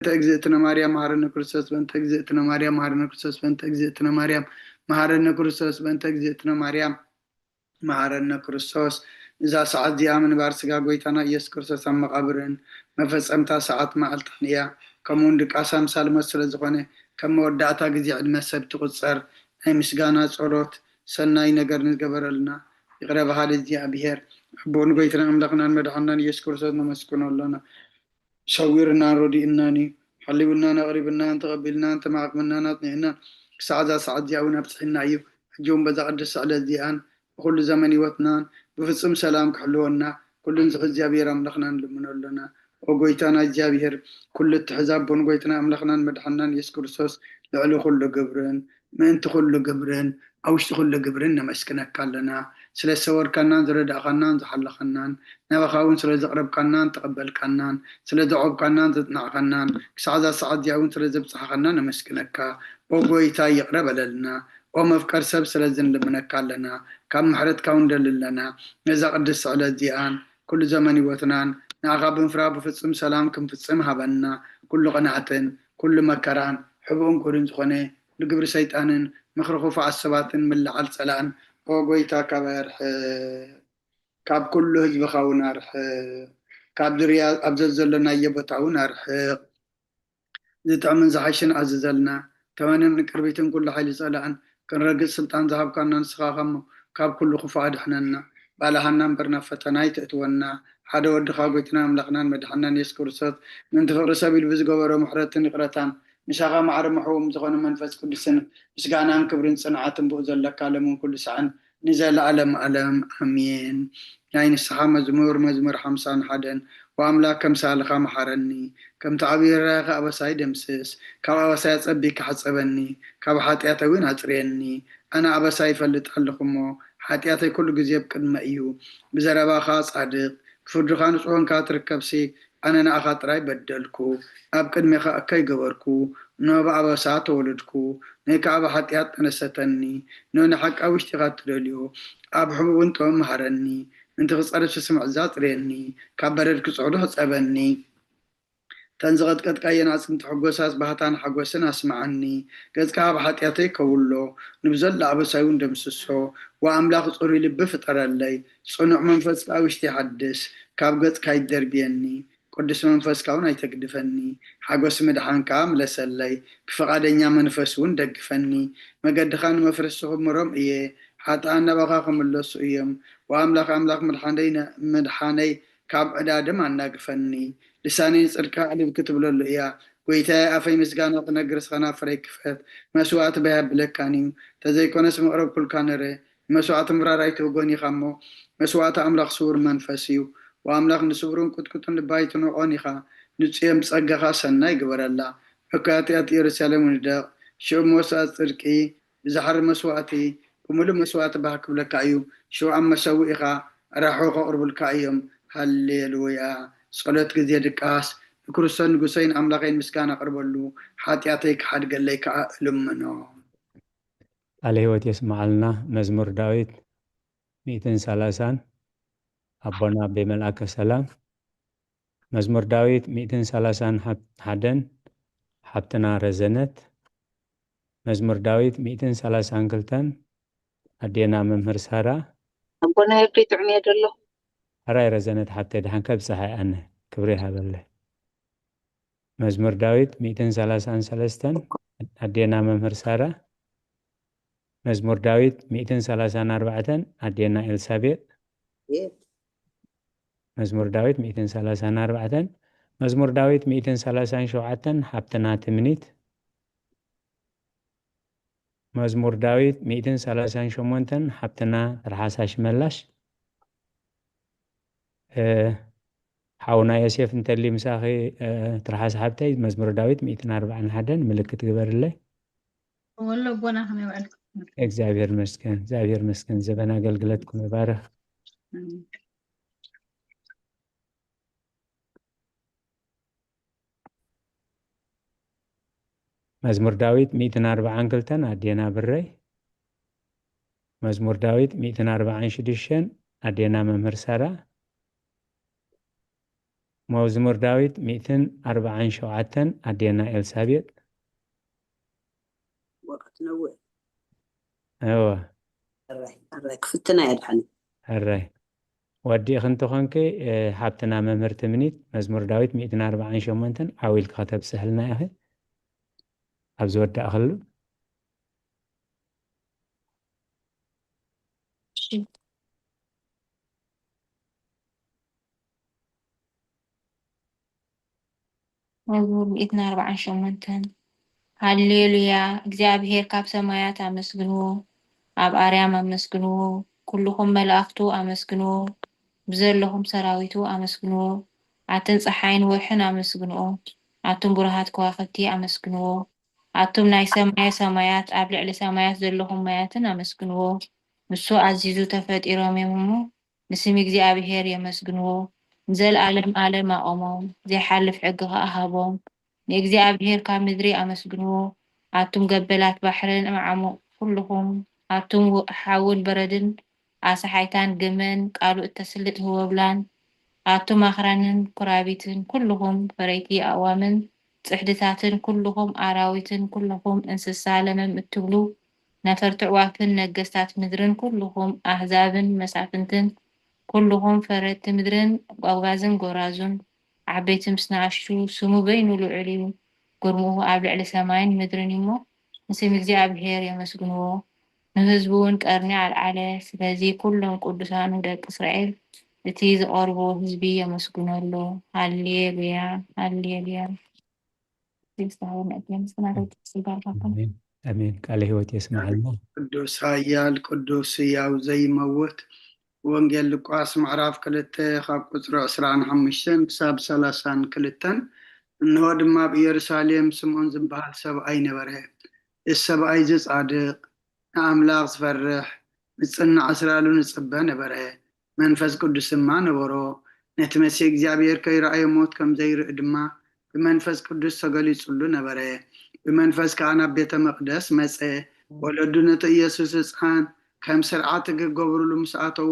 በእንተ እግዝእትነ ማርያም መሐረነ ክርስቶስ፣ በእንተ እግዝእትነ ማርያም መሐረነ ክርስቶስ፣ በእንተ እግዝእትነ ማርያም መሐረነ ክርስቶስ፣ በእንተ እግዝእትነ ማርያም መሐረነ ክርስቶስ። እዛ ሰዓት እዚኣ ምንባር ስጋ ጎይታና ኢየሱስ ክርስቶስ ኣብ መቓብርን መፈጸምታ ሰዓት መዓልታን እያ። ከምኡውን ድቃስ ኣምሳል ሞት ስለ ዝኾነ፣ ከም መወዳእታ ግዜ ዕድመ ሰብ ትቑጸር። ናይ ምስጋና ጸሎት፣ ሰናይ ነገር ንዝገበረልና ይቕረ በሃሊ እግዚኣብሔር፣ ኣቦን ጎይታና ኣምላኽናን መድሓናን ኢየሱስ ክርስቶስ ነመስግኖ ኣሎና። ሰዊርናን ረዲእናን እዩ። ሓሊውናን ኣቕሪብናን ተቐቢልናን ተማዕቕምናን ኣጽኒዕናን ክሳዕ እዛ ሰዓት እዚኣ እውን ኣብጽሒና እዩ። ሕጂ እውን በዛ ቅድስቲ ዕለት እዚኣን ብኹሉ ዘመን ህይወትናን ብፍጹም ሰላም ክሕልወና ኩሉ ንዝኽእል እግዚኣብሔር ኣምላኽና ንልምኖ ኣሎና። ኦ ጎይታና እግዚኣብሔር፣ ኩሉ እትሕዝ ኣቦን ጎይታና ኣምላኽናን መድሓናን ኢየሱስ ክርስቶስ፣ ልዕሊ ኩሉ ግብርን ምእንቲ ኩሉ ግብርን ኣብ ውሽጢ ኩሉ ግብርን ነመስግነካ ኣለና። ስለ ዝሰወርካናን ዝረዳእኻናን ዝሓለኻናን፣ ናባኻ እውን ስለ ዘቕረብካናን ተቐበልካናን፣ ስለ ዘዕቆብካናን ዘጽናዕካናን፣ ክሳዕ እዛ ሰዓት እዚኣ እውን ስለ ዘብጽሓኻና ነመስግነካ። ኦ ጎይታ፣ ይቕረ በለልና። ኦ መፍቀር ሰብ፣ ስለዚ ንልምነካ ኣለና። ካብ ምሕረትካ እውን ንደሊ ኣለና። ነዛ ቅድስቲ ዕለት እዚኣን ኩሉ ዘመን ህይወትናን ንኣኻ ብምፍራህ ብፍጹም ሰላም ክንፍጽም ሃበና። ኩሉ ቅንኣትን ኩሉ መከራን ሕቡእን ክሩን ዝኾነ ንግብሪ ሰይጣንን ምኽሪ ክፉኣት ሰባትን ምልዓል ጸላእን፣ ኦ ጎይታ፣ ካባይ ኣርሕቕ። ካብ ኩሉ ህዝብኻ እውን ኣርሕቕ። ካብ ዙርያ ኣብ ዘዘሎናዮ ቦታ እውን ኣርሕቕ። ዝጥዕምን ዝሓሽን ኣዝዘልና። ተመንን ቅርቢትን ኩሉ ሓይሊ ጸላእን ክንረግጽ ስልጣን ዝሃብካና ንስኻ ኢኻ እሞ፣ ካብ ኩሉ ክፉእ ኣድሕነና። ባልሃና እምበር ናብ ፈተና ኣይተእትወና። ሓደ ወድኻ ጎይትና ኣምላኽናን መድሓናን የሱስ ክርስቶስ፣ ምእንቲ ፍቕሪ ሰብ ኢሉ ብዝገበሮ ምሕረትን ይቕረታን፣ ምሳኻ ማዕረ ምሕዎም ዝኾነ መንፈስ ቅዱስን ምስጋናን ክብርን ጽንዓትን ብኡ ዘለካ፣ ሎምን ኩሉ ሳዕን ንዘለኣለም ኣለም ኣሜን። ናይ ንስሓ መዝሙር፣ መዝሙር ሓምሳን ሓደን። ወኣምላክ ከምሳልኻ መሓረኒ፣ ከምቲ ዓብዪ ርራይኻ ኣበሳይ ደምስስ። ካብ ኣበሳይ ኣጸቢካ ሕጸበኒ፣ ካብ ሓጢኣተይ እውን ኣጽርየኒ። ኣነ ኣበሳይ ይፈልጥ ኣለኹ እሞ፣ ሓጢኣተይ ኩሉ ግዜ ኣብ ቅድመይ እዩ። ብዘረባኻ ጻድቕ፣ ብፍርድኻ ንጹህ ኮንካ ትርከብሲ፣ ኣነ ንኣኻ ጥራይ በደልኩ፣ ኣብ ቅድሜኻ እከይ ገበርኩ፣ እንሆ ብኣበሳ ተወለድኩ፣ ንእከ ኣብ ሓጢኣት ጠነሰተኒ፣ እንሆ ንሓቂ ኣብ ውሽጢኻ እትደልዮ፣ ኣብ ሕቡእን ጥበብን ምሃረኒ፣ ምእንቲ ክጸርፍ ስምዕዛ ኣጽርየኒ፣ ካብ በረድ ክጽዕዱ ሕጸበኒ። እተን ዝቐጥቀጥካየን ኣዕጽምቲ ሕጎሳት ባህታን ሓጎስን ኣስምዓኒ። ገጽካ ኣብ ሓጢኣተይ ከውሎ፣ ንብዘሎ ኣበሳይ እውን ደምስሶ። ወኣምላኽ ጽሩይ ልቢ ፍጠረለይ፣ ጽኑዕ መንፈስ ከኣ ውሽጢ ሓድስ። ካብ ገጽካ ኣይትደርብየኒ፣ ቅዱስ መንፈስካ እውን ኣይተግድፈኒ። ሓጎስ ምድሓን ከኣ ምለሰለይ፣ ብፍቓደኛ መንፈስ እውን ደግፈኒ። መገድኻ ንመፍረስቲ ክምሮም እየ፣ ሓጥኣን ናባኻ ክምለሱ እዮም። ወኣምላኽ ኣምላኽ ምድሓነይ ነ-፣ ምድሓነይ ካብ ዕዳ ደም ኣናግፈኒ። ልሳነይ ንጽድቅካ ኣዕሊል ክትብለሉ እያ። ጐይታየ፣ ኣፈይ ምስጋና ክነግር፣ ንስኻ ናፍረይ ክፈት። መስዋእቲ ባይ ኣብለካን እዩ፣ ተዘይኮነስ መቕረብኩልካ ነረ። ንመስዋእቲ ምራር ኣይትህጎን ኢኻ እሞ፣ መስዋእቲ ኣምላኽ ስዉር መንፈስ እዩ። ወኣምላኽ ንስውሩን ቅጥቅጡን ልቢ ኣይትንዕቆን ኢኻ። ንጽዮን ብጸጋኻ ሰናይ ግበረላ። ሕኩያት ኢየሩሳሌም ንደቕ። ሽዑ መስዋእቲ ጽድቂ ብዝሓሪ መስዋእቲ ብምሉእ መስዋእቲ ባህ ክብለካ እዩ። ሽዑ ኣብ መሰውኢኻ ኣራሑ ከቕርቡልካ እዮም። ሃሌሉያ። ጸሎት ግዜ ድቃስ። ንክርስቶስ ንጉሰይን ኣምላኸይን ምስጋና ኣቕርበሉ፣ ሓጢኣተይ ክሓድገለይ ከኣ እልምኖ። ቃለ ሕይወት የስምዓልና። መዝሙር ዳዊት ሚእትን ሰላሳን። ኣቦና ኣቤ መልኣከ ሰላም። መዝሙር ዳዊት ሚእትን ሰላሳን ሓ-፣ ሓደን፣ ሓብትና ረዘነት። መዝሙር ዳዊት ሚእትን ሰላሳን ክልተን፣ ኣዴና መምህር ሳራ። ኣቦና የርዲ ጥዑም እየ ደሎ። ሕራይ ረዘነት ሓብተይ፣ ደሓን ከብጽሓ እየ ኣነ። ክብሪ ይሃበለይ። መዝሙር ዳዊት ሚእትን ሰላሳን ሰለስተን፣ ኣዴና መምህር ሳራ። መዝሙር ዳዊት ሚእትን ሰላሳን ኣርባዕተን፣ ኣዴና ኤልሳቤጥ። መዝሙር ዳዊት ሚእትን ሰላሳን ኣርባዕተን። መዝሙር ዳዊት ሚእትን ሰላሳን ሸውዓተን፣ ሓብትና ትምኒት። መዝሙር ዳዊት ሚእትን ሰላሳን ሸሞንተን፣ ሓብትና ትርሓስ ኣሽመላሽ። እ፣ ሓውና ዮሴፍ እንተሊ ምሳኺ፣ እ፣ ትርሓስ ሓብተይ፣ መዝሙር ዳዊት ሚእትን ኣርባዓን ሓደን ምልክት ግበርለይ። ወሎ ኣቦና ከመይ ውዕልኩም? እግዚኣብሔር ይመስገን፣ እግዚኣብሔር ይመስገን። ዘበን ኣገልግለትኩም ይባረኽ። ኣሜን። መዝሙር ዳዊት ሚእትን ኣርባዓን ክልተን፣ ኣዴና ብረይ። መዝሙር ዳዊት ሚእትን ኣርባዓን ሽዱሽተን፣ ኣዴና መምህር ሳራ። መዝሙር ዳዊት ሚእትን ኣርባዓን ሸውዓተን ኣዴና ኤልሳቤጥ። ወቅት ነውዕ እወ ኣራይ ኣራይ ክፍትና እያ ድሓኒ ሕራይ ወዲእኺ እንተኾንኪ፣ ሓብትና መምህር ትምኒት መዝሙር ዳዊት ሚእትን ኣርባዓን ሸሞንተን ዓው ኢልኪ ከተብፅሕልና ኢኺ። ኣብ ዝወዳእክሉ መዝሙር ሚእትን ኣርባዓን ሸሞንተን። ሃሌሉያ፣ እግዚኣብሔር ካብ ሰማያት ኣመስግንዎ፣ ኣብ ኣርያም ኣመስግንዎ፣ ኩልኹም መላእኽቱ ኣመስግንዎ፣ ብዘለኹም ሰራዊቱ ኣመስግንዎ፣ ኣትን ጸሓይን ወርሕን ኣመስግንኦ፣ ኣቱም ብሩሃት ከዋኽብቲ ኣመስግንዎ፣ ኣቱም ናይ ሰማየ ሰማያት ኣብ ልዕሊ ሰማያት ዘለኹም ማያትን ኣመስግንዎ። ንሱ ኣዚዙ ተፈጢሮም እዮም እሞ ንስም እግዚኣብሔር የመስግንዎ። ንዘለኣለም ኣለም ኣቆሞም፣ ዘይሓልፍ ሕጊ ኸኣ ሃቦም። ንእግዚኣብሔር ካብ ምድሪ ኣመስግንዎ፣ ኣቱም ገበላት ባሕርን እምዓሙቕ ኩልኹም፣ ኣቱም ሓውን በረድን ኣሳሓይታን ግመን ቃሉ እተስልጥ ህወብላን፣ ኣቱም ኣኽራንን ኩራቢትን ኩልኹም ፈረይቲ ኣእዋምን ጽሕድታትን ኩልኹም ኣራዊትን ኩልኹም እንስሳ ለመም እትብሉ ነፈርቲ ኣዕዋፍን ነገስታት ምድርን ኩልኹም ኣህዛብን መሳፍንትን ኩልኹም ፈረድቲ ምድርን ጓጉባዝን ጎራዙን ዓበይቲ ምስ ንኣሽቱ ስሙ በይኑ ልዑል እዩ። ግርምኡ ኣብ ልዕሊ ሰማይን ምድርን እዩ እሞ ንስም እግዚኣብሔር የመስግንዎ። ንህዝቡ እውን ቀርኒ ኣልዓለ። ስለዚ ኩሎም ቅዱሳኑ ደቂ እስራኤል እቲ ዝቐርቦ ህዝቢ የመስግኖ ኣሎ። ሃሌሉያ ሃሌሉያ። ኣሜን። ቃለ ህይወት የስማዓልና። ቅዱስ ኃያል ቅዱስ ሕያው ዘይመውት። ወንጌል ሉቃስ ምዕራፍ ክልተ ካብ ቁፅሪ ዕስራን ሓሙሽተን ክሳብ ሰላሳን ክልተን። እንሆ ድማ ኣብ ኢየሩሳሌም ስምዖን ዝበሃል ሰብኣይ ነበረ። እዚ ሰብኣይ እዚ ጻድቕ፣ ንኣምላኽ ዝፈርሕ፣ ንጽናዕ እስራኤሉ ንጽበ ነበረ። መንፈስ ቅዱስ ድማ ነበሮ። ነቲ መሲሕ እግዚኣብሔር ከይረኣየ ሞት ከም ዘይርኢ ድማ ብመንፈስ ቅዱስ ተገሊጹሉ ነበረ። ብመንፈስ ከኣ ናብ ቤተ መቕደስ መጸ። ወለዱ ነቲ ኢየሱስ ህጻን ከም ስርዓት ክገብሩሉ ምስ ኣተዉ፣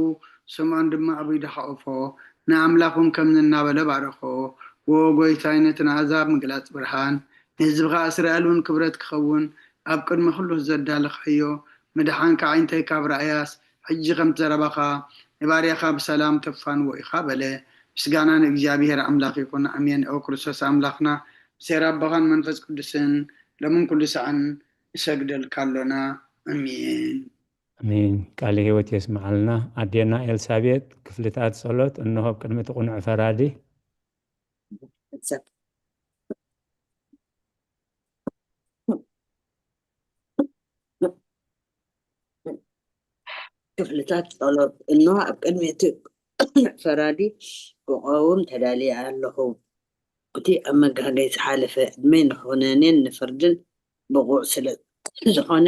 ስምዖን ድማ ኣብ ኢዱ ሓቖፎ፣ ንኣምላኽ እውን ከምዚ እናበለ ባረኾ። ዎ ጐይታይ፣ ነቲ ንኣህዛብ ምግላጽ ብርሃን፣ ንህዝብኻ እስራኤል እውን ክብረት ክኸውን ኣብ ቅድሚ ኩሉ ዘዳለኻዮ ምድሓንካ ኣዒንተይ ካብ ረኣያስ ሕጂ ከምቲ ዘረባኻ ንባርያኻ ብሰላም ተፋንዎ ኢኻ በለ። ምስጋና ንእግዚኣብሔር ኣምላኽ ይኹን፣ ኣሜን። ኦ ክርስቶስ ኣምላኽና፣ ብሴራ ኣቦኻን መንፈስ ቅዱስን ሎምን ኩሉ ሰዓን ንሰግደልካ ኣሎና። ኣሜን። ኣሜን። ቃለ ህይወት የስምዓልና። ኣዴና ኤልሳቤጥ ክፍልታት ጸሎት እንሆ ኣብ ቅድሚ እቲ ቁኑዕ ፈራዲ። ክፍልታት ጸሎት እንሆ ኣብ ቅድሚ እቲ ቁኑዕ ፈራዲ ክቐውም ተዳልየ ኣለኹ። እቲ ኣብ መጋገይ ዝሓለፈ ዕድመይ ንኹነኔን ንፍርድን ብቑዕ ስለ ዝኾነ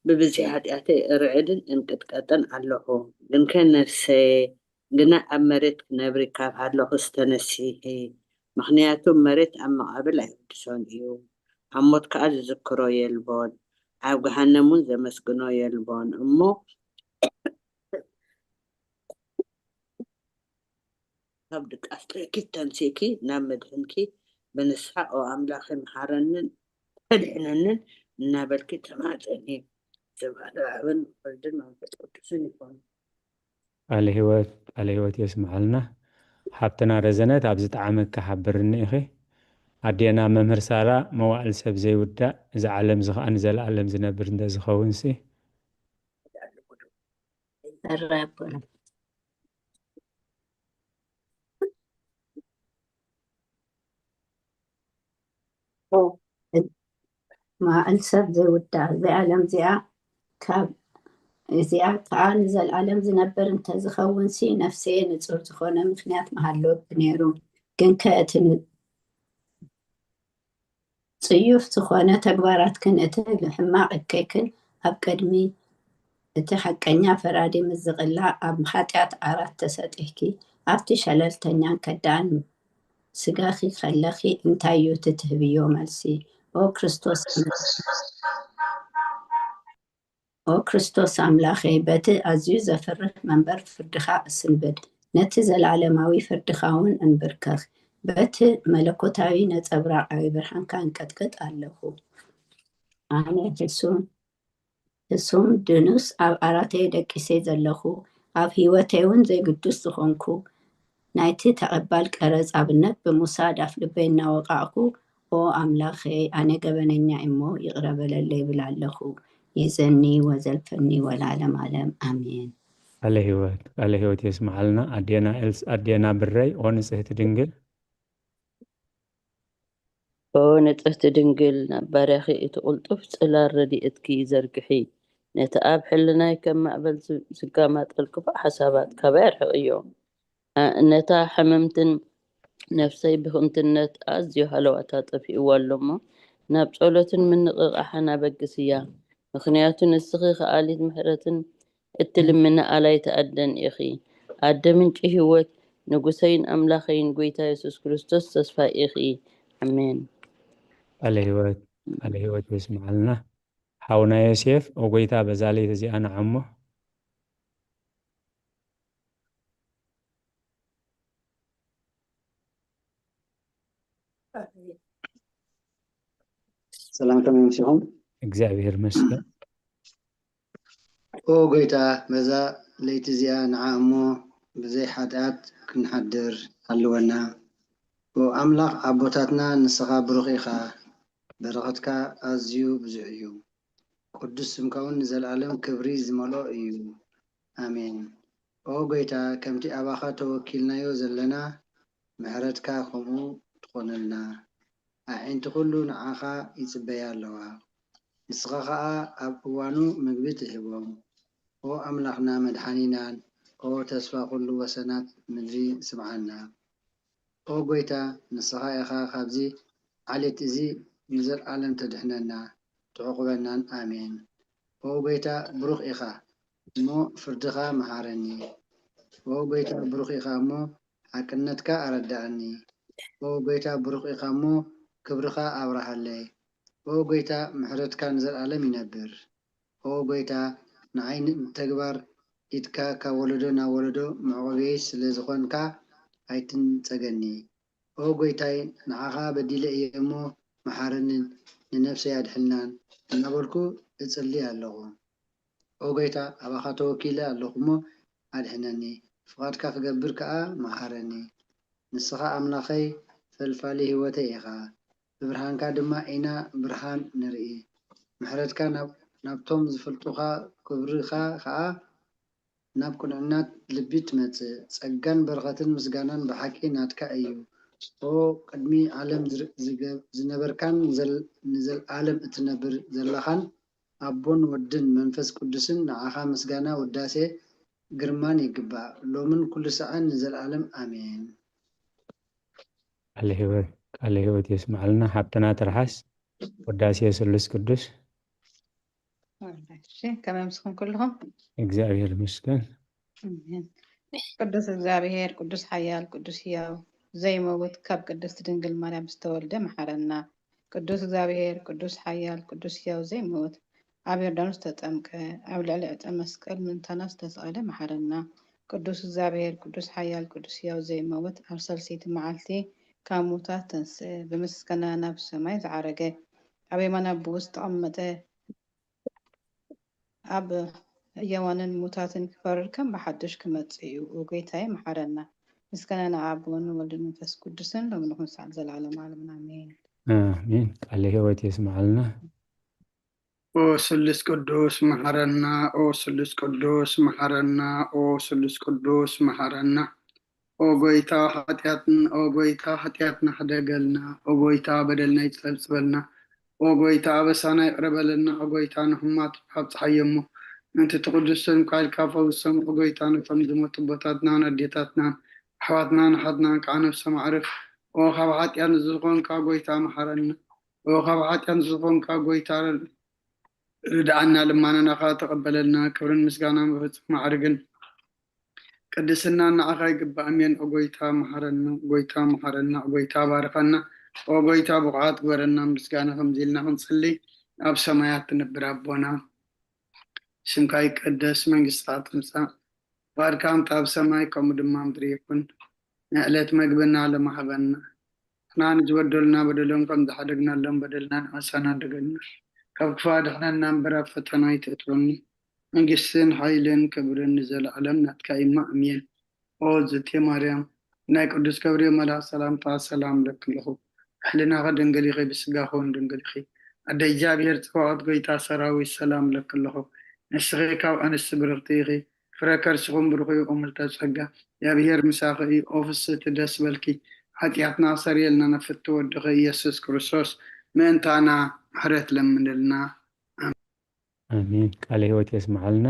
ብብዝሒ ሓጢኣተይ እርዕድን እንቅጥቀጥን ኣለኹ። ግንከ ነፍሰየ ግና ኣብ መሬት ክነብሪ ካብ ሃለኹስ ተነሲሂ። ምኽንያቱ መሬት ኣብ መቓብል ኣይውድሶን እዩ፣ ኣብ ሞት ከኣ ዝዝክሮ የልቦን፣ ኣብ ገሃነም እውን ዘመስግኖ የልቦን። እሞ ካብ ድቃስ ጥዕኪ ተንሲእኪ ናብ መድሕንኪ ብንስሓ ኦ ኣምላኸይ መሓረንን ኣድሕነንን እናበልኪ ተማጸኒ። ስብሐት ለኣብን ወልድን መንፈስ ቅዱስን ይኹን። ቃለ ህይወት ቃለ ህይወት የስምዓልና። ሓብትና ረዘነት ኣብ ዝጠዓመካ ሓብርኒ ኢኺ። ኣዴና መምህር ሳራ መዋእል ሰብ ዘይውዳእ እዛ ዓለም እዚ ኸኣ ንዘለኣለም ዝነብር እንተዝኸውንሲ ረቡን መዋእል ሰብ ዘይውዳእ እዚኣ ዓለም እዚኣ ካብ እዚኣ ከዓ ንዘለኣለም ዝነብር እንተዝኸውን ሲ ነፍሰየ ንጹር ዝኾነ ምክንያት ምሃለወት ነይሩ። ግንከ እቲ ጽዩፍ ዝኾነ ተግባራትክን እቲ ብሕማቕ እከይክን ኣብ ቅድሚ እቲ ሓቀኛ ፈራዲ ምስ ዝቕላዕ ኣብ ሓጢኣት ዓራት ተሰጢሕኪ ኣብቲ ሸለልተኛን ከዳን ስጋኺ ከለኺ እንታይ እዩ እቲ ትህብዮ መልሲ? ኦ ክርስቶስ ኦ ክርስቶስ ኣምላኸይ፣ በቲ ኣዝዩ ዘፍርህ መንበር ፍርድኻ እስንብድ፣ ነቲ ዘለኣለማዊ ፍርድኻ እውን እንብርከኽ። በቲ መለኮታዊ ነጸብራቓዊ ብርሃንካ እንቀጥቅጥ ኣለኹ። ኣነ ሕሱም፣ ሕሱም ድኑስ ኣብ ዓራተይ ደቂሰ ዘለኹ፣ ኣብ ህይወተይ እውን ዘይግዱስ ዝኾንኩ፣ ናይቲ ተቐባል ቀረጽ ኣብነት ብምውሳድ ኣፍልበይ እናወቓዕኩ፣ ኦ ኣምላኸይ፣ ኣነ ገበነኛ እሞ ይቕረ በለለይ ይብል ኣለኹ። ይዘኒ ወዘልፈኒ ወላለም ኣለም። ኣሜን። ቃለ ህይወት፣ ቃለ ህይወት የስምዓልና። ኣዴና ኤልስ-፣ ኣዴና ብረይ፣ ኦ ንጽህቲ ድንግል። ኦ ንጽህቲ ድንግል፣ ናብ ባርያኺ እቲ ቅልጡፍ ጽላል ረድኤትኪ ዘርግሒ። ነቲ ኣብ ሕልናይ ከም ማዕበል ዝ-፣ ዝጋማጠል ክፉእ ሓሳባት ካባይ ኣርሕቕዮ። ኣ-፣ ነታ ሕምምትን ነፍሰይ ብክንትነት ኣዝዩ ሃለዋታ ጠፊእዋ ኣሎ እሞ፣ ናብ ጸሎትን ምንቕቓሕን ኣበግስያ። ምኽንያቱ ንስኺ ከኣሊት ምሕረትን እትልምኒ ኣላይቲ ኣደን ኢኺ። ኣደ ምንጪ ህይወት፣ ንጉሰይን ኣምላኸይን ጐይታ የሱስ ክርስቶስ ተስፋይ ኢኺ። ኣሜን። ቃለ ህይወት፣ ቃለ ህይወት የስምዓልና። ሓውና ዮሴፍ፣ ኦ ጐይታ፣ በዛ ለይቲ እዚኣ ንዓሞ። ሰላም፣ ከመይ ኣምሲኹም? እግዚኣብሔር ይመስገን። ኦ ጐይታ፣ በዛ ለይቲ እዚኣ ንዓ እሞ ብዘይ ሓጢኣት ክንሓድር ሃልወና። ኦ ኣምላኽ ኣቦታትና፣ ንስኻ ብሩኽ ኢኻ፣ በረኸትካ ኣዝዩ ብዙሕ እዩ። ቅዱስ ስምካ እውን ንዘለኣለም ክብሪ ዝመልኦ እዩ። ኣሜን። ኦ ጐይታ፣ ከምቲ ኣባኻ ተወኪልናዮ ዘለና፣ ምሕረትካ ከምኡ ትኾነልና። ኣዒንቲ ኩሉ ንዓኻ ይጽበያ ኣለዋ። ንስኻ ኸኣ ኣብ እዋኑ ምግቢ ትህቦም። ኦ ኣምላኽና መድሓኒናን፣ ኦ ተስፋ ኩሉ ወሰናት ምድሪ ስምዓና። ኦ ጐይታ፣ ንስኻ ኢኻ ካብዚ ዓሌት እዚ ንዘለኣለም ተድሕነና፣ ትዕቑበናን። ኣሜን። ኦ ጐይታ፣ ብሩኽ ኢኻ እሞ ፍርድኻ መሓረኒ። ኦ ጐይታ፣ ብሩኽ ኢኻ እሞ ሓቅነትካ ኣረድኣኒ። ኦ ጐይታ፣ ብሩኽ ኢኻ እሞ ክብርኻ ኣብርሃለይ። ኦ ጐይታ፣ ምሕረትካ ንዘለኣለም ይነብር። ኦ ጐይታ፣ ንዓይ ን-፣ ንተግባር ኢድካ ካብ ወለዶ ናብ ወለዶ መዕቆቢየይ ስለ ዝኾንካ ኣይትንጸገኒ። ኦ ጐይታይ፣ ንዓኻ በዲለ እየ እሞ መሓረንን ንነፍሰይ ኣድሕናን እናበልኩ እጽሊ ኣለኹ። ኦ ጐይታ፣ ኣባኻ ተወኪለ ኣለኹ እሞ ኣድሕነኒ፣ ፍቓድካ ክገብር ከኣ መሃረኒ። ንስኻ ኣምላኸይ፣ ፈልፋሊ ህይወተይ ኢኻ፣ ብብርሃንካ ድማ ኢና ብርሃን ንርኢ። ምሕረትካ ናብ፣ ናብቶም ዝፈልጡኻ፣ ክብርኻ ኸኣ ናብ ቅኑዕናት ልቢ ትመጽእ። ጸጋን በረኸትን ምስጋናን ብሓቂ ናትካ እዩ። ኦ ቅድሚ ዓለም ዝር-፣ ዝገ-፣ ዝነበርካን ዘል-፣ ንዘልኣለም እትነብር ዘለኻን ኣቦን ወድን መንፈስ ቅዱስን ንዓኻ ምስጋና ውዳሴ ግርማን ይግባእ፣ ሎምን ኩሉ ሰዓን ንዘልኣለም ኣሜን። ቃለ ህይወት፣ ቃለ ህይወት የስምዓልና ሓብትና ትርሓስ። ውዳሴ ስሉስ ቅዱስ። እሺ፣ ከመይ ኣምሲኹም ኩልኹም? እግዚኣብሔር ይመስገን። ኣሜን። ቅዱስ እግዚኣብሔር፣ ቅዱስ ሓያል፣ ቅዱስ ህያው፣ ዘይመውት፣ ካብ ቅድስቲ ድንግል ማርያም ዝተወልደ መሓረና። ቅዱስ እግዚኣብሔር፣ ቅዱስ ሓያል፣ ቅዱስ ህያው፣ ዘይመውት፣ ኣብ ዮርዳኖስ ዝተጠምቀ፣ ኣብ ልዕሊ ዕፀ መስቀል ምእንታና ዝተሰቐለ መሓረና። ቅዱስ እግዚኣብሔር፣ ቅዱስ ሓያል፣ ቅዱስ ህያው፣ ዘይመውት፣ ኣብ ሳልሰይቲ መዓልቲ ካብ ምዉታት ተንስእ፣ ብምስጋና ናብ ሰማይ ዝዓረገ፣ ኣብ የማን ኣቦኡ ዝተቐመጠ፣ ኣብ ህያዋንን ምዉታትን ክፈርድ ከም ብሓድሽ ክመጽእ እዩ። ኦ ጐይታየ፣ መሓረና። ምስጋና ንኣብ፣ ንወልድን ንመንፈስ ቅዱስን፣ ሎሚ ንኹን ሰዓት፣ ዘለዓለም ዓለምን። ኣሜን። ኣሜን። ቃለ ህይወት የስምዓልና። ኦ ስሉስ ቅዱስ፣ መሓረና። ኦ ስሉስ ቅዱስ፣ መሓረና። ኦ ስሉስ ቅዱስ፣ መሓረና። ኦ ጐይታ፣ ሓጢኣትን-፣ ኦ ጐይታ፣ ሓጢኣትና ሕደገልና። ኦ ጐይታ፣ በደልና ይጸብጽበልና። ኦ ጐይታ፣ ኣበሳና ይቕረ በለልና። ኦ ጐይታ፣ ንሕሙማት ኣብጽሓዮ እሞ፣ ምእንቲ እቲ ቅዱስ ስምካ ኢልካ ፈውሶም። ኦ ጐይታ፣ ነቶም ዝሞቱ ኣቦታትናን ኣዴታትናን፣ ኣሕዋትናን ኣሓትናን ከዓ ነፍሶም ኣዕርፍ። ኦ ካብ ሓጢኣት ንዝኾንካ ጐይታ፣ መሓረና። ኦ ካብ ሓጢኣት ንዝኾንካ ጐይታ፣ ርድኣና። ልማና ናኻ ተቐበለልና። ክብርን ምስጋናን ብፍጹም ማዕርግን ቅድስናን ንዓኻ ይግባእ። ኣሜን። ኦ ጐይታ መሓረና፣ ኦ ጐይታ መሓረና፣ ኦ ጐይታ ባርኸና፣ ኦ ጐይታ ብቑዓት ግበረና። ምስጋና ከምዚ ኢልና ክንጽሊ፣ ኣብ ሰማያት ትነብር ኣቦና፣ ስምካ ይቀደስ፣ መንግስትኻ ትምጻእ፣ ፍቓድካ ከምቲ ኣብ ሰማይ ከምኡ ድማ ምድሪ ይኹን። ንዕለት መግብና ሎሚ ሃበና፣ ንዓና ዝበደሉና በደሎም ከም ዝሓደግናሎም በደልና ንዓሳና ሓድገልና። ካብ ክፉእ ኣድሕነና እምበር ኣብ ፈተና ኣይተእትወና። መንግስትን ሓይልን ክብርን ንዘለዓለም ናትካ እዩ። ኣሜን። ኦ ዝቴ ማርያም፣ ናይ ቅዱስ ገብርኤል መልኣኽ ሰላምታ ሰላም እለኪ ኣለኹ። ብሕልናኺ ድንግል ኢኺ፣ ብስጋኺ እውን ድንግል ኢኺ። ኣደ እግዚኣብሔር ጽባኦት ጎይታ ሰራዊት ሰላም እለኪ ኣለኹ። ንስኺ ካብ ኣንስቲ ብርኽቲ ኢኺ፣ ፍረ ከርስኹም ብሩኽ እዩ። ኦ ምልዕተ ጸጋ፣ እግዚኣብሔር ምሳኺ እዩ። ኦ ፍስሕቲ ደስ በልኪ፣ ሓጢኣትና ኣሰርየልና፣ ናብ ፍትው ወድኺ ኢየሱስ ክርስቶስ ምእንታና ምሕረት ለምንልና። ኣሜን። ቃለ ሕይወት የስምዓልና።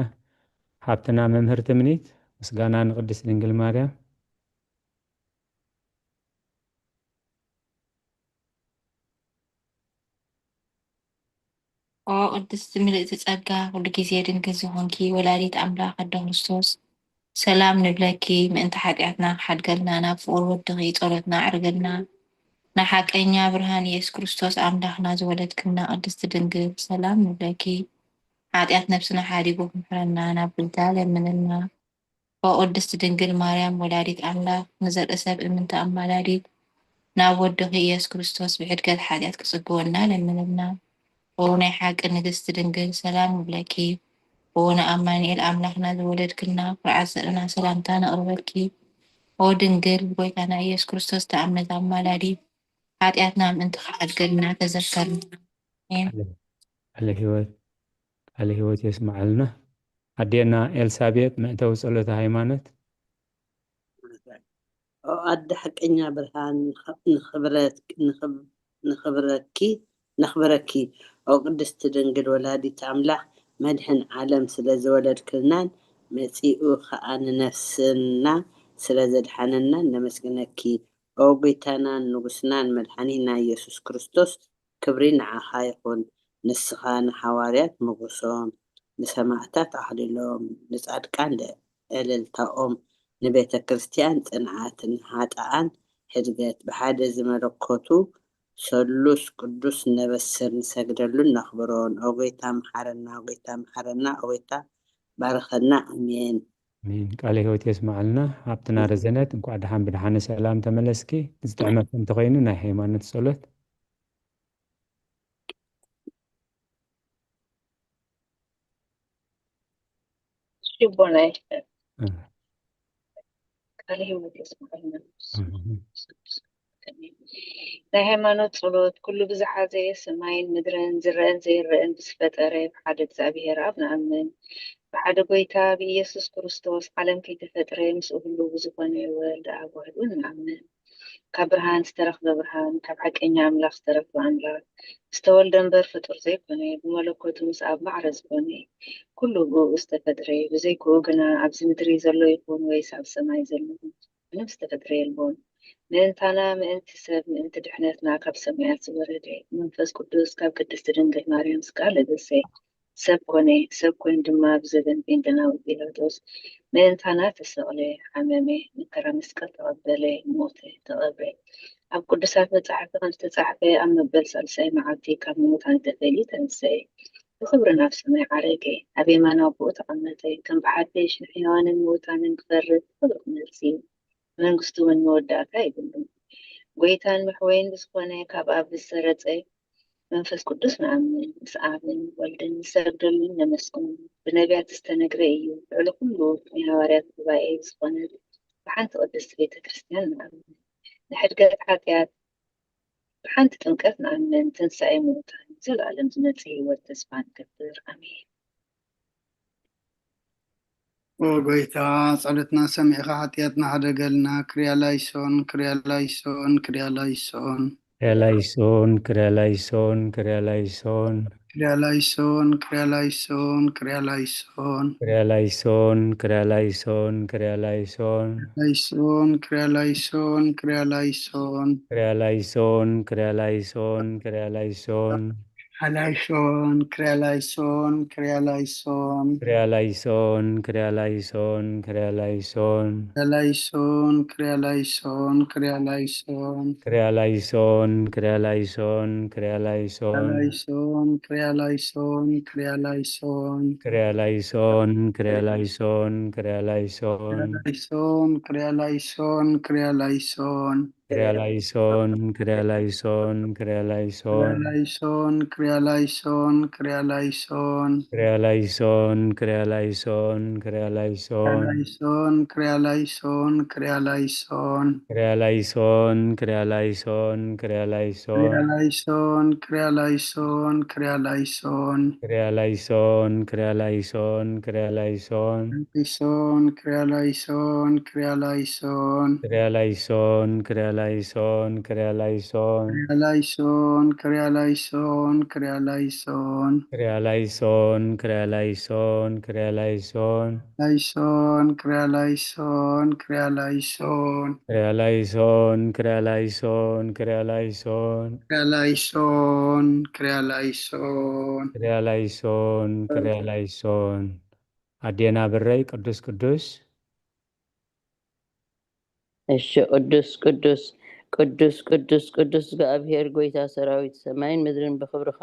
ሓብትና መምህር ትምኒት፣ ምስጋና ንቅድስት ድንግል ማርያም። ኦ ቅድስቲ ምልእቲ ጸጋ፣ ኩሉ ግዜ ድንግል ዝኾንኪ ወላዲት ኣምላኽ ኣደ ክርስቶስ፣ ሰላም ንብለኪ። ምእንቲ ሓጢኣትና ክሓድገልና ናብ ፍቑር ወድኺ ጸሎትና ኣዕርገልና። ንሓቀኛ ብርሃን ኢየሱስ ክርስቶስ ኣምላኽና ዝወለድክና ቅድስቲ ድንግል፣ ሰላም ንብለኪ። ሓጢኣት ነፍስና ሓዲጉ ክምሕረና ናብ ብልታ ለምንልና። ኦ ቅድስቲ ድንግል ማርያም ወላዲት ኣምላኽ፣ ንዘርኢ ሰብ እምንቲ ኣማላዲት፣ ናብ ወድኺ ኢየሱስ ክርስቶስ ብሕድገት ሓጢኣት ክጽግወና ለምንልና። ኦ ናይ ሓቂ ንግስቲ ድንግል፣ ሰላም ንብለኪ። ኦ ንኣማኑኤል ኣምላኽና ዝወለድክና፣ ኩርዓት ዘርእና ሰላምታ ነቕርበልኪ። ኦ ድንግል፣ ብጎይታና ኢየሱስ ክርስቶስ ተኣምነት ኣማላዲት፣ ሓጢኣትና ምእንቲ ክሓድገልና ተዘከርና። ኣሜን። ቃለ ሕይወት ቃለ ሕይወት የስምዓልና። ኣዴና ኤልሳቤጥ መእተዊ ጸሎተ ሃይማኖት። ኦ ኣደ ሓቀኛ ብርሃን ንኽብረት ንኽብረኪ ነኽብረኪ ኦ ቅድስቲ ድንግል ወላዲት ኣምላኽ መድሕን ዓለም ስለ ዝወለድክልናን መጺኡ ኸኣ ንነፍስና ስለ ዘድሓነናን ነመስግነኪ ኦ ጎይታናን ንጉስናን መድሓኒና ኢየሱስ ክርስቶስ ክብሪ ንዓኻ ይኹን። ንስኻ ንሓዋርያት ሞገሶም፣ ንሰማእታት ኣኽሊሎም፣ ንጻድቃን እልልታኦም፣ ንቤተ ክርስቲያን ጽንዓት፣ ንሓጥኣን ሕድገት፣ ብሓደ ዝመለኮቱ ሰሉስ ቅዱስ ነበስር ንሰግደሉን ነኽብሮን። ኦ ጎይታ መሓረና፣ ኦ ጎይታ መሓረና፣ ኦ ጎይታ ባርኸና። ኣሜን። ኣሜን። ቃለ ሕይወት የስምዓልና። ሃብትና ረዘነት እንኳዕ ደሓን ብደሓነ ሰላም ተመለስኪ። ዝጥዕመኪ እንተኾይኑ ናይ ሃይማኖት ጸሎት። ሽቦናይ ቃለ ህይወት የስምዓልና። ናይ ሃይማኖት ጸሎት ኩሉ ብዝሓዘ ሰማይን ምድርን ዝረአን ዘይረአን ብዝፈጠረ ብሓደ እግዚኣብሔር ኣብ ንኣምን። ብሓደ ጎይታ ብኢየሱስ ክርስቶስ ዓለም ከይተፈጥረ ምስኡ ህልው ብዝኾነ ወልድ ኣብ ውሕዱ ንኣምን። ካብ ብርሃን ዝተረኽበ ብርሃን፣ ካብ ሓቀኛ ኣምላኽ ዝተረኽበ ኣምላኽ፣ ዝተወልደ እምበር ፍጡር ዘይኮነ፣ ብመለኮቱ ምስ ኣብ ማዕረ ዝኾነ፣ ኩሉ ብእኡ ዝተፈጥረ፣ ብዘይክኡ ግና ኣብዚ ምድሪ ዘሎ ይኹን ወይስ ኣብ ሰማይ ዘሎ ምንም ዝተፈጥረ የልቦን። ምእንታና፣ ምእንቲ ሰብ፣ ምእንቲ ድሕነትና ካብ ሰማያት ዝወረደ፣ መንፈስ ቅዱስ ካብ ቅድስቲ ድንግል ማርያም ስጋ ለበሰ። ሰብ ኮነ፣ ሰብ ኮይኑ ድማ ብዘበን ጴንጠናዊ ጲላጦስ ምእንታና ተሰቕለ፣ ሓመመ፣ መከራ መስቀል ተቐበለ፣ ሞተ፣ ተቐብረ። ኣብ ቅዱሳት መጻሕፍቲ ከም ዝተጻሕፈ ኣብ መበል ሳልሳይ መዓልቲ ካብ ምዉታን ተፈልዩ ተንስአ፣ ብኽብሪ ናብ ሰማይ ዓረገ፣ ኣብ የማን ኣቦኡ ተቐመጠ፣ ከም ብሓድሽ ንሕያዋንን ምዉታንን ክፈርድ ብኽብሪ ክመጽእ እዩ። መንግስቱ እውን መወዳእታ የብሉን። ጎይታን መሕወይን ብዝኾነ ካብ ኣብ ዝሰረጸ መንፈስ ቅዱስ ንኣምን፣ ምስ ኣብን ወልድን ንሰግደሉን ነመስግኖ። ብነቢያት ዝተነግረ እዩ። ልዕሊ ኩሉ ናይ ሃዋርያት ጉባኤ ዝኾነት ብሓንቲ ቅድስቲ ቤተ ክርስቲያን ንኣምን። ንሕድገት ሓጢኣት ብሓንቲ ጥምቀት ንኣምን፣ ትንሳኤ ምዉታን፣ ዘለኣለም ዝመጽእ ህይወት ተስፋ ንገብር። ኣሜን። ኦ ጎይታ፣ ጸሎትና ሰሚዕኻ ሓጢኣትና ሓደገልና። ክርያላይሶን፣ ክርያላይሶን፣ ክርያላይሶን። ክርያላይሶን፣ ክርያላይሶን፣ ክርያላይሶን። ክርያላይሶን፣ ክርያላይሶን፣ ክርያላይሶን። ክርያላይሶን፣ ክርያላይሶን፣ ክርያላይሶን። ክርያላይሶን፣ ክርያላይሶን፣ ክርያላይሶን። ክርያላይሶን፣ ክርያላይሶን፣ ክርያላይሶን። ክርያላይሶን፣ ክርያላይሶን፣ ክርያላይሶን። ክርያላይሶን፣ ክርያላይሶን፣ ክርያላይሶን። ክርያላይሶን፣ ክርያላይሶን፣ ክርያላይሶን። ክርያላይሶን፣ ክርያላይሶን፣ ክርያላይሶን። ክርያላይሶን፣ ክርያላይሶን፣ ክርያላይሶን። ክርያላይሶን፣ ክርያላይሶን፣ ክርያላይሶን። ክርያላይሶን፣ ክርያላይሶን፣ ክርያላይሶን። ክሪያላይሶን፣ ክሪያላይሶን፣ ክሪያላይሶን። ክሪያላይሶን፣ ክሪያላይሶን፣ ክሪያላይሶን። ክሪያላይሶን፣ ክሪያላይሶን፣ ክሪያላይሶን። ክሪያላይሶን፣ ክሪያላይሶን፣ ክሪያላይሶን። ክሪያላይሶን፣ ክሪያላይሶን፣ ክሪያላይሶን። ክሪያላይሶን፣ ክሪያላይሶን፣ ክሪያላይሶን። ክሪያላይሶን፣ ክሪያላይሶን፣ ክሪያላይሶን። ክሪያላይሶን፣ ክሪያላይሶን፣ ክሪያላይሶን። ክሪያላይሶን፣ ክሪያላይሶን፣ ክሪያላይሶን። ክሪያላይሶን፣ ክሪያላይሶን፣ ክሪያላይሶን። ክሪያላይሶን፣ ክሪያላይሶን፣ ክሪያላይሶን። ክሪያላይሶን፣ ክሪያላይሶን፣ ክሪያላይሶን። ክሪያላይሶን፣ ክሪያላይሶን፣ ክሪያላይሶን። ክሪያላይሶን፣ ክሪያላይሶን። ክሪያላይሶን፣ ክሪያላይሶን። ኣዴና ብረይ ቅዱስ ቅዱስ። እሺ፣ ቅዱስ ቅዱስ ቅዱስ ቅዱስ ቅዱስ እግዚኣብሔር ጎይታ ሰራዊት፣ ሰማይን ምድርን ብክብርኻ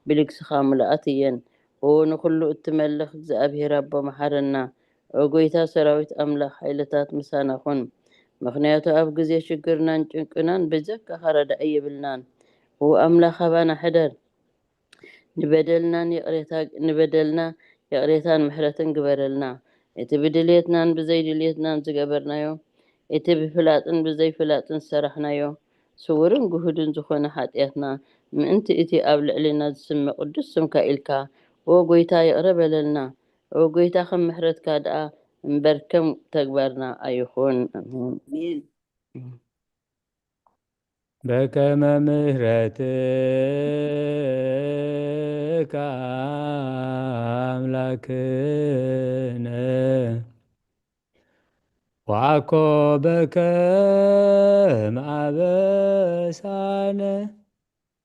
ብልግስኻ ምሉኣት እየን። ኦ ንኹሉ እትመልኽ እግዚኣብሔር ኣቦ መሓረና። ኦ ጎይታ ሰራዊት ኣምላኽ ሓይልታት ምሳና ኩን። ምኽንያቱ ኣብ ግዜ ሽግርናን ጭንቅናን ብጀካኻ ረዳኢ የብልናን። ኦ ኣምላኽ ኣባና ሕደር። ንበደልናን ይቕሬታ ንበደልና ይቕሬታን ምሕረትን ግበረልና። እቲ ብድልየትናን ብዘይድልየትናን ዝገበርናዮ፣ እቲ ብፍላጥን ብዘይፍላጥን ዝሰራሕናዮ፣ ስውርን ግሁድን ዝኾነ ሓጢኣትና፣ ምእንቲ እቲ ኣብ ልዕሌና ዝስመ ቅዱስ ስምካ ኢልካ፣ ኦ ጎይታ ይቕረ በለልና። ኦ ጎይታ ከም ምሕረትካ ደኣ እምበር ከም ተግባርና ኣይኹን። ኣሜን። በከመ ምሕረትከ ኣምላክነ ወአኮ በከመ አበሳነ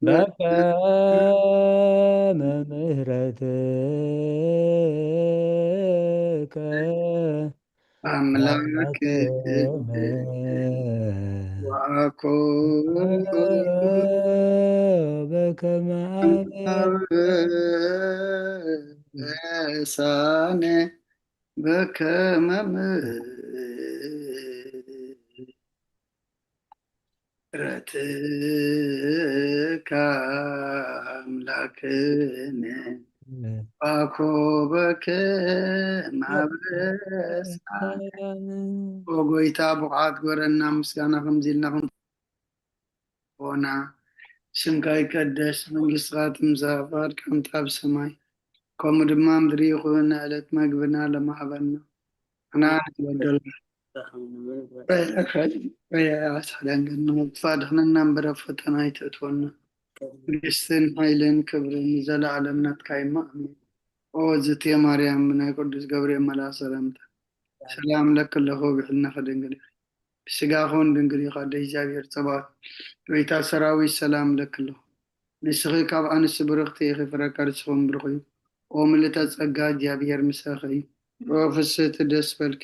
በከመ ምሕረትከ ኣምላክ ወአኮ በከመ አበሳነ በከመ ምሕረትከ አምላክነ አኮ በከመ አበሳነ። ኦ ጎይታ፣ ብቑዓት ግበረና፣ ምስጋና ከምዚ ኢልና ክንኮና። ስምካ ይቀደስ፣ መንግስትኻ ትምጻእ፣ ፍቓድካ ከምቲ ኣብ ሰማይ ከምኡ ድማ ምድሪ ይኹን። ዕለት መግብና ሎሚ ሃበና። ንሕና ንበደልና ክፋ ድሕነና እምበር ኣብ ፈተና ኣይተእትወና። መንግስትን ሓይልን ክብርን ንዘለኣለም ናትካ እዩ። ኣሜን። ኦ ዝቴ ማርያም፣ ብናይ ቅዱስ ገብርኤል መልኣክ ሰላምታ ሰላም ለኪ ኣለኹ፣ ብሕልናኺ ድንግል ኢኺ፣ ብስጋኺ እውን ድንግል ኢኺ፣ ኣደ እግዚኣብሔር ጸባኦት፣ ጎይታ ሰራዊት ሰላም ለኪ ኣለኹ። ንስኺ ካብ ኣንስቲ ብርኽቲ ኢኺ፣ ፍረ ከርስኺ እውን ብሩኽ እዩ። ኦ ምልእተ ጸጋ፣ እግዚኣብሔር ምሳኺ እዩ። ኦ ፍስህቲ ደስ በልኪ፣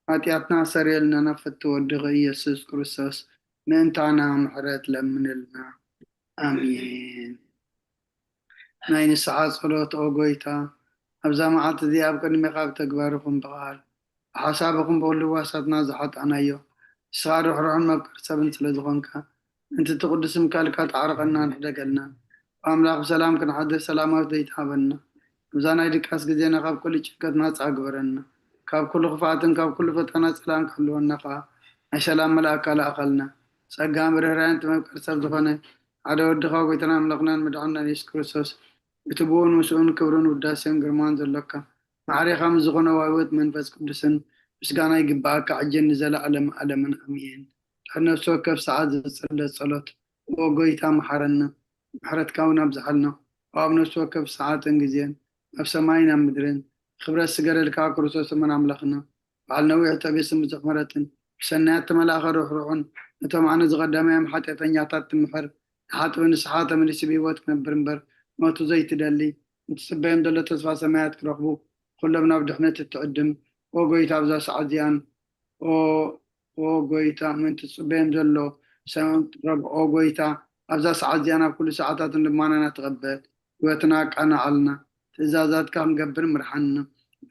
ሓጢኣትና ሰሪየልና ናብ ፍትው ወድኺ ኢየሱስ ክርስቶስ ምእንታና ምሕረት ለምንልና። ኣሜን። ናይ ንስሓ ጸሎት። ኦ ጎይታ፣ ኣብዛ መዓልቲ እዚኣ ኣብ ቅድሜኻ ብተግባር ይኹን ብቓል ብሓሳብ ይኹን ብኹሉ ህዋሳትና ዝሓጣናዮ፣ ንስኻ ርሕሩሕን መፍቀሪ ሰብን ስለ ዝኾንካ፣ ምእንቲ እቲ ቅዱስ ምካልካ ተዓረቐናን ሕደገልናን። ብኣምላኽ ብሰላም ክንሓድር ሰላማዊት ለይቲ ሃበና። ኣብዛ ናይ ድቃስ ግዜና ካብ ኩሉ ጭንቀት ናጻ ግበረና። ካብ ኩሉ ክፍኣትን ካብ ኩሉ ፈተና ጸላእን ክሕልወና ከኣ ናይ ሰላም መልኣካ ለኣኸልና። ጸጋን ርህራሄን እቲ መፍቀሪ ሰብ ዝኾነ ሓደ ወድኻ ጎይታና ኣምላኽናን መድሓንናን የሱስ ክርስቶስ፣ እቲ ብኡን ምስኡን ክብርን ውዳሴን ግርማን ዘሎካ፣ ማዕሬኻ ምስ ዝኾነ ዋህወት መንፈስ ቅዱስን ምስጋና ይግብኣካ፣ ሕጅን ንዘለኣለም ኣለምን ኣሜን። ድሕሪ ነፍሲ ወከፍ ሰዓት ዝጽለ ጸሎት። ኦ ጎይታ፣ መሓረና፣ ምሕረትካ እውን ኣብዝሓልና። ኣብ ነፍሲ ወከፍ ሰዓትን ግዜን፣ ኣብ ሰማይን ኣብ ምድርን፣ ክብረት ስገደልካ ክርስቶስ እመን ኣምላኽና። በዓል ነዊሕ ትዕግስትን ብዙሕ ምሕረትን፣ ብሰናያት ተመላእኸ ርሕሩሕን፣ ነቶም ኣነ ዝቐደማዮም ሓጢኣተኛታት ትምሕር፣ ንሓጥቢ ንስሓ ተመሊሱ ብህይወት ክነብር እምበር፣ ሞቱ ዘይትደሊ፣ እትጽበዮም ዘሎ ተስፋ ሰማያት ክረኽቡ፣ ኩሎም ናብ ድሕነት እትዕድም፣ ኦ ጎይታ፣ ኣብዛ ሰዓት እዚኣን፣ ኦ፣ ኦ ጎይታ፣ ምእንቲ ትጽበዮም ዘሎ ሰማያት ክረኽቡ፣ ኦ ጎይታ፣ ኣብዛ ሰዓት እዚኣን ኣብ ኩሉ ሰዓታትን ልማናና ተቐበል። ህይወትና ኣቃንዓልና፣ ትእዛዛትካ ክንገብር ምርሓና።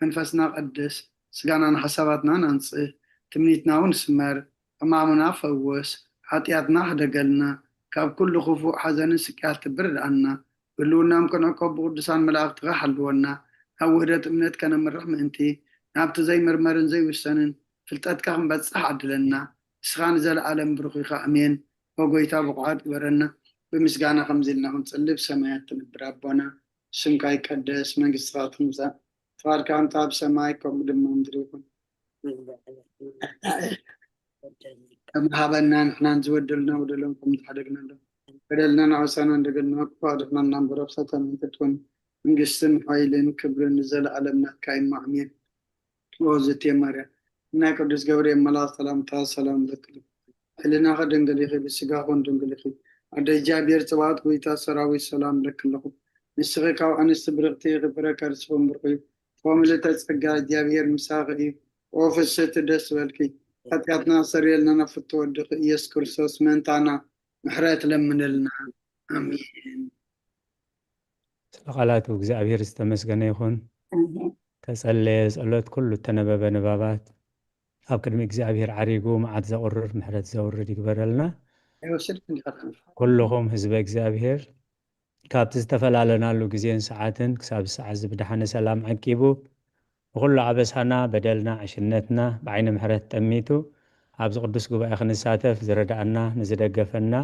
መንፈስና ቀድስ፣ ስጋናን ሓሳባትናን ኣንጽህ፣ ትምኒትና እውን ስመር፣ ሕማምና ፈውስ፣ ሓጢኣትና ሕደገልና፣ ካብ ኩሉ ክፉእ ሓዘንን ስቅያት ትብርድኣና፣ ብህልውናም ክንዕቆብ ብቅዱሳን መላእኽትኻ ሓልወና፣ ናብ ውህደት እምነት ከነምርሕ ምእንቲ፣ ናብቲ ዘይምርመርን ዘይውሰንን ፍልጠትካ ክንበጽሕ ዓድለና። ንስኻ ንዘለኣለም ብሩኽ ኢኻ። ኣሜን። ኦ ጎይታ፣ ብቑዓት ግበረና። ብምስጋና ከምዚ ኢልና ክንጽሊ፣ ብሰማያት ትነብር ኣቦና፣ ስምካ ይቀደስ፣ መንግስትኻ ትምጻእ፣ ፍቓድካ ከምታ ኣብ ሰማይ ከምኡ ድማ ምድሪ ይኹን። ከም ሃበና ንሕናን ዝበደሉና በደሎም ከም ዝሓደግናሎም፣ በደልና ንዓውሳና እንደገና ክፉእ ኣድሕነና እምበር፣ ኣብ ፈተና ኣይተእትወና፣ መንግስትን ሓይልን ክብርን ንዘለኣለም ናትካ እዩ፣ ኣሜን። ኦ ዝቴ ማርያም፣ ናይ ቅዱስ ገብርኤል መልኣኽ ሰላምታ ሰላም ለኪ። ሕልናኺ ድንግል ኢኺ፣ ብስጋኺ እውን ድንግል ኢኺ። ኣደ እግዚኣብሔር ጽባኦት፣ ጎይታ ሰራዊት፣ ሰላም ለኪ ኣለኹ። ንስኺ ካብ ኣንስቲ ብርኽቲ ኢኺ፣ ፍረ ከርስኺ እውን ብሩኽ እዩ። ኦ ምልእተ ጸጋ፣ እግዚኣብሔር ምሳኺ እዩ። ኦ ፍስሕቲ ደስ በልኪ፣ ሓጢኣትና ኣስተሰርየልና ናብ ፍትው ወድኺ ኢየሱስ ክርስቶስ ምእንታና ምሕረት ለምንልና። ኣሜን። ስለ ቃላቱ እግዚኣብሔር ዝተመስገነ ይኹን። ተጸለየ ጸሎት፣ ኩሉ እተነበበ ንባባት ኣብ ቅድሚ እግዚኣብሔር ዓሪጉ መዓት ዘቑርር ምሕረት ዘውርድ ይግበረልና። ኣይወሰድክን ዲኻ? ኩልኹም ህዝበ እግዚኣብሔር ካብቲ ዝተፈላለናሉ ግዜን ሰዓትን ክሳብ ሰዓት እዚ ብደሓነ ሰላም ዓቂቡ ንኹሉ ኣበሳና፣ በደልና፣ ዕሽነትና ብዓይኒ ምሕረት ጠሚቱ ኣብዚ ቅዱስ ጉባኤ ክንሳተፍ ዝረድኣና፣ ንዝደገፈና፣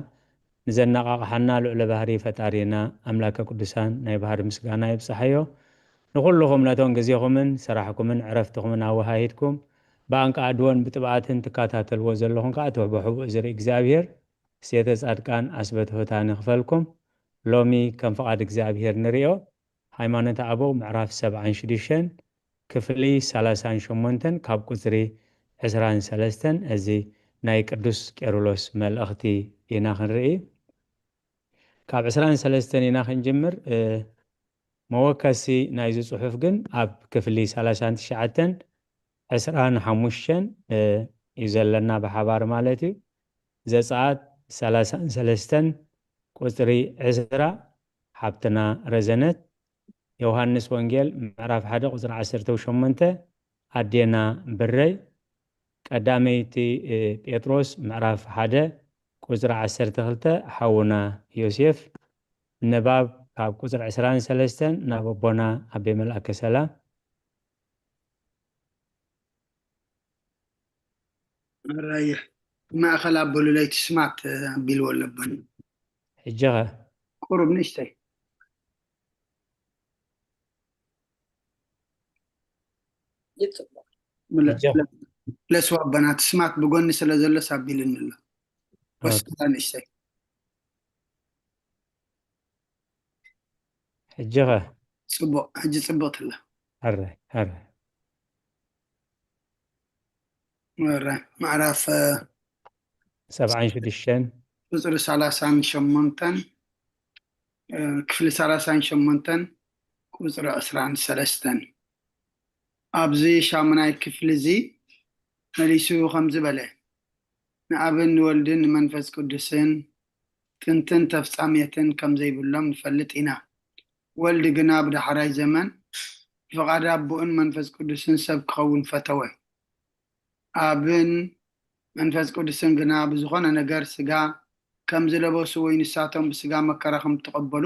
ንዘነቓቕሓና ልዑለ ባህሪ ፈጣሪና ኣምላከ ቅዱሳን ናይ ባህሪ ምስጋና ይብጽሓዮ። ንኹልኹም ነቶም ግዜኹምን ስራሕኩምን ዕረፍትኹምን ኣወሃሂድኩም ብኣንቃ ኣድወን ብጥብኣትን ትከታተልዎ ዘለኹም ከኣ ትሕቦ ሕብኡ ዝርኢ እግዚኣብሔር ስየተ ጻድቃን ኣስበ ትሑታን ይኽፈልኩም። ሎሚ ከም ፍቓድ እግዚኣብሔር ንርእዮ። ሃይማኖተ ኣበው ምዕራፍ ሰብዓን ሽዱሽተን ክፍሊ ሰላሳን ሸሞንተን ካብ ቁጽሪ ዕስራን ሰለስተን እዚ ናይ ቅዱስ ቄርሎስ መልእኽቲ ኢና ክንርኢ። ካብ ዕስራን ሰለስተን ኢና ክንጅምር። እ፣ መወከሲ ናይዚ ጽሑፍ ግን ኣብ ክፍሊ ሰላሳን ትሽዓተን ዕስራን ሓሙሽተን፣ እ፣ እዩ ዘለና ብሓባር ማለት እዩ። ዘጸኣት ሰላሳን ሰለስተን ቁጽሪ ዕስራ ሓብትና ረዘነት፣ ዮሃንስ ወንጌል ምዕራፍ ሓደ ቁጽሪ ዓሰርተ ሸሞንተ ኣዴና ብረይ፣ ቀዳመይቲ፣ እ፣ ጴጥሮስ ምዕራፍ ሓደ ቁጽሪ ዓሰርተ ክልተ ሓውና ዮሴፍ፣ ንባብ ካብ ቁጽሪ ዕስራን ሰለስተን ናብ ኣቦና ኣቤ መልኣከ ሰላም። ኣራየ ማእኸል ኣበሉለይ፣ እቲ ስማት ኣቢልዎ ኣለብን። ሕጂ ኸ? ቁሩብ ንእሽተይ። ይጽቡቕ። ምለ-፣ ሕጂ ኸ? ለስዋ ኣቦና፣ እቲ ስማት ብጎኒ ስለ ዘሎስ ኣቢልኒ ኣሎ። ወስዳ ንእሽተይ። ሕጂ ኸ? ጽቡቕ፣ ሕጂ ጽብቕቲ ኣላ። ሕራይ፣ ሕራይ። ወረ፣ ምዕራፍ፣ እ፣ ሰብዓን ሽዱሽተን። ቁጽሪ ሰላሳን ሸሞንተን፣ እ፣ ክፍሊ ሰላሳን ሸሞንተን ቁጽሪ ዕስራን ሰለስተን። ኣብዚ ሻሙናይ ክፍሊ እዚ መሊሱ ከምዚ በለ፣ ንኣብን ንወልድን ንመንፈስ ቅዱስን ጥንትን ተፍጻሜትን ከም ዘይብሎም ንፈልጥ ኢና። ወልድ ግና ብዳሕራይ ዘመን ብፍቓድ ኣቦኡን መንፈስ ቅዱስን ሰብ ክኸውን ፈተወ። ኣብን መንፈስ ቅዱስን ግና ብዝኾነ ነገር ስጋ ከም ዝለበሱ ወይ ንሳቶም ብስጋ መከራ ከም እተቐበሉ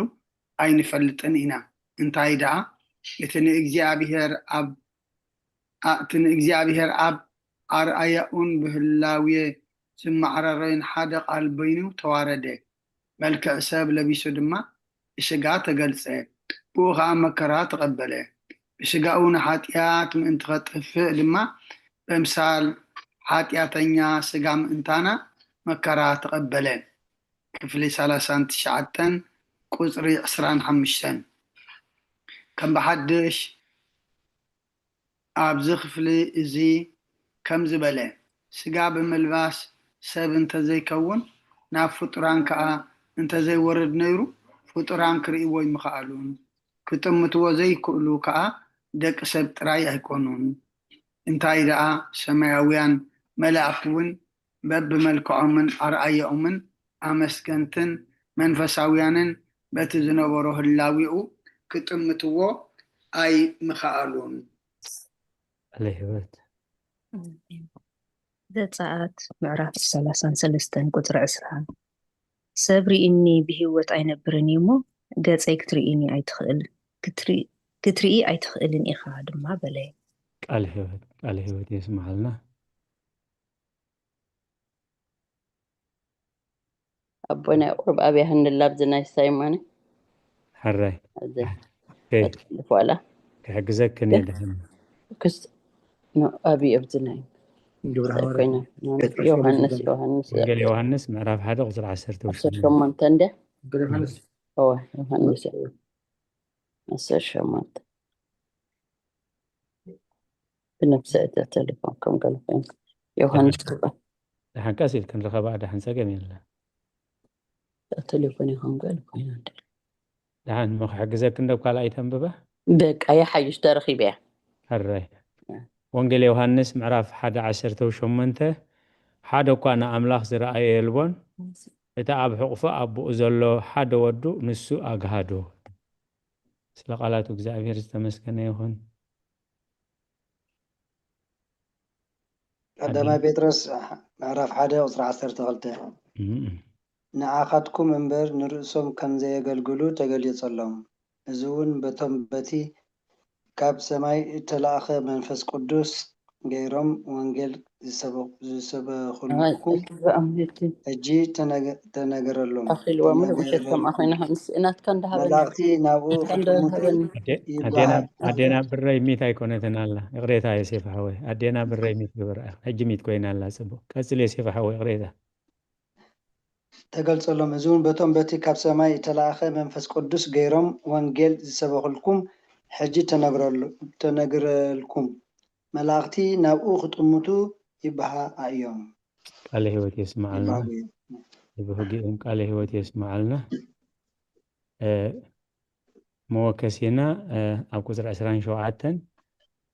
ኣይንፈልጥን ኢና። እንታይ ደኣ፣ እቲ ንእግዚኣብሔር ኣብ፣ ኣ-፣ እቲ ንእግዚኣብሔር ኣብ ኣርኣያኡን ብህላዌ ዝመዓራረዩን ሓደ ቃል በይኑ ተዋረደ። መልክዕ ሰብ ለቢሱ ድማ ብስጋ ተገልጸ። ብኡ ኸኣ መከራ ተቐበለ። ብስጋኡ ንሓጢኣት ምእንቲ ኸጥፍእ ድማ በምሳል ሓጢኣተኛ ስጋ ምእንታና መከራ ተቐበለ። ክፍሊ ሰላሳን ትሽዓተን ቁጽሪ ዕስራን ሓሙሽተን። ከም ብሓድሽ ኣብዚ ክፍሊ እዚ ከምዚ በለ፣ ስጋ ብምልባስ ሰብ እንተዘይከውን፣ ናብ ፍጡራን ከኣ እንተዘይወርድ ነይሩ፣ ፍጡራን ክርእይዎ ኣይምኸኣሉን፣ ክጥምትዎ ዘይክእሉ ከኣ ደቂ ሰብ ጥራይ ኣይኮኑን። እንታይ ደኣ፣ ሰማያውያን መላእኽቲ እውን በብመልክዖምን ኣርኣያኦምን ኣመስገንትን መንፈሳውያንን በቲ ዝነበሮ ህላዌኡ ክጥምትዎ ኣይምኸኣሉን። ቃለ ሕይወት። ዘጸኣት ምዕራፍ ሰላሳን ሰለስተን ቁጽሪ ዕስራ። ሰብ ርኢኒ ብህይወት ኣይነብርን እዩ እሞ፣ ገጸይ ክትርኢኒ ኣይትኽእል፣ ክትርኢ-፣ ክትርኢ ኣይትኽእልን ኢኻ ድማ በለዮ። ቃል ህይወት፣ ቃል ህይወት የስምዓልና። ኣቦና ያዕቆብ ኣብያ ህንድላ ኣብዚ ናይ ሳይሞን። ሕራይ። ኣብዚ ኦኬ። መጽሓፍ ዋላ። ክሕግዘክን እየ ደሕን። ክስ-፣ ኖ፣ ኣብይ ኣብዚ ናይ ግብረ እንታይ ሃዋርያት ኮይና? ጴጥሮስ ዮሃንስ፣ ወንጌል። ዮሃንስ ወንጌል ዮሃንስ ምዕራፍ ሓደ ቁጽሪ ዓሰርተ ዓሰርተ ሸሞንተ እንደ? ወንጌል ዮሃንስ። እወ፣ ዮሃንስ። ዓሰርተ ሸሞንተ። ብነብሰ እዛ ቴሌፎን ከም ገለ ኮይኑ። ዮሃንስ ደሓን። ክበል። ደሓን ቀስ ኢልክን ርኸባ፣ ደሓን ጸገም የለን። እዛ ቴሌፎን ከም ገለ ኮይና እንደ። ደሓን እሞ ክሕግዘክን ዶ ካልኣይ ተንብባ? በቃ ይሓይሽ ተረኺበያ። ሕራይ። ወንጌል ዮሃንስ ምዕራፍ ሓደ ዓሰርተ ሸሞንተ፣ ሓደ እኳ ንኣምላኽ ዝረኣዮ የልቦን፣ እቲ ኣብ ሕቑፎ ኣቦኡ ዘሎ ሓደ ወዱ ንሱ ኣግሃዶ። ስለ ቃላቱ እግዚኣብሔር ዝተመስገነ ይኹን። ቀዳማይ ጴጥሮስ ምዕራፍ ሓደ ቁጽሪ ዓሰርተ ክልተ። እም። ንዓኻትኩም እምበር ንርእሶም ከም ዘየገልግሉ ተገሊጸሎም። እዚ እውን በቶም በቲ ካብ ሰማይ እተላእኸ መንፈስ ቅዱስ ገይሮም ወንጌል ዝሰበ-፣ ዝሰበኹልኩም ሕጂ ተነገ-፣ ተነገረሎም። ኣኺልዎም ተነገረ-፣ ውሸት ከምኣ ኮይና ከም ስእናትካ እንዳሃበኒ። መላእኽቲ ናብኡ ናትካ ክጥምቱ እንዳሃበኒ። ኣዴ-፣ ይበሃል። ኣዴና፣ ኣዴና ብረይ ሚት ኣይኮነትን ኣላ። ይቕሬታ ዮሴፍ ሓወይ። ኣዴና ብረይ ሚት ግበራ። ሕጂ ሚት ኮይና ኣላ። ጽቡቕ። ቀጽል ዮሴፍ ሓወይ፣ ይቕሬታ። ተገልጸሎም። እዚ እውን በቶም በቲ ካብ ሰማይ እተላእኸ መንፈስ ቅዱስ ገይሮም ወንጌል ዝሰበኹልኩም ሕጂ ተነግረሉ-፣ ተነግረልኩም። መላእኽቲ ናብኡ ክጥምቱ ይበሃ እዮም። ቃለ ህይወት የስምዓልና። ይበሃ እዮም። ይብህግ እዮም። ቃለ ህይወት የስምዓልና። እ፣ መወከሲና፣ እ፣ ኣብ ቁጽሪ ዕስራን ሸውዓተን፣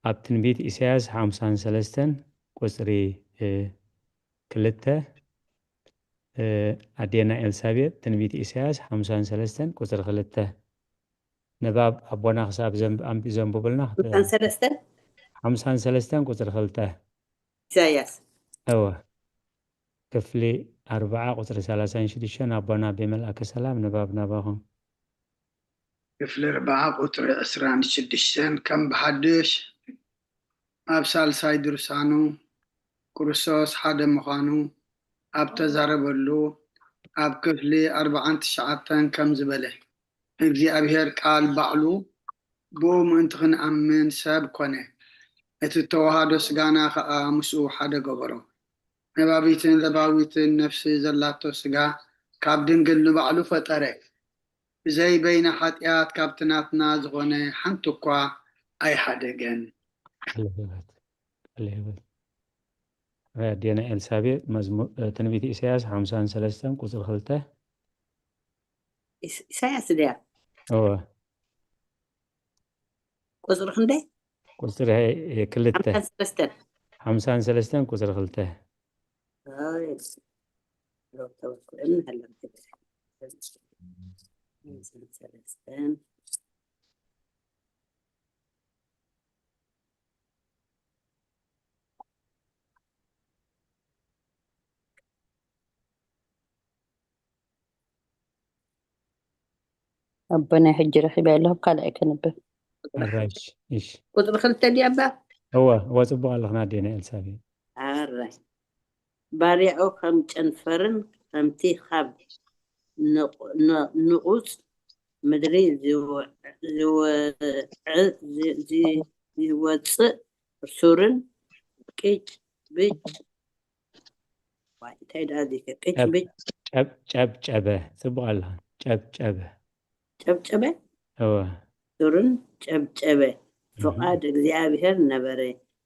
ኣብ ትንቢት ኢሳያስ ሓምሳን ሰለስተን ቁጽሪ፣ እ፣ ክልተ፣ እ፣ ኣዴና ኤልሳቤጥ፣ ትንቢት ኢሳያስ ሓምሳን ሰለስተን ቁጽሪ ክልተ። ንባብ ኣቦና ክሳብ ዘንብ-፣ ኣንቢ-፣ ዘንብቡልና ክተ-፣ ሓምሳን ሰለስተን? ሓምሳን ሰለስተን ቁጽሪ ክልተ። ኢሳያስ። እወ። ክፍሊ ኣርብዓ ቁጽሪ ሰላሳን ሽዱሽተን ኣቦና ኣቤ መልኣከ ሰላም ንባብ ናባኹም። ክፍሊ ኣርብዓ ቁጽሪ ዕስራን ሽዱሽተን ከም ብሓድሽ ኣብ ሳልሳይ ድርሳኑ ክርስቶስ ሓደ ምዃኑ ኣብ ተዛረበሉ ኣብ ክፍሊ ኣርብዓን ትሽዓተን ከም ዝበለ፣ እግዚኣብሔር ቃል ባዕሉ ብኡ ምእንቲ ክንኣምን ሰብ ኮነ፣ እቲ ተዋህዶ ስጋና ኸኣ ምስኡ ሓደ ገበሮ። ነባቢትን ለባዊትን ነፍሲ ዘላቶ ስጋ ካብ ድንግል ንባዕሉ ፈጠረ። ብዘይ በይነ ሓጢኣት ካብቲ ናትና ዝኾነ ሓንቲ እኳ ኣይሓደገን። ቃለ ህይወት፣ ቃለ ህይወት። ኣዴና ኤልሳቤጥ መዝሙ-፣ እ፣ ትንቢት ኢሳያስ ሓምሳን ሰለስተን ቁጽሪ ክልተ። ኢስ-፣ ኢሳያስ ድያ? እወ። ቁጽሪ ክንደይ? ቁጽሪ፣ እ፣ ክልተ። ሓምሳን ሰለስተን። ሓምሳን ሰለስተን ቁጽሪ ክልተ። ኣይ፣ ዶክተር ወርቁ እምኒ ሃለምቲ። ሓምሳን ሰለስተን። ኣቦናይ ሕጂ ረኺበ ኣለኹ፣ ካልኣይ ከንብብ። ኣራይሽ፣ እሺ። ቁጽሪ ክልተ ድያ እባ? እወ፣ እወ፣ ጽቡቕ ኣለኽና ኣዴና ኤልሳቤጥ። ኣራይ። ባርያኡ ከም ጨንፈርን ከምቲ ካብ ንቑ-፣ ን-፣ ንቑጽ ምድሪ ዝወ-፣ ዝወ-፣ ዝ-፣ ዝ-፣ ዝወጽእ ሱርን ቅጭ ብጭ ዋይ፣ እንታይ ደኣ ዚከ? ቅጭ ጨብ-፣ ብጭ። ጨብ-፣ ጨብጨበ። ጽቡቕ ኣለኻ። ጨብጨበ። ጨብጨበ? እወ። ሱርን ጨብጨበ። እህ። ፍቓድ እግዚኣብሔር ነበረ።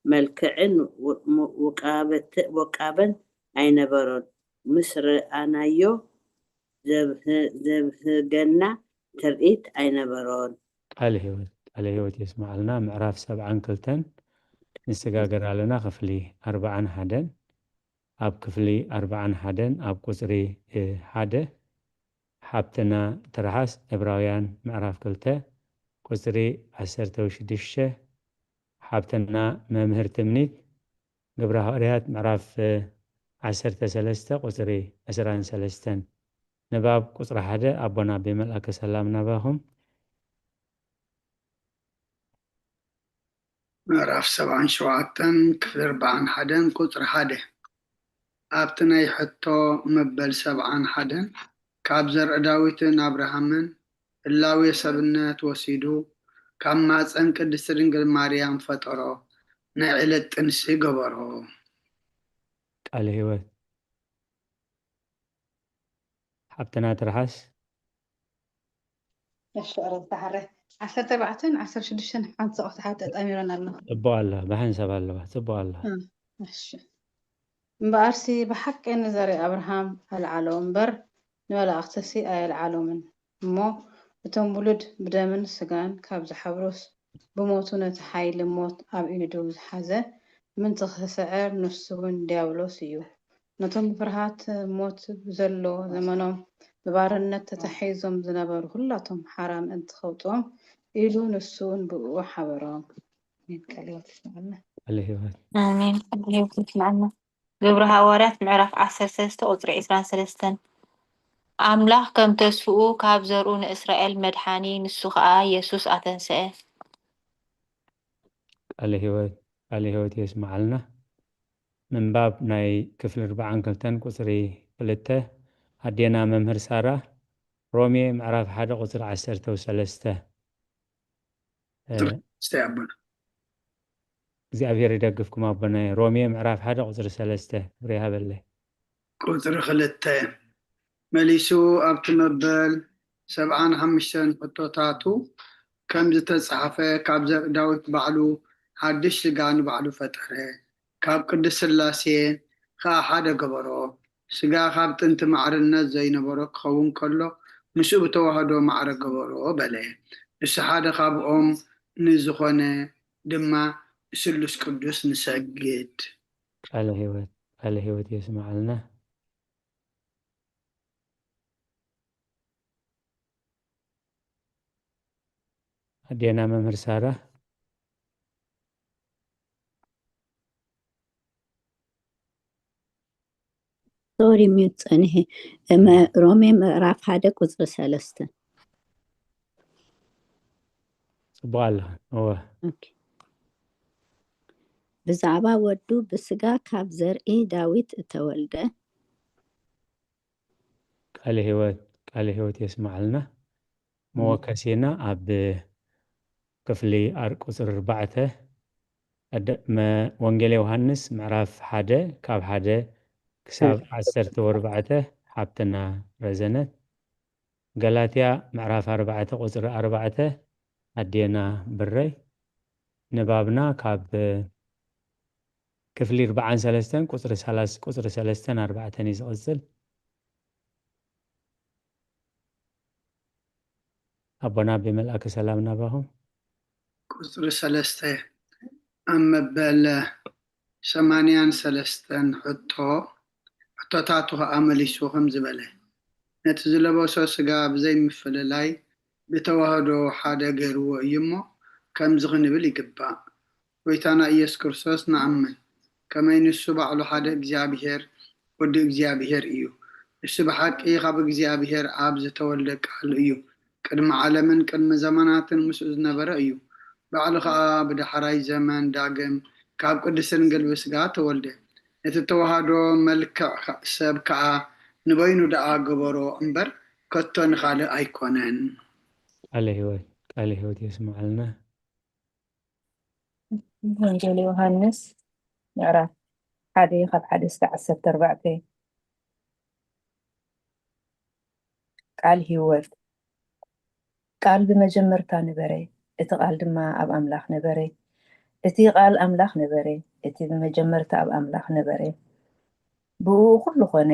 መልክዕን ው-፣ ሙ-፣ ውቃበት-፣ ውቃበን ኣይነበሮን። ምስ ረኣናዮ ዘብህ-፣ ዘብህገና ትርኢት ኣይነበሮን። ቃለ ህይወት፣ ቃለ ህይወት የስምዓልና። ምዕራፍ ሰብዓን ክልተን ንሰጋገር ኣለና። ክፍሊ ኣርብዓን ሓደን። ኣብ ክፍሊ ኣርብዓን ሓደን ኣብ ቁጽሪ፣ እ፣ ሓደ፣ ሓብትና ትርሓስ ዕብራውያን ምዕራፍ ክልተ ቁጽሪ ዓሰርተ ሽዱሽተ፣ ሓብትና መምህር ትምኒት ግብረ ሃዋርያት ምዕራፍ ዓሰርተ ሰለስተ ቁፅሪ ዕስራን ሰለስተን። ንባብ ቁፅሪ ሓደ ኣቦና ኣቤ መልኣከ ሰላም ናባኹም። ምዕራፍ ሰብዓን ሸውዓተን ክፍሊ ኣርብዓን ሓደን ቁፅሪ ሓደ። ኣብቲ ናይ ሕቶ መበል ሰብዓን ሓደን ካብ ዘርኢ ዳዊትን ኣብርሃምን ህላዌ ሰብነት ወሲዱ ካብ ማፀን ቅድስቲ ድንግል ማርያም ፈጠሮ፣ ናይ ዕለት ጥንሲ ገበሮ። ቃለ ህይወት ሓብትና ትርሓስ። እሺ፣ ኦሮምታ ሓረ ዓሰርተ ኣርባዕተን ዓሰርተ ሽዱሽተን ሓንቲ ሰቕቲ ሓ ተጣሚረን ኣለኹ። ጽቡቕ ኣለዋ፣ ብሓንሳብ ኣለዋ፣ ጽቡቕ ኣለዋ። እሺ። እምበኣርሲ ብሓቂ ንዘርኢ ኣብርሃም ኣልዓሎ እምበር ንመላእኽትሲ ኣየልዓሎምን። እሞ እቶም ውሉድ ብደምን ስጋን ካብ ዝሓብሩስ ብሞቱ ነቲ ሓይሊ ሞት ኣብ ኢዱ ዝሓዘ ምእንቲ ክስዕር ንሱ እውን ዲያብሎስ እዩ። ነቶም ብፍርሃት ሞት ብዘሎ ዘመኖም ብባርነት ተታሒዞም ዝነበሩ ኩላቶም ሓራ ምእንቲ ከውፅኦም ኢሉ ንሱ እውን ብእኡ ሓበሮም። ኣሜን። ቃለ ህይወት ይስምዓልና። ቃለ ህይወት ኣሜን። ቃለ ህይወት ይስምዓልና። ግብሪ ሃዋርያት ምዕራፍ ዓሰርተ ሰለስተ ቁፅሪ ዕስራን ሰለስተን። ኣምላኽ ከም ተስፍኡ ካብ ዘርኡ ንእስራኤል መድሓኒ ንሱ ኸኣ የሱስ ኣተንስአ። ቃለ ህይወት ቃለ ህይወት የስምዓልና። ምንባብ ናይ ክፍሊ ኣርብዓን ክልተን ቁፅሪ ክልተ። ኣዴና መምህር ሳራ ሮሜ ምዕራፍ ሓደ ቁፅሪ ዓሰርተ ሰለስተ። ቁፅሪ ሰለስተ ኣቦና። እግዚኣብሔር ይደግፍኩም ኣቦናይ። ሮሜ ምዕራፍ ሓደ ቁፅሪ ሰለስተ ክብሪ ይሃበለይ። ቁፅሪ ክልተ መሊሱ ኣብቲ መበል ሰብዓን ሓሙሽተን ሕቶታቱ ከም ዝተፃሕፈ ካብ ዘርኢ ዳዊት ባዕሉ ሓድሽ ስጋ ንባዕሉ ፈጠረ፣ ካብ ቅድስት ስላሴ ከዓ ሓደ ገበሮ። ስጋ ካብ ጥንቲ ማዕርነት ዘይነበሮ ክኸውን ከሎ ምስኡ ብተዋህዶ ማዕረ ገበሮ በለ። ንሱ ሓደ ካብኦም ንዝኾነ ድማ ንስሉስ ቅዱስ ንሰግድ። ቃለ ህይወት ቃለ ህይወት የስምዓልና። ኣዴና መምህር ሳራ ሶሪ ሚዩት ጸኒሐ። እመ- ሮሜ ምዕራፍ ሓደ ቁፅሪ ሰለስተ። ጽቡቕ ኣለኻ። እወ ኦኬ። ብዛዕባ ወዱ ብስጋ ካብ ዘርኢ ዳዊት እተወልደ ቃለ ህይወት ቃለ ህይወት የስምዓልና። መወከሲና ኣብ ክፍሊ ኣር- ቁፅሪ ኣርባዕተ ቀደ- መ- ወንጌል ዮሃንስ ምዕራፍ ሓደ ካብ ሓደ ክሳብ ዓሰርተ ወርባዕተ ሓብትና ረዘነት። ገላትያ ምዕራፍ ኣርባዕተ ቁፅሪ ኣርባዕተ ኣዴና ብረይ። ንባብና ካብ ክፍሊ ኣርባዓን ሰለስተን ቁፅሪ ሰላሳ ቁፅሪ ሰለስተን ኣርባዕተን እዩ ዝቕፅል። ኣቦና ኣቤ መልኣከ ሰላም ናባኹም። ቁፅሪ ሰለስተ ኣብ መበል ሰማንያን ሰለስተን ሕቶ ሕቶታቱ ከዓ መሊሱ ከም ዝበለ ነቲ ዝለበሶ ስጋ ብዘይ ምፍልላይ ብተዋህዶ ሓደ ገይርዎ እዩ እሞ ከምዚ ክንብል ይግባእ። ጎይታና ኢየሱስ ክርስቶስ ንኣምን። ከመይ ንሱ ባዕሉ ሓደ እግዚኣብሔር ወዲ እግዚኣብሔር እዩ። ንሱ ብሓቂ ካብ እግዚኣብሔር ኣብ ዝተወልደ ቃል እዩ። ቅድሚ ዓለምን ቅድሚ ዘመናትን ምስኡ ዝነበረ እዩ። ባዕሉ ኸዓ ብዳሕራይ ዘመን ዳግም ካብ ቅድስት ድንግል ብስጋ ተወልደ። ነቲ ተዋህዶ መልክዕ ሰብ ከኣ ንበይኑ ደኣ ገበሮ እምበር ከቶ ንኻልእ ኣይኮነን። ቃለ ህይወት ቃለ ህይወት የስምዓልና። ወንጌል ዮሃንስ ምዕራፍ ሓደ ካብ ሓደ እስከ ዓሰርተ ኣርባዕተ። ቃል ህይወት። ቃል ብመጀመርታ ነበረ፣ እቲ ቃል ድማ ኣብ ኣምላኽ ነበረ፣ እቲ ቃል ኣምላኽ ነበረ። እቲ ብመጀመርታ ኣብ ኣምላኽ ነበረ። ብእኡ ኩሉ ኾነ፣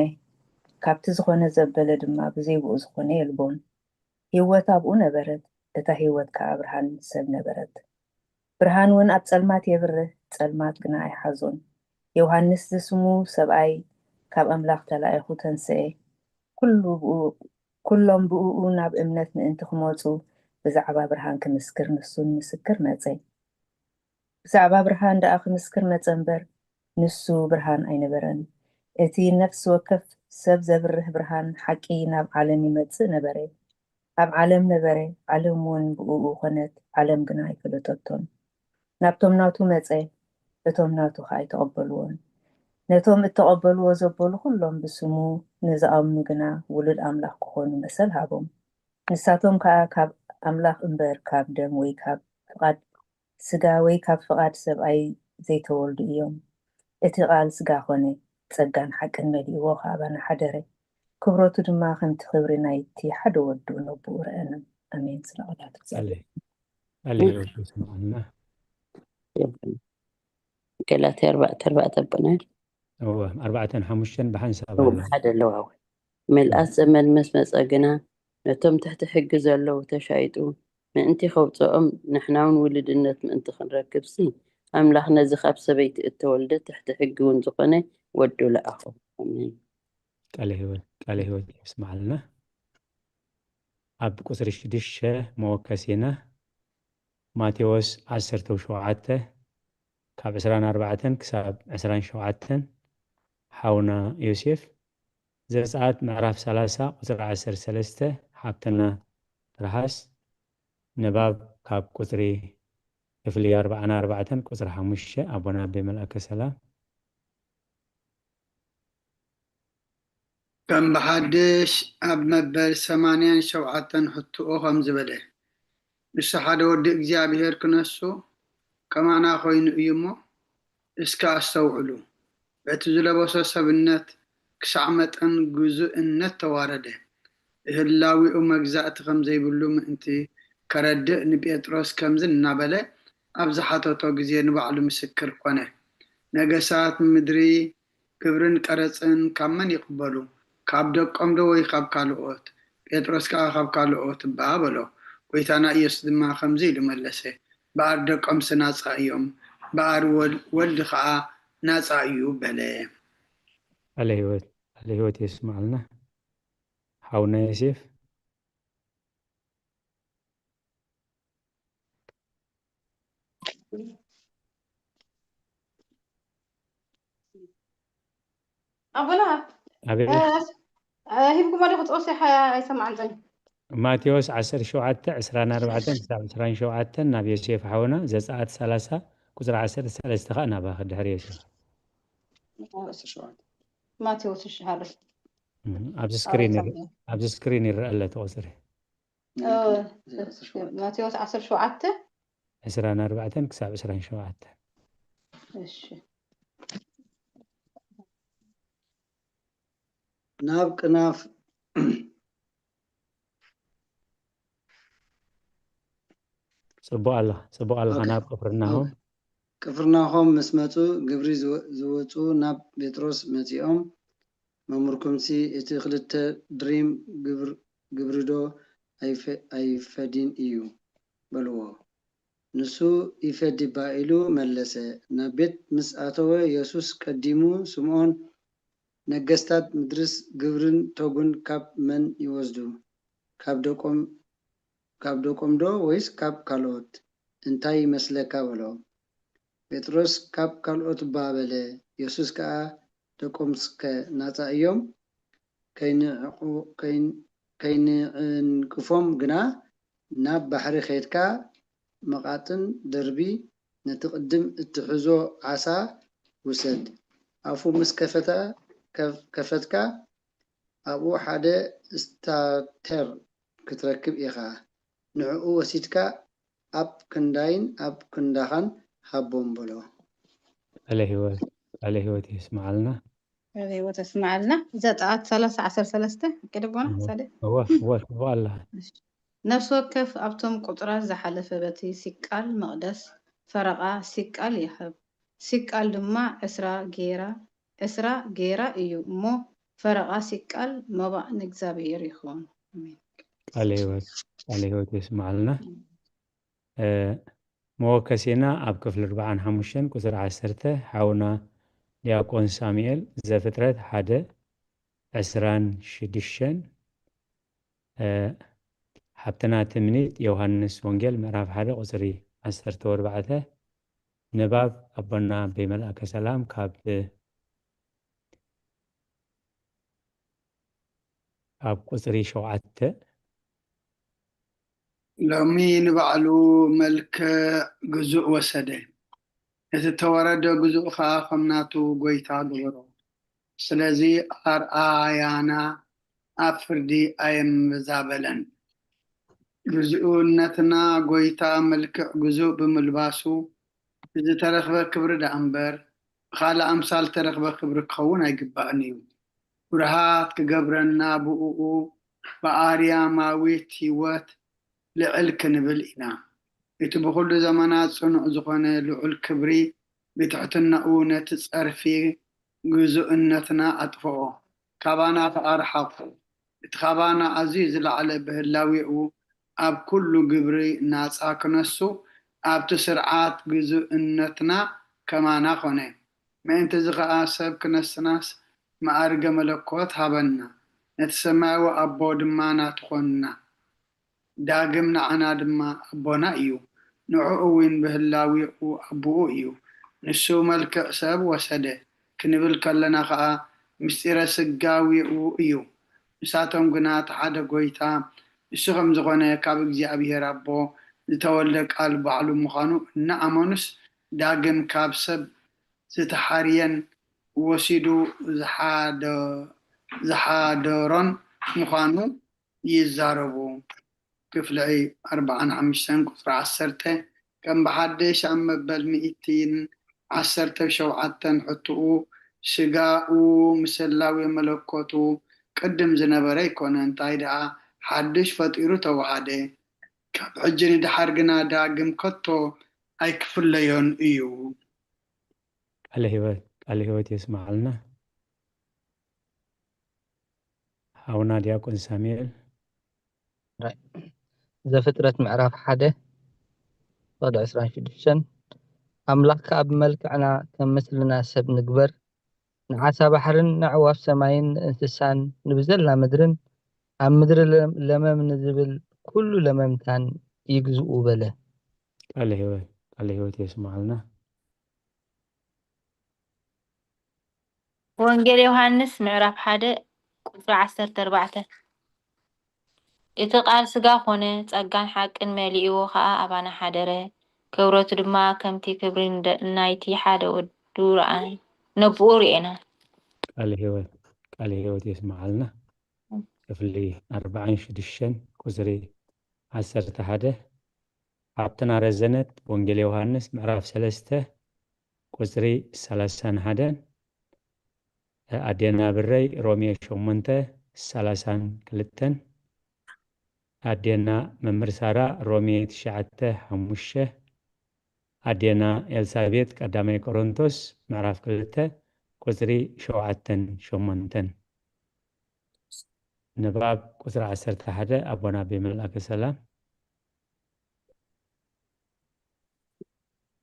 ካብቲ ዝኾነ ዘበለ ድማ ብዘይ ብኡ ዝኾነ የልቦን። ህይወት ኣብኡ ነበረት፣ እታ ህይወት ከኣ ብርሃን ሰብ ነበረት። ብርሃን እውን ኣብ ጸልማት የብርህ፣ ጸልማት ግና ኣይሓዞን። ዮሃንስ ዝስሙ ሰብኣይ ካብ ኣምላኽ ተላኢኹ ተንስኤ። ኩሉ ብኡ ኩሎም ብእኡ ናብ እምነት ምእንቲ ክመጹ ብዛዕባ ብርሃን ክምስክር ንሱን ምስክር መጸ። ብዛዕባ ብርሃን ደኣ ክምስክር መጸ እምበር ንሱ ብርሃን ኣይነበረን። እቲ ነፍሲ ወከፍ ሰብ ዘብርህ ብርሃን ሓቂ ናብ ዓለም ይመጽእ ነበረ። ኣብ ዓለም ነበረ፣ ዓለም እውን ብእኡ ኾነት፣ ዓለም ግና ኣይፈለጠቶን። ናብቶም ናቱ መጸ፣ እቶም ናቱ ኸኣ ኣይተቐበልዎን። ነቶም እተቐበልዎ ዘበሉ ኹሎም ብስሙ ንዝኣምኑ ግና ውሉድ ኣምላኽ ክኾኑ መሰል ሃቦም። ንሳቶም ከኣ ካብ ኣምላኽ እምበር ካብ ደም ወይ ካብ ፍቓድ ስጋ ወይ ካብ ፍቓድ ሰብኣይ ዘይተወልዱ እዮም። እቲ ቃል ስጋ ኾነ፣ ጸጋን ሓቅን መሊእዎ ከኣባና ሓደረ። ክብረቱ ድማ ከምቲ ክብሪ ናይቲ ሓደ ወዱ ነቦኡ ረኣና። ኣሜን። ስለ ቃላት እግዚኣብሔር። ቃል ህይወት ይስማዕና። ገላትያ ኣርባዕተ ኣርባዕተ ኣቦና እወ ኣርባዕተን ሓሙሽተን ብሓንሳብ እወ ኣሎ። ሓደ ኣለዋ። ምልኣት ዘመን ምስ መጸ ግና ነቶም ትሕቲ ሕጊ ዘለዉ ተሻይጡ ምእንቲ ከውፅኦም ንሕናውን ውልድነት ምእንቲ ክንረክብሲ ኣምላኽ ነዚ ካብ ሰበይቲ እተወልደ ትሕቲ ሕጊ እውን ዝኾነ ወዱ ለኣኹ። ኣሜን። ቃለ ህይወት ቃለ ህይወት ይስማዕልና። ኣብ ቁፅሪ ሽዱሽተ መወከሲና ማቴዎስ ዓሰርተ ሸውዓተ ካብ ዕስራን ኣርባዕተን ክሳብ ዕስራን ሸውዓተን ሓውና ዮሴፍ። ዘጸኣት ምዕራፍ ሰላሳ ቁጽሪ ዓሰርተ ሰለስተ ሓብትና ትርሃስ። ንባብ ካብ ቁጽሪ ክፍሊ ኣርባዓን ኣርባዕተን ቁጽሪ ሓሙሽተ ኣቦና ኣቤ መልኣከ ሰላም። ከም ብሓድሽ ኣብ መበል ሰማንያን ሸውዓተን ሕትኡ ከምዚ በለ፣ ንሱ ሓደ ወዲ እግዚኣብሔር ክነሱ ከማና ኮይኑ እዩ እሞ፣ እስከ ኣስተውዕሉ። በቲ ዝለበሶ ሰብነት ክሳዕ መጠን ግዙእነት ተዋረደ። ህላዊኡ መግዛእቲ ከም ዘይብሉ ምእንቲ ከረድእ ንጴጥሮስ ከምዚ እናበለ ኣብ ዝሓተቶ ግዜ ንባዕሉ ምስክር ኮነ። ነገሳት ምድሪ ግብርን ቀረጽን ካብ መን ይቕበሉ? ካብ ደቆም ዶ ወይ ካብ ካልኦት? ጴጥሮስ ከኣ ካብ ካልኦት እባ በሎ። ጐይታና ኢየሱስ ድማ ከምዚ ኢሉ መለሰ፣ በኣር ደቆምሲ ናጻ እዮም፣ በኣር ወል- ወልድ ኸኣ ናጻ እዩ በለ። ቃለ ህይወት ቃለ ህይወት የስምዓልና ሓውና ዮሴፍ። ኣቦና ኣቤት እ፣ እ፣ ሂብኩሞ ዲኹ ጦሲ ኣይሰማዕን ጸኒ ማቴዎስ ዓሰርተ ሸውዓተ ዕስራን ኣርባዕተን ክሳብ ዕስራን ሸውዓተን ናብ ዮሴፍ ሓውና፣ ዘጸኣት ሰላሳ ቁጽሪ ዓሰርተ ሰለስተ ከኣ ናባኺ ድሕሪ ዮሴፍ። ማቴዎስ እሺ ሃበ እም፣ ኣብዚ ስክሪን ይር- ኣብዚ ስክሪን ይረአ ኣሎ እቲ ቁጽሪ። ማቴዎስ ዓሰርተ ሸውዓተ ዕስራን ኣርባዕተን ክሳብ ዕስራን ሸውዓተን። እሺ ናብ ቅናፍ ጽቡቕ ኣለኻ ጽቡቕ ኣለኻ። ኦኬ። ናብ ቅፍርናሆም ቅፍርናሆም ምስ መጹ ግብሪ ዝወ- ዝወጹ ናብ ጴጥሮስ መጺኦም፣ መምህርኩምሲ እቲ ክልተ ድሪም ግብር ግብሪ ዶ ኣይፈ- ኣይፈዲን እዩ? በልዎ። ንሱ ኢፈዲ እባ ኢሉ መለሰ። ናብ ቤት ምስ ኣተወ የሱስ ቀዲሙ ስምዖን፣ ነገስታት ምድርስ ግብርን ቶጉን ካብ መን ይወስዱ? ካብ ደቆም ካብ ደቆም ዶ ወይስ ካብ ካልኦት? እንታይ ይመስለካ? በሎ። ጴጥሮስ ካብ ካልኦት እባ በለ። የሱስ ከኣ ደቆምስከ ናጻ እዮም? ከይንዕቁ- ከይን- ከይንዕንቅፎም ግና ናብ ባሕሪ ከይድካ መቓጥን ደርቢ፣ ነቲ ቅድም እትሕዞ ዓሳ ውሰድ። ኣፉ ምስ ከፈተ ከፍ- ከፈትካ ኣብኡ ሓደ ስታተር ክትረክብ ኢኻ። ንዕኡ ወሲድካ ኣብ ክንዳይን ኣብ ክንዳኻን ሃቦም በሎ። ቃለ ህይወት ቃለ ህይወት የስምዓልና። ቃለ ህይወት የስምዓልና። ዘጸኣት ሰላሳ ዓሰርተ ሰለስተ ቅድም ጎና እወ ሳደ እወ እወ ጽቡቕ ኣለኻ። ነፍሲ ወከፍ ኣብቶም ቁጽራት ዝሓለፈ በቲ ሲቃል መቕደስ ፈረቓ ሲቃል ይሃብ። ሲቃል ድማ ዕስራ ጌራ ዕስራ ጌራ እዩ እሞ ፈረቓ ሲቃል መባእ ንእግዚኣብሔር ይኹን። ኣሜን። ቃለ ህይወት ቃለ ህይወት የስምዓልና። እ፣ መወከሲና ኣብ ክፍሊ ኣርባዓን ሓሙሽተን ቁጽሪ ዓሰርተ ሓውና ዲያቆን ሳሙኤል ዘፍጥረት ሓደ ዕስራን ሽዱሽተን እ፣ ሓብትና ትምኒት ዮሃንስ ወንጌል ምዕራፍ ሓደ ቁጽሪ ዓሰርተ ኣርባዕተ ንባብ ኣቦና ኣቦይ መልኣከ ሰላም ካብ ኣብ ቁጽሪ ሸውዓተ። ሎሚ ንባዕሉ መልክዕ ግዙእ ወሰደ፣ ነቲ እተወረደ ግዙእ ኸኣ ከም ናቱ ጐይታ ገበሮ። ስለዚ ኣርኣያና ኣብ ፍርዲ ኣየመዛበለን። ግዙእነትና ጐይታ መልክዕ ግዙእ ብምልባሱ፣ ዝተረኽበ ክብሪ ደኣ እምበር፣ ብኻልእ ኣምሳል ዝተረኽበ ክብሪ ክኸውን ኣይግባእን እዩ። ብሩሃት ክገብረና፣ ብእኡ ብኣርያማዊት ህይወት ልዕል ክንብል ኢና። እቲ ብኹሉ ዘመናት ጽኑዕ ዝኾነ ልዑል ክብሪ፣ ብትሕትናኡ ነቲ ጸርፊ ግዙእነትና ኣጥፍኦ፣ ካባና ከኣ ርሓቑ። እቲ ካባና ኣዝዩ ዝለዓለ ብህላዌኡ ኣብ ኩሉ ግብሪ ናጻ ክነሱ፣ ኣብቲ ስርዓት ግዙእነትና ከማና ኾነ። ምእንቲ እዚ ኸኣ ሰብ ክነስናስ መኣርገ መለኮት ሃበና፣ ነቲ ሰማያዊ ኣቦ ድማ ናቱ ኾንና። ዳግም ንዓና ድማ ኣቦና እዩ፣ ንዕኡ እውን ብህላዌኡ ኣቦኡ እዩ። ንሱ መልክዕ ሰብ ወሰደ ክንብል ከለና ኸኣ፣ ምስጢረ ስጋዌኡ እዩ። ንሳቶም ግና እቲ ሓደ ጐይታ ንሱ ከም ዝኾነ፣ ካብ እግዚኣብሔር ኣቦ ዝተወልደ ቃል ባዕሉ ምዃኑ እናኣመኑስ፣ ዳግም ካብ ሰብ ዝተሓርየን ወሲዱ ዝሓደ-፣ ዝሓደሮን ምዃኑ ይዛረቡ። ክፍሊ ኣርባዓን ሓሙሽተን ቁጽሪ ዓሰርተ፣ ከም ብሓድሽ ኣብ መበል ሚእትን ዓሰርተ ሸውዓተን ሕቶኡ፣ ስጋኡ ምስ ህላዌ መለኮቱ ቅድም ዝነበረ ኣይኮነን፣ እንታይ ደኣ ሓድሽ ፈጢሩ ተዋሃደ። ካብ ሕጂ ንደሓር ግና ዳግም ከቶ ኣይክፍለዮን እዩ። ቃለ ህይወት፣ ቃለ ህይወት የስምዓልና። ሓውና ዲያቆን ሳሙኤል። ዘፍጥረት ምዕራፍ ሓደ ፍቕዲ ዕስራን ሽዱሽተን፣ ኣምላኽ ከኣ ብመልክዕና ከም ምስልና ሰብ ንግበር፣ ንዓሳ ባሕርን ንኣዕዋፍ ሰማይን ንእንስሳን ንብዘላ ምድርን ኣብ ምድሪ ለ-፣ ለመም ንዝብል ኩሉ ለመምታን ይግዝኡ በለ። ቃለ ህይወት፣ ቃለ ህይወት የስምዓልና። ወንጌል ዮሃንስ ምዕራፍ ሓደ ቁጽሪ ዓሰርተ ኣርባዕተ። እቲ ቃል ስጋ ኾነ፣ ጸጋን ሓቅን መሊእዎ ኸኣ ኣባና ሓደረ፣ ክብረቱ ድማ ከምቲ ክብሪ እንደ-፣ ናይቲ ሓደ ወዱ ረኣና፣ ነብኡ ርኤና። ቃለ ህይወት፣ ቃለ ህይወት የስምዓልና። ክፍሊ ኣርባዓን ሽዱሽተን ቁጽሪ ዓሰርተ ሓደ። ሓብትና ረዘነት ወንጌል ዮሃንስ ምዕራፍ ሰለስተ ቁጽሪ ሰላሳን ሓደን። ኣዴና ብረይ ሮሜ ሸሞንተ ሰላሳን ክልተን። ኣዴና መምህር ሳራ ሮሜ ትሽዓተ ሓሙሽተ። ኣዴና ኤልሳቤጥ ቀዳማይ ቆሮንቶስ ምዕራፍ ክልተ ቁጽሪ ሸውዓተን ሸሞንተን። ንባብ ቁጽሪ ዓሰርተ ሓደ ኣቦና ኣቦይ መልኣከ ሰላም።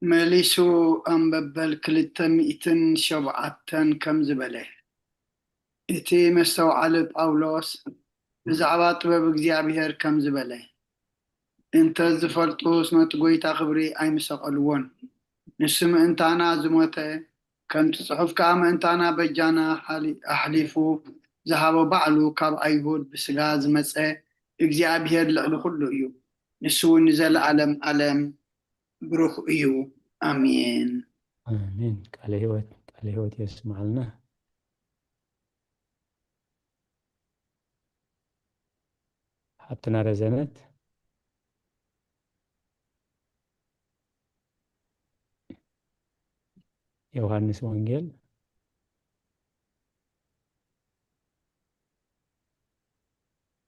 መሊሱ ኣብ መበል ክልተ ሚእትን ሸውዓተን ከምዚ በለ፣ እቲ መስተውዓሊ ጳውሎስ ብዛዕባ ጥበብ እግዚኣብሔር ከምዚ በለ፣ እንተ ዝፈልጡስ ነቲ ጐይታ ክብሪ ኣይምሰቐልዎን። ንሱ ምእንታና ዝሞተ፣ ከምቲ ጽሑፍ ከኣ ምእንታና በጃና ሓሊ-፣ ኣሕሊፉ ዝሃቦ ባዕሉ ካብ ኣይሁድ ብስጋ ዝመጸ እግዚኣብሔር ልዕሊ ኩሉ እዩ። ንሱ እውን ንዘለኣለም ኣለም ብሩኽ እዩ። ኣሜን። ኣሜን። ቃለ ህይወት፣ ቃለ ህይወት የስምዓልና። ሓብትና ረዘነት፣ ዮሃንስ ወንጌል።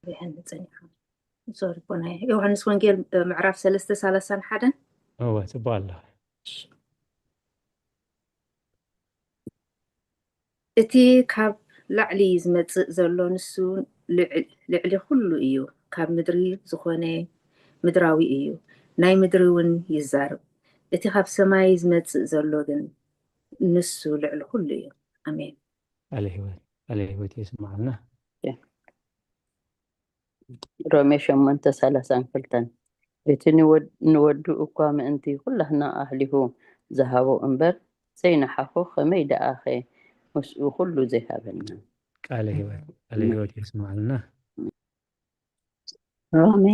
ሪሐን ጸኒሓ። ሶሪ፣ ኮነ ዮሃንስ ወንጌል፣ እ፣ ምዕራፍ ሰለስተ ሰላሳን ሓደን። እወ፣ ጽቡቕ ኣለኻ። እቲ ካብ ላዕሊ ዝመጽእ ዘሎ ንሱ ልዕ-፣ ልዕሊ ኩሉ እዩ። ካብ ምድሪ ዝኾነ ምድራዊ እዩ፣ ናይ ምድሪ እውን ይዛረብ። እቲ ካብ ሰማይ ዝመጽእ ዘሎ ግን ንሱ ልዕሊ ኩሉ እዩ። ኣሜን። ቃለ ህይወት፣ ቃለ ህይወት የስምዓልና። ሮሜ ሸሞንተ ሰላሳን ክልተን፣ እቲ ንወድ-፣ ንወዱ እኳ ምእንቲ ኩላህና ኣሕሊፉ ዝሃቦ እምበር ዘይነሓኾ ከመይ ደኣኸ ምስኡ ኩሉ ዘይሃበና? ቃለ ህይወት፣ ቃለ ህይወት የስምዓልና። ሮሜ፣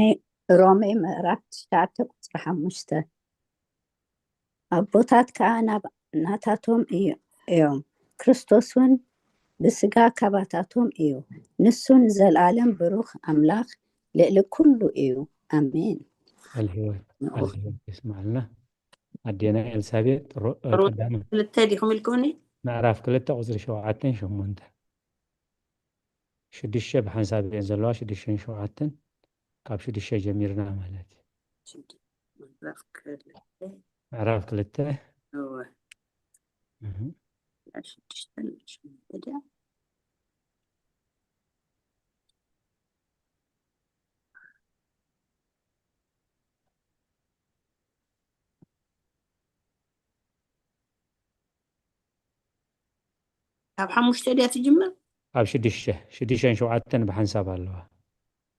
ሮሜ ምዕራፍ ትሽዓተ ቁጽሪ ሓሙሽተ። ኣቦታት ከኣ ናብ ናታቶም እዩ-፣ እዮም። ክርስቶስ እውን ብስጋ ካባታቶም እዩ። ንሱ ንዘለኣለም ብሩኽ ኣምላኽ ልዕሊ ኩሉ እዩ። ኣሜን። ቃለ ህይወት፣ ቃለ ህይወት የስምዓልና። ኣዴና ኤልሳቤጥ ሮ-፣ ሮሜ ቀዳም-፣ ክልተ ዲኹም ኢልኩምኒ? ምዕራፍ ክልተ ቁጽሪ ሸውዓተን ሸሞንተን። ሽዱሽተ ብሓንሳብ እየን ዘለዋ፣ ሽዱሽተን ሸውዓተን። ካብ ሽዱሽተ ጀሚርና ማለት እዩ። ሽዱ-፣ ምዕራፍ ክልተ። ምዕራፍ ክልተ። እወ። እህ። ሽዱሽተ ሸሞንተ ድያ? ካብ ሓሙሽተ ድያ ትጅምር? ኣብ ሽዱሽተ፣ ሽዱሽተን ሸውዓተን ብሓንሳብ ኣለዋ።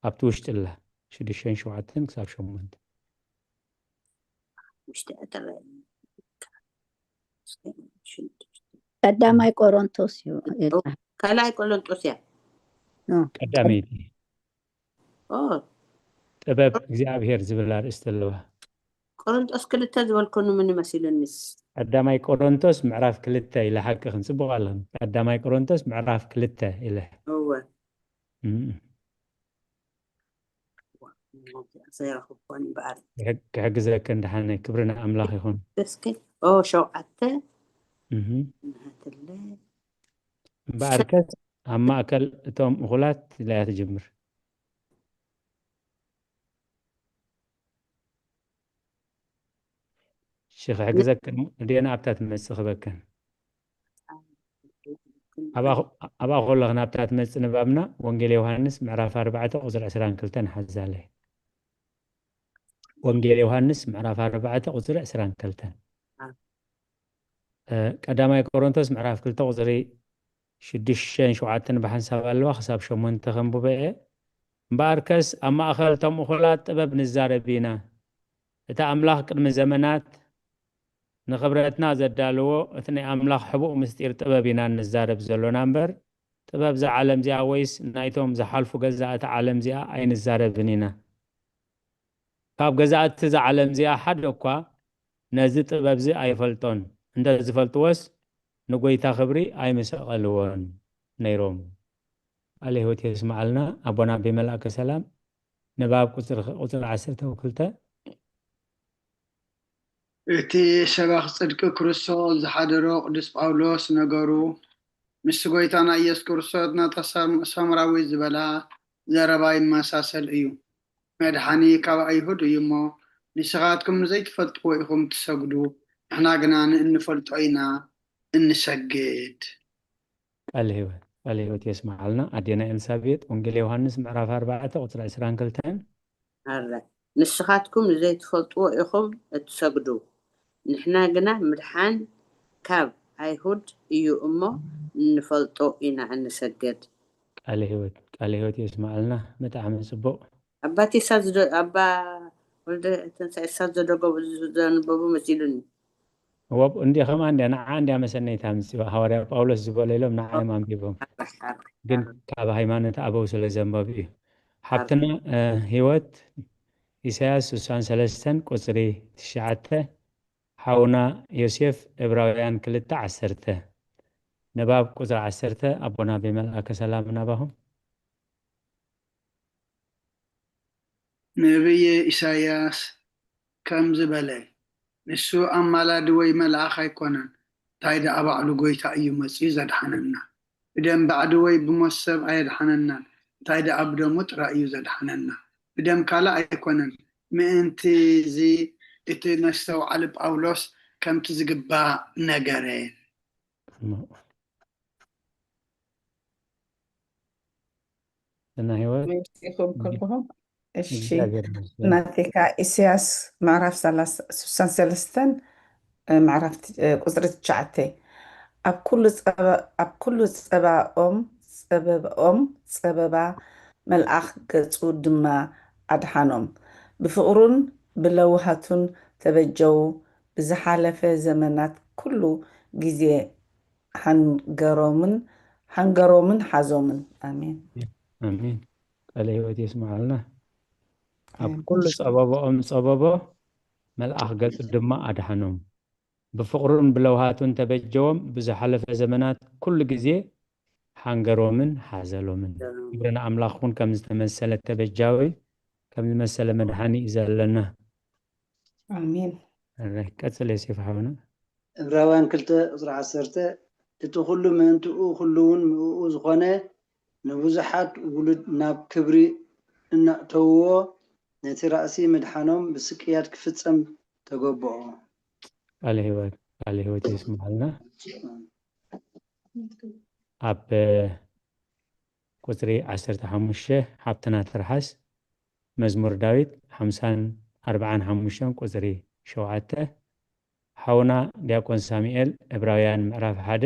ኣብቲ ውሽጢ ኣላ። ሽዱሽተን ሸውዓተን ክሳብ ሸሞንተ። ውሽጢ እያ ትረኣየኒ። ቀዳማይ ቆሮንቶስ እዩ። ኦ፣ ካልኣይ ቆሮንቶስ እያ። ኦ። ቀዳመይቲ። ኦ። ጥበብ እግዚኣብሔር ዝብል ኣርእስቲ ኣለዋ። ቆሮንቶስ ክልተ ዝበልኩ ንምን መሲሉኒስ? ቀዳማይ ቆሮንቶስ ምዕራፍ ክልተ ኢለ፣ ሓቅኽን፣ ጽቡቕ ኣለኽን። ቀዳማይ ቆሮንቶስ ምዕራፍ ክልተ ኢለ። እወ። እም። ዘይረኸብኳን እምበኣር። ክሕግ-፣ ክሕግዘክን ደሓነይ፣ ክብሪ ንኣምላኽ ይኹን። እስኪ፣ ኦ፣ ሸውዓተ። እህ። እናሃተለ። እምበኣርከስ ኣብ ማእከል እቶም እኹላት ኢላ እያ ትጅምር። እሺ፣ ክሕግዘክን እዴና ኣብታ ትመጽእ ክበክን። ኣብኣ፣ ኣብኣ ከለኽን ኣብታ ትመጽእ ንባብና ወንጌል ዮሃንስ ምዕራፍ ኣርባዕተ ቁጽሪ ዕስራን ክልተን ሓዛለይ። ወንጌል ዮሃንስ ምዕራፍ ኣርባዕተ ቁጽሪ ዕስራን ክልተን። እ፣ ቀዳማይ ቆሮንቶስ ምዕራፍ ክልተ ቁጽሪ ሽዱሽተን ሸውዓተን ብሓንሳብ ኣለዋ፣ ክሳብ ሸሞንተ ከንብቦ እየ። እምበኣርከስ ኣብ ማእከል እቶም እኹላት ጥበብ ንዛረብ ኢና። እቲ ኣምላኽ ቅድሚ ዘመናት ንኽብረትና ዘዳለዎ እቲ ናይ ኣምላኽ ሕቡእ ምስጢር ጥበብ ኢና እንዛረብ ዘሎና እምበር፣ ጥበብ እዛ ዓለም እዚኣ ወይስ ናይቶም ዝሓልፉ ገዛእቲ ዓለም እዚኣ ኣይንዛረብን ኢና። ካብ ገዛእቲ እዛ ዓለም እዚኣ ሓደ እኳ ነዚ ጥበብ እዚ ኣይፈልጦን። እንተ ዝፈልጥዎስ ንጎይታ ክብሪ ኣይምሰቐልዎን ነይሮም። ቃለ ህይወት የስምዓልና። ኣቦና ኣቤ መልኣከ ሰላም፣ ንባብ ቁጽሪ፣ ቁጽሪ ዓሰርተ ክልተ። እቲ ሰባኺ ጽድቂ ክርስቶስ ዝሓደሮ ቅዱስ ጳውሎስ ነገሩ፣ ምስ ጎይታና ኢየሱስ ክርስቶስ ናታ ሳም-፣ ሳምራዊት ዝበላ ዘረባ ይመሳሰል እዩ። መድሓኒ ካብ ኣይሁድ እዩ እሞ፣ ንስኻትኩም ንዘይትፈልጥዎ ኢኹም ትሰግዱ፣ ንሕና ግና ንእንፈልጦ ኢና እንሰግድ። ቃለ ህይወት፣ ቃለ ህይወት የስምዓልና። ኣዴና ኤልሳቤጥ፣ ወንጌል ዮሃንስ ምዕራፍ ኣርባዕተ ቁጽሪ ዕስራን ክልተን። ኣረ፣ ንስኻትኩም ንዘይትፈልጥዎ ኢኹም እትሰግዱ፣ ንሕና ግና ምድሓን ካብ ኣይሁድ እዩ እሞ እንፈልጦ ኢና እንሰግድ። ቃለ ህይወት፣ ቃለ ህይወት የስምዓልና። ብጣዕሚ ጽቡቕ። ኣባቲ እሳ ዝደ-፣ ኣባ ወልደ ትንሳኤ እሳ ዘደገቡ ዘንበቡ መሲሉኒ። እወ፣ እንዲ ኸማ እንዲያ፣ ንዓ እንዲያ መሰነይታ ኣምጺዋ። ሃዋርያ ጳውሎስ ዝበሎ ኢሎም ንዓ እዮም ኣንቢቦም። ኣረ፣ ኣረ፣ ግን ኣረ። ካብ ሃይማኖት ኣበው ስለ ዘንበቡ እዩ። ሓብትና፣ ኣረ። እ፣ ህይወት ኢሳያስ ስሳን ሰለስተን ቁጽሪ ትሽዓተ፣ ሓውና ዮሴፍ ዕብራውያን ክልተ ዓሰርተ። ንባብ ቁጽሪ ዓሰርተ፣ ኣቦና ብመልኣከ ሰላም ናባኹም። ነብዪ ኢሳይያስ ከምዚ በለ፣ ንሱ ኣማላዲ ወይ መልኣኽ ኣይኮነን፣ እንታይ ደኣ ባዕሉ ጐይታ እዩ መጺኡ ዘድሓነና። ብደም ባዕዲ ወይ ብሞት ሰብ ኣየድሓነናን፣ እንታይ ደኣ ብደሙ ጥራይ እዩ ዘድሓነና። ብደም ካልእ ኣይኮነን። ምእንቲ እዚ እቲ መስተውዓሊ ጳውሎስ ከምቲ ዝግባእ ነገረ። እሞ እና ህይወት መሲኹም ከለኹም፣ እሺ፣ እግዚኣብሔር ይመስገን። ናቴካ ኢሳያስ ምዕራፍ ሰላሳ፣ ስሳን ሰለስተን፣ እ፣ ምዕራፍ ት-፣ እ፣ ቁጽሪ ትሽዓተ። ኣብ ኩሉ ጸባ-፣ ኣብ ኩሉ ጸባኦም፣ ጸበባኦም፣ ጸበባ መልኣኽ ገጹ ድማ ኣድሓኖም። ብፍቕሩን ብለውሃቱን ተበጀዉ፣ ዝሓለፈ ዘመናት ኩሉ ግዜ ሓንገሮምን ሓንገሮምን ሓዞምን። ኣሜን። ኣሜን። ቃለ ህይወት የስምዓልና። ኣብ ኩሉ ጸበቦኦም ጸበቦ፣ መልኣኽ ገጹ ድማ ኣድሓኖም። ብፍቕሩን ብለውሃቱን ተበጀዎም። ብዝሓለፈ ዘመናት ኩሉ ግዜ ሓንገሮምን ሓዘሎምን። ክብሪ ንኣምላኽ ይኹን። ከም ዝተመሰለ ተበጃዊ፣ ከም ዝመሰለ መድሓኒ እዩ ዘለና። ኣሜን። እረ፣ ቀጽል ዮሴፍ ሓውና። ዕብራውያን ክልተ ቁፅሪ ዓሰርተ፣ እቲ ኩሉ ምእንትኡ ኩሉ እውን ምእኡ ዝኾነ፣ ንብዙሓት ውሉድ ናብ ክብሪ እናእተውዎ፣ ነቲ ራእሲ ምድሓኖም ብስቅያት ክፍጸም ተገብኦ። ቃለ ህይወት፣ ቃለ ህይወት የስምዓልና። ኣብ ቁፅሪ ዓሰርተ ሓሙሽተ ሓብትና ትርሓስ፣ መዝሙር ዳዊት ሓምሳን ኣርባዓን ሓሙሽተን ቁፅሪ ሸውዓተ፣ ሓውና ዲያቆን ሳሙኤል፣ ዕብራውያን ምዕራፍ ሓደ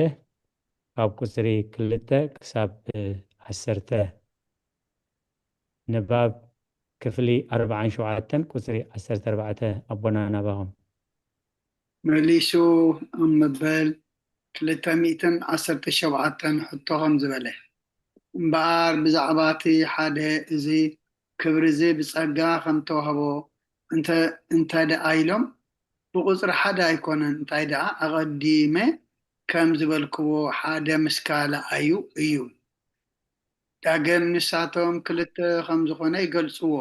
ካብ ቁፅሪ ክልተ ክሳብ ዓሰርተ፣ ንባብ ክፍሊ ኣርባዓን ሸውዓተን ቁፅሪ ዓሰርተ ኣርባዕተ። ኣቦና ናባኹም። መሊሱ ኣብ መበል ክልተ ሚእትን ዓሰርተ ሸውዓተን ሕቶ ከም ዝበለ፣ እምበኣር ብዛዕባ እቲ ሓደ እዚ ክብሪ እዚ ብጸጋ ከም ተዋህቦ እንተ እንተ ደኣ ኢሎም ብቁጽሪ ሓደ ኣይኮነን፣ እንታይ ደኣ ኣቐዲመ ከም ዝበልክዎ ሓደ ምስካለ ኣዩ እዩ። ዳግም ንሳቶም ክልተ ከም ዝኾነ ይገልጽዎ፣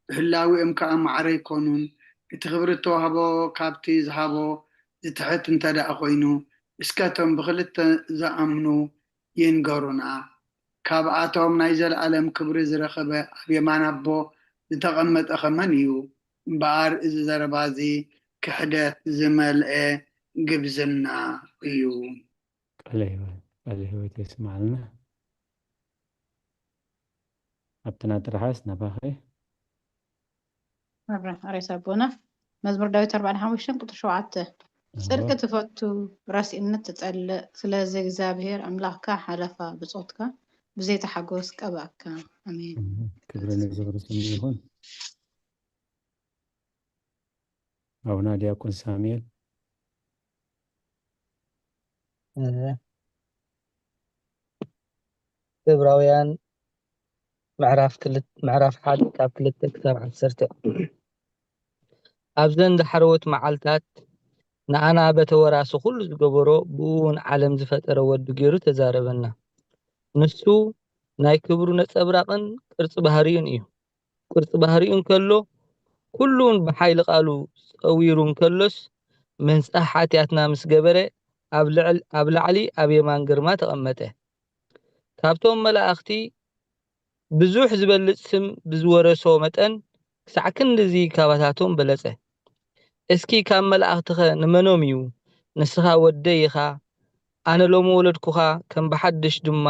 ብህላዊኦም ከኣ ማዕረ ኣይኮኑን። እቲ ክብሪ እተዋህቦ ካብቲ ዝሃቦ ዝትሕት እንተ ደኣ ኮይኑ፣ እስከ እቶም ብኽልተ ዝኣምኑ ይንገሩና። ካብኣቶም ናይ ዘለኣለም ክብሪ ዝረኸበ ኣብ የማን ኣቦ ዝተቐመጠኸ መን እዩ? እምበኣር እዚ ዘረባ እዚ ክሕደት ዝመልአ ግብዝና እዩ። ቃለ ህይወት፣ ቃለ ህይወት የስምዓልና። ኣብትና ትርሓስ ናባኸ። መብረ ኣሬስ ኣቦና መዝሙር ዳዊት ኣርባዕን ሓሙሽተን ቁጥሪ ሸውዓተ፣ ጽድቂ ትፈቱ፣ ረሲእነት ትጸልእ፣ ስለዚ እግዚኣብሔር ኣምላኽካ ሓለፋ ብጾትካ ብዘይተሓጎስ ቀብኣካ። ኣሜን። ክብሪ ንእግዚኣብሔር ስሙ ይኹን። ኣቡና ዲያቆን ሳሙኤል። ዕብራውያን ምዕራፍ ክልተ ምዕራፍ ሓደ ካብ ክልተ ክሳብ ዓሰርተ። ኣብዘን ዝሓረወት መዓልታት ንኣና በተ ወራሲ ኩሉ ዝገበሮ ብኡ እውን ዓለም ዝፈጠረ ወዱ ገይሩ ተዛረበና። ንሱ ናይ ክብሩ ነጸብራቕን ቅርጺ ባህሪኡን እዩ። ቅርጺ ባህሪኡ እንከሎ ኩሉን ብሓይሊ ቃሉ ጸዊሩ እንከሎስ ምንጻሕ ሓጢኣትና ምስ ገበረ ኣብ ልዕል ኣብ ላዕሊ ኣብ የማን ግርማ ተቐመጠ። ካብቶም መላእኽቲ ብዙሕ ዝበልጽ ስም ብዝወረሶ መጠን ክሳዕ ክንድዚ ካባታቶም በለጸ። እስኪ ካብ መላእኽትኸ ንመኖም እዩ ንስኻ ወደይ ኢኻ፣ ኣነ ሎሚ ወለድኩኻ፣ ከም ብሓድሽ ድማ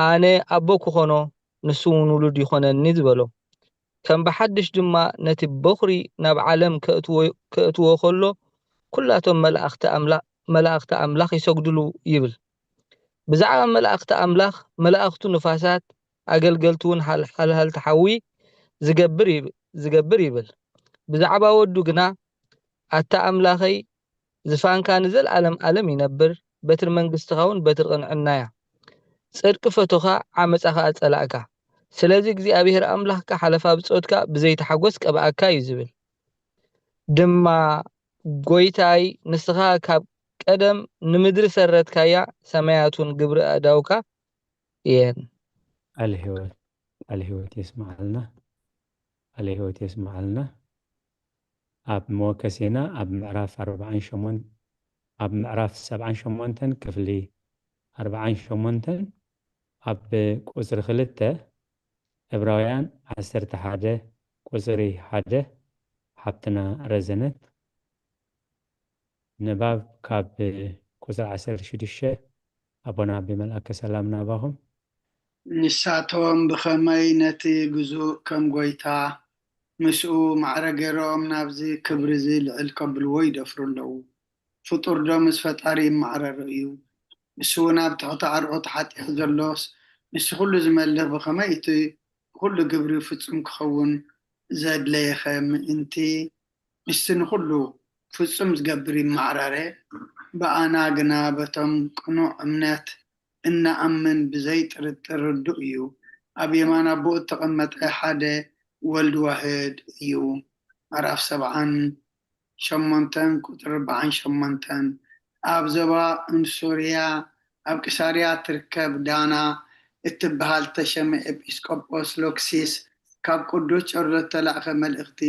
ኣነ ኣቦ ክኾኖ ንሱ እውን ውሉድ ይኾነኒ ዝበሎ። ከም ብሓድሽ ድማ ነቲ በኹሪ ናብ ዓለም ከእትዎ ከእትዎ ከሎ ኩላቶም መላእኽቲ ኣምላ መላእኽቲ ኣምላኽ ይሰግድሉ ይብል። ብዛዕባ መላእኽቲ ኣምላኽ መላእኽቱ ንፋሳት ኣገልገልቲ እውን ሓል- ሓልሃልቲ ሓዊ ዝገብር ይብ- ዝገብር ይብል። ብዛዕባ ወዱ ግና ኣታ ኣምላኸይ ዝፋንካ ንዘለኣለም ኣለም ይነብር፣ በትሪ መንግስትኻ እውን በትሪ ቅንዕና እያ። ጽድቂ ፈቶኻ ዓመፃ ኸኣ ጸላእካ። ስለዚ እግዚኣብሔር ኣምላኽካ ሓለፋ ብጾትካ ብዘይተሓጎስ ቀብኣካ እዩ ዝብል። ድማ ጎይታይ ንስኻ ካብ ቀደም ንምድሪ ሰረትካያ ሰማያት እውን ግብሪ ኣእዳውካ እየን። ቃለ ህይወት ቃለ ህይወት የስምዓልና። ቃለ ህይወት የስምዓልና። ኣብ መወከሲና ኣብ ምዕራፍ ኣርባዓን ሸሞንተን ኣብ ምዕራፍ ሰብዓን ሸሞንተን ክፍሊ ኣርባዓን ሸሞንተን ኣብ ቁጽሪ ክልተ ዕብራውያን ዓሰርተ ሓደ ቁጽሪ ሓደ ሓብትና ረዘነት ንባብ ካብ ቁጽሪ ዓሰርተ ሽዱሽተ ኣቦና ኣቢ መልኣከ ሰላም ናባኹም። ንሳቶም ብኸመይ ነቲ ግዙእ ከም ጐይታ ምስኡ ማዕረ ገይሮም ናብዚ ክብሪ እዚ ልዕል ከብልዎ ይደፍሩ ኣለዉ? ፍጡር ዶ ምስ ፈጣሪ ይመዓረር እዩ? ንሱ እውን ኣብ ትሕቲ ኣርዑት ሓጢኣት ዘሎስ፣ ምስቲ ኹሉ ዝመልኽ ብኸመይ እቲ ኹሉ ግብሪ ፍጹም ክኸውን ዘድለየኸ ምእንቲ ምስቲ ንኹሉ ፍጹም ዝገብር ይመዓራረ፣ ብኣና ግና በቶም ቅኑዕ እምነት እንኣምን ብዘይ ጥርጥር ርዱእ እዩ። ኣብ የማን ኣቦኡ እተቐመጠ ሓደ ወልድ ዋህድ እዩ። ምዕራፍ ሰብዓን ሸሞንተን ቁጽሪ ኣርብዓን ሸሞንተን። ኣብ ዞባ እንሱርያ ኣብ ቂሳርያ ትርከብ ዳና እትበሃል እተሸመ ኤጲስቆጶስ ሎክሲስ ካብ ቅዱስ ጨርሎስ እተላእከ መልእኽቲ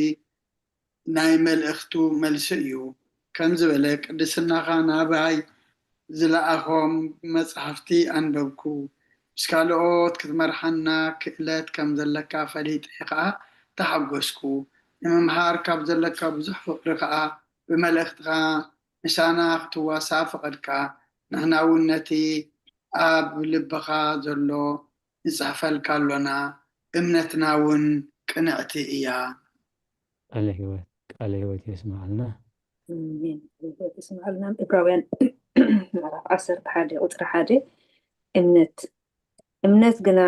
ናይ መልእኽቱ መልሲ እዩ። ከም ዝበለ ቅድስናኻ ናባይ ዝለኣኾም መጻሕፍቲ ኣንበብኩ፣ ምስ ካልኦት ክትመርሓና ክእለት ከም ዘለካ ፈሊጠ ኸኣ ተሓጎስኩ። ንምምሃር ካብ ዘለካ ብዙሕ ፍቕሪ ኸኣ ብመልእኽትኻ ምሳና ክትዋሳእ ፈቐድካ። ንሕና እውን ነቲ ኣብ ልብኻ ዘሎ ንጽሕፈልካ ኣሎና፣ እምነትና እውን ቅንዕቲ እያ። ቃለ ህይወት ቃለ ህይወት የስምዓልና። ኣሜን። ህይወት ይስምዓልና። ዕብራውያን ምዕራፍ ዓሰርተ ሓደ ቁጽሪ ሓደ። እምነት እምነት ግና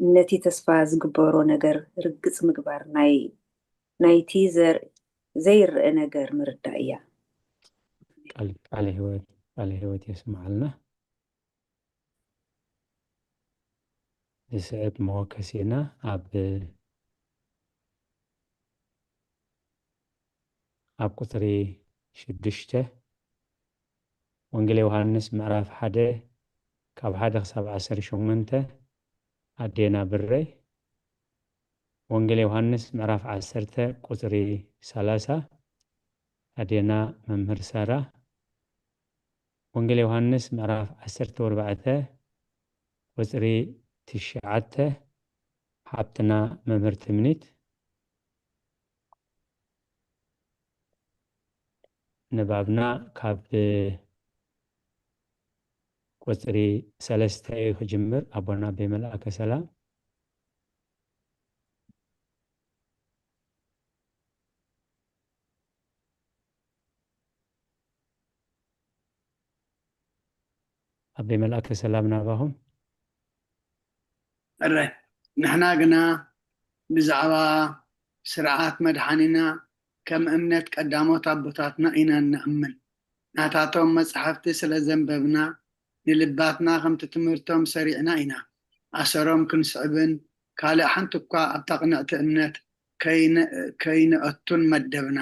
ነቲ ተስፋ ዝግበሮ ነገር ርግጽ ምግባር ናይ ናይቲ ዘር ዘይረአ ነገር ምርዳእ እያ። ቃል ቃለ ህይወት ቃለ ህይወት የስምዓልና። ዝስዕብ መወከሲና ኣብ ኣብ ቁጽሪ ሽዱሽተ። ወንጌል ዮሃንስ ምዕራፍ ሓደ ካብ ሓደ ክሳብ ዓሰርተ ሸሞንተ። ኣዴና ብረይ። ወንጌል ዮሃንስ ምዕራፍ ዓሰርተ ቁጽሪ ሰላሳ። ኣዴና መምህር ሳራ። ወንጌል ዮሃንስ ምዕራፍ ዓሰርተ ኣርባዕተ ቁጽሪ ትሽዓተ። ሓብትና መምህር ትምኒት። ንባብና ካብ ቁጽሪ ሰለስተ እዩ ክጅምር። ኣቦና ኣቤ መልኣከ ሰላም። ኣቤ መልኣከ ሰላም ናባኹም። እረ፣ ንሕና ግና ብዛዕባ ስርዓት መድሓኒና ከም እምነት ቀዳሞት ኣቦታትና ኢና እንኣምን። ናታቶም መጻሕፍቲ ስለ ዘንበብና፣ ንልባትና ከምቲ ትምህርቶም ሰሪዕና ኢና። ኣሰሮም ክንስዕብን ካልእ ሓንቲ እኳ ኣብታ ቅንዕቲ እምነት ከይነ- ከይንኣቱን መደብና።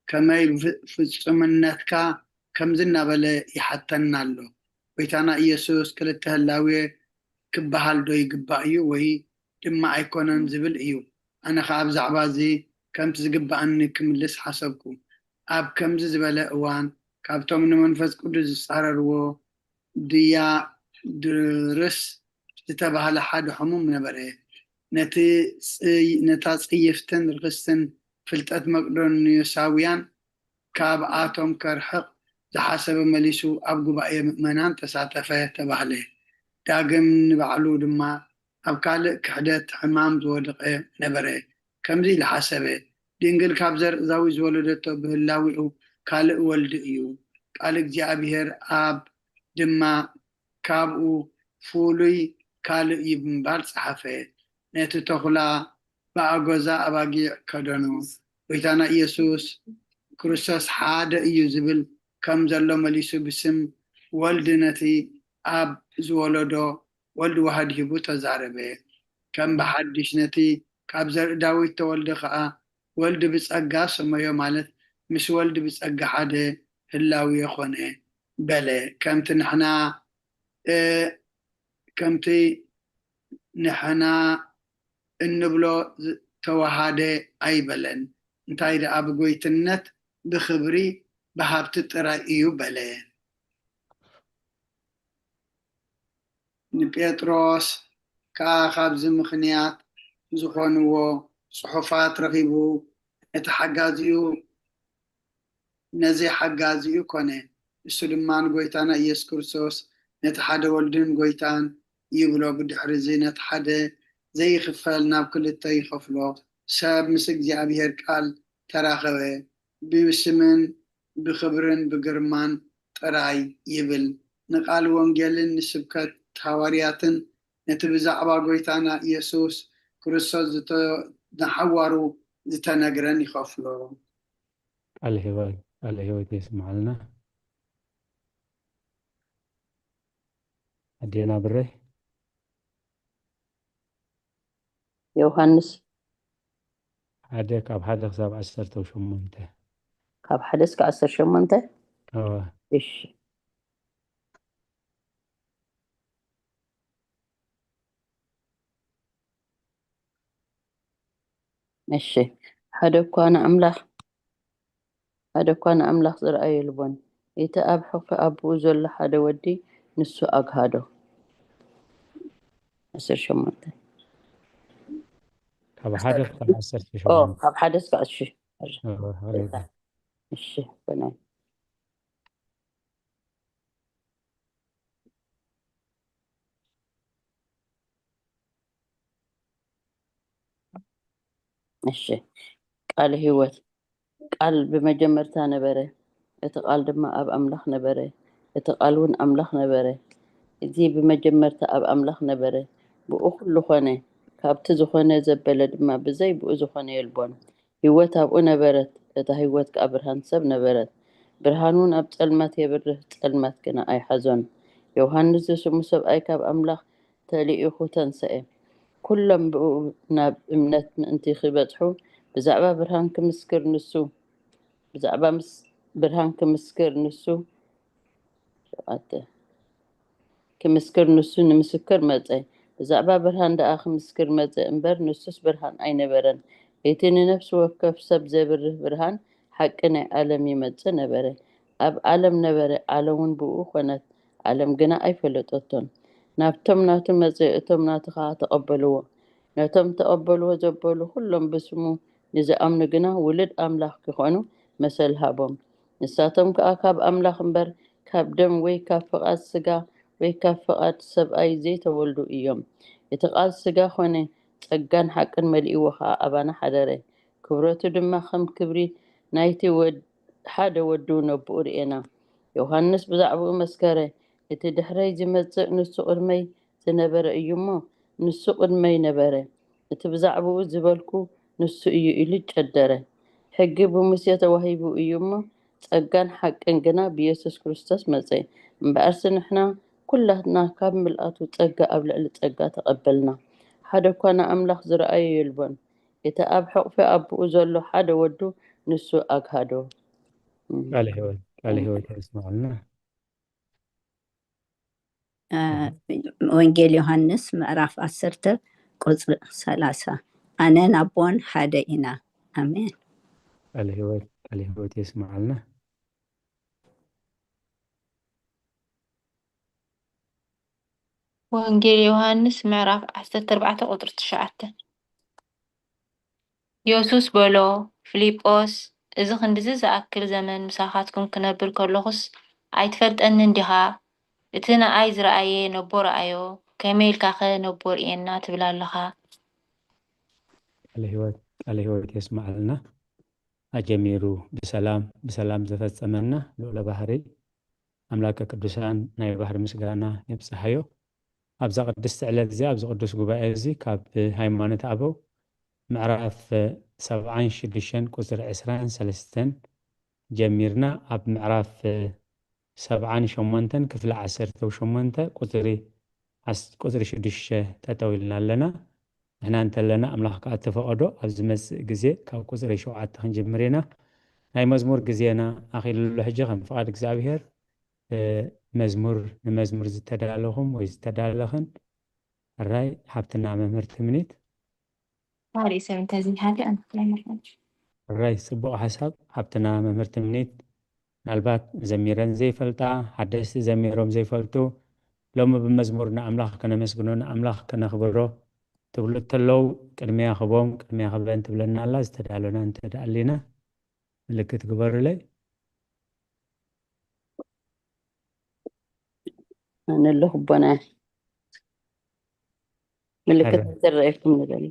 ከመይ ፍ- ፍጹምነትካ ከምዚ እናበለ ይሓተና ኣሎ። ጎይታና ኢየሱስ ክልተ ህላዌ ክበሃል ዶ ይግባእ እዩ ወይ ድማ ኣይኮነን ዝብል እዩ። ኣነ ኸኣ ብዛዕባ እዚ ከምቲ ዝግባኣኒ ክምልስ ሓሰብኩ። ኣብ ከምዚ ዝበለ እዋን ካብቶም ንመንፈስ ቅዱስ ዝጻረርዎ ድያድርስ ዝተባህለ ሓደ ሕሙም ነበረ። ነቲ ጽይ- ነታ ጽይፍትን ርኽስትን ፍልጠት መቅዶንዮሳውያን ካብኣቶም ከርሕቕ ዝሓሰበ መሊሱ ኣብ ጉባኤ ምእመናን ተሳተፈ ተባህለ። ዳግም ንባዕሉ ድማ ኣብ ካልእ ክሕደት ሕማም ዝወደቐ ነበረ። ከምዚ ኢሉ ሓሰበ፣ ድንግል ካብ ዘርእዛዊ ዝወለደቶ ብህላዊኡ ካልእ ወልዲ እዩ። ቃል እግዚኣብሔር ኣብ ድማ ካብኡ ፍሉይ ካልእ እዩ ብምባል ጸሓፈ። ነቲ ተኹላ ብኣጎዛ ኣባጊዕ ከደኖ። ጎይታና ኢየሱስ ክርስቶስ ሓደ እዩ ዝብል ከም ዘሎ መሊሱ ብስም ወልድ ነቲ ኣብ ዝወለዶ ወልድ ዋህድ ሂቡ ተዛረበ። ከም ብሓድሽ ነቲ ካብ ዘርኢ ዳዊት ተወልደ ኸኣ ወልድ ብጸጋ ሰመዮ ማለት ምስ ወልድ ብጸጋ ሓደ ህላዊ የኾነ በለ። ከምቲ ንሕና እ፣ ከምቲ ንሕና እንብሎ ዝ- ተዋሃደ ኣይበለን። እንታይ ደኣ ብጎይትነት ብኽብሪ ብሃብቲ ጥራይ እዩ በለ። ንጴጥሮስ ከኣ ካብዚ ምኽንያት ዝኾንዎ ጽሑፋት ረኺቡ ነቲ ሓጋዚኡ ነዚ ሓጋዚኡ ኮነ። እሱ ድማ ንጎይታና ኢየሱስ ክርስቶስ ነቲ ሓደ ወልድን ጎይታን ይብሎ። ብድሕሪ እዚ ነቲ ሓደ ዘይኽፈል ናብ ክልተ ይኸፍሎ። ሰብ ምስ እግዚኣብሔር ቃል ተራኸበ። ብስምን ብኽብርን ብግርማን ጥራይ ይብል። ንቃል ወንጌልን ንስብከት ሃዋርያትን ነቲ ብዛዕባ ጎይታና ኢየሱስ ክርስቶስ ዝተ- ንሓዋሩ ዝተነግረን ይኸፍሎ። ቃለ ህይወት ቃለ ሕይወት የስምዓልና። ኣዴና ብረይ። ዮሃንስ። ሓደ ካብ ሓደ ክሳብ ዓሰርተ ሸሞንተ። ካብ ሓደ እስከ ዓሰርተ ሸሞንተ። እሺ። እሺ። ሓደ እኳ ንኣምላኽ ሓደ እኳ ንኣምላኽ ዝረኣዮ የልቦን። እቲ ኣብ ሕቑፊ ኣቦኡ ዘሎ ሓደ ወዲ ንሱ ኣግሃዶ። ዓሰርተ ሸሞንተ። ካብ ሓደ ክሳብ ዓሰርተ ሸሞንተ። ካብ ሓደ እስከ እሺ። እሺ። እሺ። እሺ። ቃል ህይወት። ቃል ብመጀመርታ ነበረ፣ እቲ ቃል ድማ ኣብ ኣምላኽ ነበረ፣ እቲ ቃል እውን ኣምላኽ ነበረ። እዚ ብመጀመርታ ኣብ ኣምላኽ ነበረ። ብኡ ኩሉ ኾነ፣ ካብቲ ዝኾነ ዘበለ ድማ ብዘይ ብኡ ዝኾነ የልቦን። ህይወት ኣብኡ ነበረት፣ እታ ህይወት ከኣ ብርሃን ሰብ ነበረት። ብርሃን እውን ኣብ ጸልማት የብርህ፣ ጸልማት ግና ኣይሓዞን። ዮሃንስ ዝስሙ ሰብኣይ ካብ ኣምላኽ ተልኢኹ ተንሰኤ። ኩሎም ብኡ ናብ እምነት ምእንቲ ኺበጽሑ ብዛዕባ ብርሃን ክምስክር ንሱ ብዛዕባ ምስ ብርሃን ክምስክር ንሱ ሸውዓተ ክምስክር ንሱ ንምስክር መጸ። ብዛዕባ ብርሃን ደኣ ክምስክር መጸ እምበር ንሱስ ብርሃን ኣይነበረን። እቲ ንነፍሲ ወከፍ ሰብ ዘብርህ ብርሃን ሓቂ ናይ ዓለም ይመጽእ ነበረ። ኣብ ዓለም ነበረ፣ ዓለም እውን ብኡ ኾነት፣ ዓለም ግና ኣይፈለጠቶን። ናብቶም ናቱ መጸ፣ እቶም ናቱ ኸኣ ተቐበልዎ። ነቶም ተቐበልዎ ዘበሉ ኩሎም ብስሙ ንዝኣምኑ ግና ውሉድ ኣምላኽ ክኾኑ መሰል ሃቦም። ንሳቶም ከኣ ካብ ኣምላኽ እምበር ካብ ደም ወይ ካብ ፍቓድ ስጋ ወይ ካብ ፍቓድ ሰብኣይ ዘይተወልዱ እዮም። እቲ ቃል ስጋ ኾነ፣ ጸጋን ሓቅን መሊእዎ ኸኣ ኣባና ሓደረ። ክብረቱ ድማ ከም ክብሪ ናይቲ ወድ ሓደ ወዱ ነብኡ ርኤና። ዮሃንስ ብዛዕባኡ መስከረ፣ እቲ ድሕረይ ዝመጽእ ንሱ ቅድመይ ዝነበረ እዩ እሞ፣ ንሱ ቅድመይ ነበረ። እቲ ብዛዕባኡ ዝበልኩ ንሱ እዩ ኢሉ ጨደረ። ሕጊ ብሙሴ ተዋሂቡ እዩ እሞ፣ ጸጋን ሓቅን ግና ብየሱስ ክርስቶስ መጸ። እምበኣርሲ ንሕና ኩላትና ካብ ምልኣቱ ጸጋ ኣብ ልዕሊ ጸጋ ተቐበልና። ሓደ እኳ ንኣምላኽ ዝረኣዮ የልቦን። እቲ ኣብ ሕቑፊ ኣቦኡ ዘሎ ሓደ ወዱ ንሱ ኣግሃዶ። ቃለ ሕይወት ቃለ ሕይወት የስምዓልና። ወንጌል ዮሃንስ ምዕራፍ ዓሰርተ ቁጽሪ ሰላሳ ኣነን ኣቦን ሓደ ኢና። ኣሜን። ቃለ ሕይወት ቃለ ሕይወት የስምዓልና። ወንጌል ዮሃንስ ምዕራፍ ዓሰርተ ኣርባዕተ ቁጽሪ ትሽዓተ። የሱስ በሎ፣ ፊልጶስ፣ እዚ ክንድዚ ዝኣክል ዘመን ምሳኻትኩም ክነብር ከለኹስ ኣይትፈልጠንን ዲኻ? እቲ ንኣይ ዝረኣየ ነቦ ረኣዮ፣ ከመይ ኢልካኸ ነቦ ርእየና ትብል ኣለኻ? ቃለ ህይወት ቃለ ህይወት የስምዓልና። ኣጀሚሩ ብሰላም ብሰላም ዘፈጸመና ልዑለ ባህሪ ኣምላከ ቅዱሳን ናይ ባህሪ ምስጋና የብጽሓዮ። ኣብዛ ቅድስቲ ዕለት እዚኣ ኣብዚ ቅዱስ ጉባኤ እዚ ካብ ሃይማኖት ኣበው ምዕራፍ ሰብዓን ሽዱሽተን ቁጽሪ ዕስራን ሰለስተን ጀሚርና ኣብ ምዕራፍ ሰብዓን ሸሞንተን ክፍሊ ዓሰርተ ሸሞንተ ቁጽሪ ዓስ- ቁጽሪ ሽዱሽተ ጠጠው ኢልና ኣለና። ንሕና እንተለና ኣምላኽ ከኣ እተፈቐዶ ኣብ ዝመጽእ ግዜ ካብ ቁጽሪ ሸውዓተ ክንጅምር ኢና። ናይ መዝሙር ግዜና ኣኺሉ ኣሎ። ሕጂ ከም ፍቓድ እግዚኣብሔር እ፣ መዝሙር ንመዝሙር ዝተዳለኹም ወይ ዝተዳለኽን ሕራይ ሓብትና መምህር ትምኒት። ካልእ ሰብ እንተዘይሃልዩ ኣነ ክለምር። ሕራይ ጽቡቕ ሓሳብ ሓብትና መምህር ትምኒት። ምናልባት ዘሚረን ዘይፈልጣ ሓደስቲ ዘሚሮም ዘይፈልጡ ሎሚ ብመዝሙር ንኣምላኽ ከነመስግኖ ንኣምላኽ ከነኽብሮ ትብሉ እንተለዉ ቅድሚያ ክቦም ቅድሚያ ክበን ትብለና ኣላ። ዝተዳለና እንተ ደኣ ኣሊና ምልክት ግበሩለይ። ኣነ ኣለኹ ኣቦና። ምልክት ሕረ ዝረኣየኩም ንበል።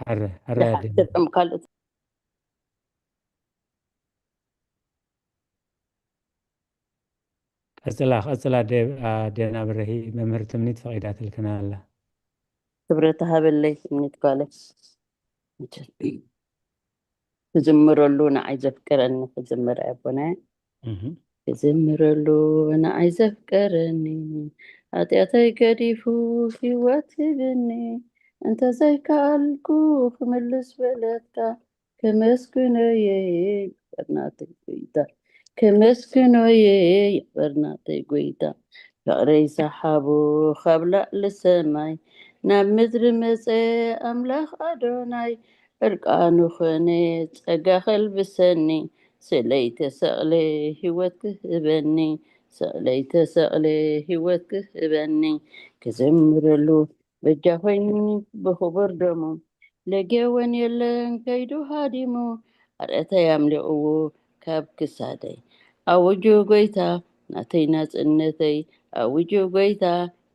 ሕረ ሕረ ደሓር ኣዴና ገጽም ካልእ ቀጽላ ቀጽላ ኣዴ ኣዴና ብርሂ መምህር ትምኒት ፈቒዳትልክና ኣላ። ክብረት ሃበለይ ትምኒት ጓለ። ክዝምረሉ ንዓይ ዘፍቀረኒ ክዝምር ኣቦናይ። ክዝምረሉ ንዓይ ዘፍቀረኒ፣ ሓጢኣተይ ገዲፉ ህይወት ሂብኒ። እንተዘይከኣልኩ ክምልስ በለካ፣ ከመስግኖ እየ በርናተይ ጎይታ፣ ከመስግኖ እየ በርናተይ ጎይታ። ፍቕረይ ሰሓቦ ካብ ላዕሊ ሰማይ፣ ናብ ምድሪ መጸ ኣምላኽ ኣዶናይ። ዕርቃኑ ኾነ ጸጋ ከልብሰኒ፣ ስለይ ተሰቕለ ህይወት ክህበኒ፣ ስለይ ተሰቕለ ህይወት ክህበኒ። ክዝምረሉ በጃ ኮይኑኒ ብኽቡር ደሙ፣ ለጌወን የለን ከይዱ ሃዲሙ። ኣርእተይ ኣምሊቕዎ ካብ ክሳደይ፣ ኣውጁ ጎይታ ናተይ ናጽነተይ፣ ኣውጁ ጎይታ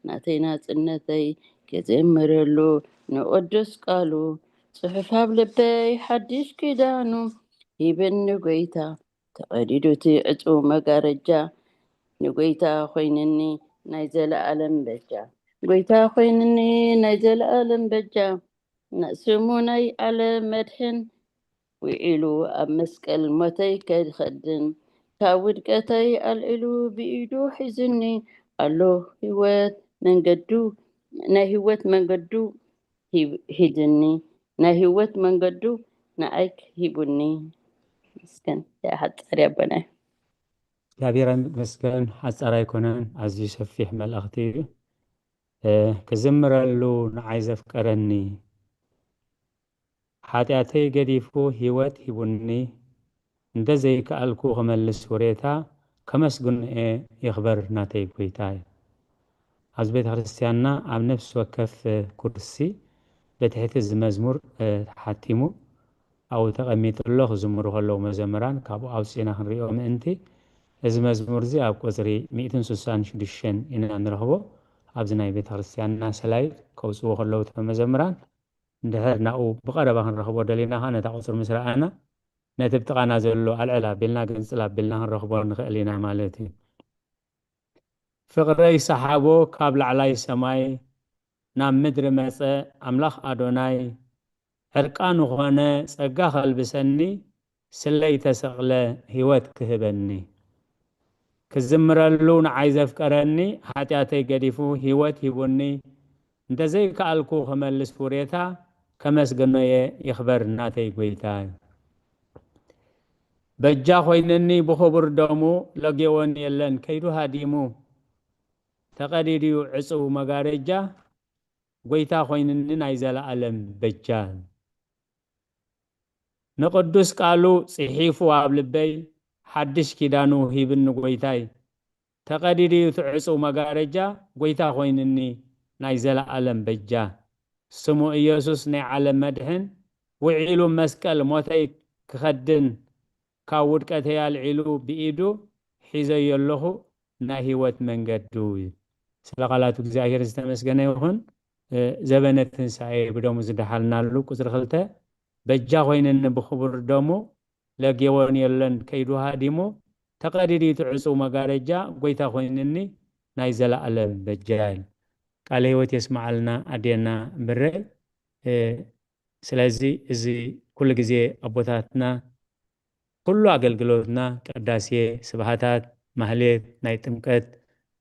ናተይ ናጽነተይ። ክዝምረሉ ንቅዱስ ቃሉ፣ ጽሑፍ ኣብ ልበይ ሓድሽ ኪዳኑ። ሂብኒ ጎይታ ተቐዲዱ እቲ ዕጹው መጋረጃ፣ ንጎይታ ኮይንኒ ናይ ዘለኣለም በጃ። ጎይታ ኮይንኒ ናይ ዘለኣለም በጃ፣ ስሙ ናይ ዓለም መድሕን፣ ውዒሉ ኣብ መስቀል ሞተይ ከድኸድን፣ ካብ ውድቀተይ ኣልዒሉ ብኢዱ ሒዙኒ ኣሎ። ህይወት መንገዱ፣ ናይ ህይወት መንገዱ ሂብ-፣ ሂድኒ፣ ናይ ህይወት መንገዱ ንኣይ ሂቡኒ። መስገን። ሓጻር ኣቦናይ። እግዚኣብሔር ይመስገን። ሓጻር ኣይኮነን፣ ኣዝዩ ሰፊሕ መልእኽቲ እዩ። እ፣ ክዝምረሉ ንዓይ ዘፍቀረኒ፣ ሓጢኣተይ ገዲፉ ህይወት ሂቡኒ፣ እንተ ዘይከኣልኩ ክመልስ ውሬታ፣ ከመስግኖ እየ ይኽበር ናተይ ጎይታ። ኣብዚ ቤተ ክርስቲያንና ኣብ ነፍሲ ወከፍ ኩርሲ ብትሕቲ እዚ መዝሙር፣ እ፣ ተሓቲሙ ኣብኡ ተቐሚጡ ኣሎ። ክዝምሩ ከለዉ መዘምራን ካብኡ ኣውፂእና ክንሪኦ ምእንቲ፣ እዚ መዝሙር እዚ ኣብ ቁፅሪ ሚእትን ስሳን ሽዱሽተን ኢና ንረኽቦ። ኣብዚ ናይ ቤተ ክርስቲያንና ሰላይድ ከውፅዎ ከለዉ እቶም መዘምራን፣ እንድሕር ናብኡ ብቐረባ ክንረኽቦ ደሊና ኸዓ ነታ ቁፅሪ ምስ ረኣና ነቲ ብጥቓና ዘሎ ኣልዕል ኣቢልና ግንፅል ኣቢልና ክንረኽቦ ንኽእል ኢና ማለት እዩ። ፍቕረይ ሰሓቦ ካብ ላዕላይ ሰማይ፣ ናብ ምድሪ መጸ ኣምላኽ ኣዶናይ። ዕርቃኑ ኾነ ጸጋ ከልብሰኒ፣ ስለይ ተሰቕለ ህይወት ክህበኒ። ክዝምረሉ ንዓይ ዘፍቀረኒ፣ ሓጢኣተይ ገዲፉ ህይወት ሂቡኒ። እንተዘይከኣልኩ ክመልስ ውሬታ፣ ከመስግኖየ ይኽበር ናተይ ጎይታይ። በጃ ኮይንኒ ብኽቡር ደሙ፣ ለጌወን የለን ከይዱ ሃዲሙ። ተቐዲድዩ ዕጽው መጋረጃ፣ ጎይታ ኮይንኒ ናይ ዘለኣለም በጃ። ንቅዱስ ቃሉ ጽሒፉ ኣብ ልበይ፣ ሓድሽ ኪዳኑ ሂብኒ ጎይታይ። ተቐዲድዩ እቲ ዕጹው መጋረጃ፣ ጎይታ ኮይንኒ ናይ ዘለኣለም በጃ። ስሙ ኢየሱስ ናይ ዓለም መድሕን፣ ውዒሉ መስቀል ሞተይ ክኸድን፣ ካብ ውድቀተይ ኣልዒሉ ብኢዱ ሒዘዮ ኣለኹ፣ ናይ ህይወት መንገዱ እዩ። ስለ ቃላቱ እግዚኣብሔር ዝተመስገነ ይኹን። እ፣ ዘበነ ትንሳኤ ብደሙ ዝደሓልናሉ። ቁጽሪ ክልተ፣ በጃ ኮይንኒ ብኽቡር ደሙ፣ ለጌወን የለን ከይዱ ሃዲሙ፣ ተቐዲዱ እቲ ዕጹው መጋረጃ፣ ጎይታ ኮይንኒ ናይ ዘለኣለም በጃ ይብል። ቃለ ህይወት የስመዓልና ኣዴና ብረይ። እ፣ ስለዚ እዚ ኩሉ ግዜ ኣቦታትና ኩሉ ኣገልግሎትና፣ ቅዳሴ፣ ስብሃታት፣ ማህሌት፣ ናይ ጥምቀት፣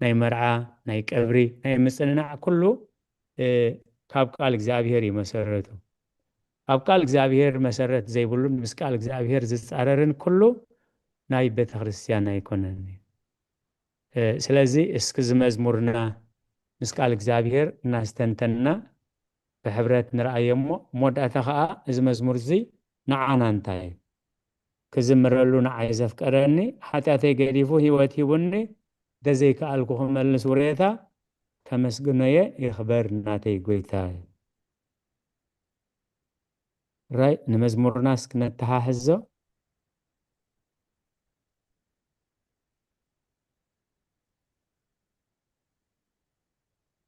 ናይ መርዓ፣ ናይ ቀብሪ፣ ናይ ምጽንናዕ፣ ኩሉ፣ እ፣ ካብ ቃል እግዚኣብሔር እዩ መሰረቱ። ኣብ ቃል እግዚኣብሔር መሰረት ዘይብሉን ምስ ቃል እግዚኣብሔር ዝጻረርን ኩሉ ናይ ቤተ ክርስቲያን ኣይኮነን እዩ። እ፣ ስለዚ እስኪ እዚ መዝሙርና ምስ ቃል እግዚኣብሔር እናስተንተንና ብሕብረት ንርኣዮ እሞ፣ መወዳእታ ኸኣ እዚ መዝሙር እዚ ንዓና እንታይ እዩ? ክዝምረሉ ንዓይ ዘፍቀረኒ፣ ሓጢኣተይ ገዲፉ ህይወት ሂቡኒ፣ እንተዘይከኣልኩ ክመልስ ውሬታ፣ ከመስግኖየ ይኽበር ናተይ ጎይታ። ራይ ንመዝሙርና እስኪ ነተሓሕዞ።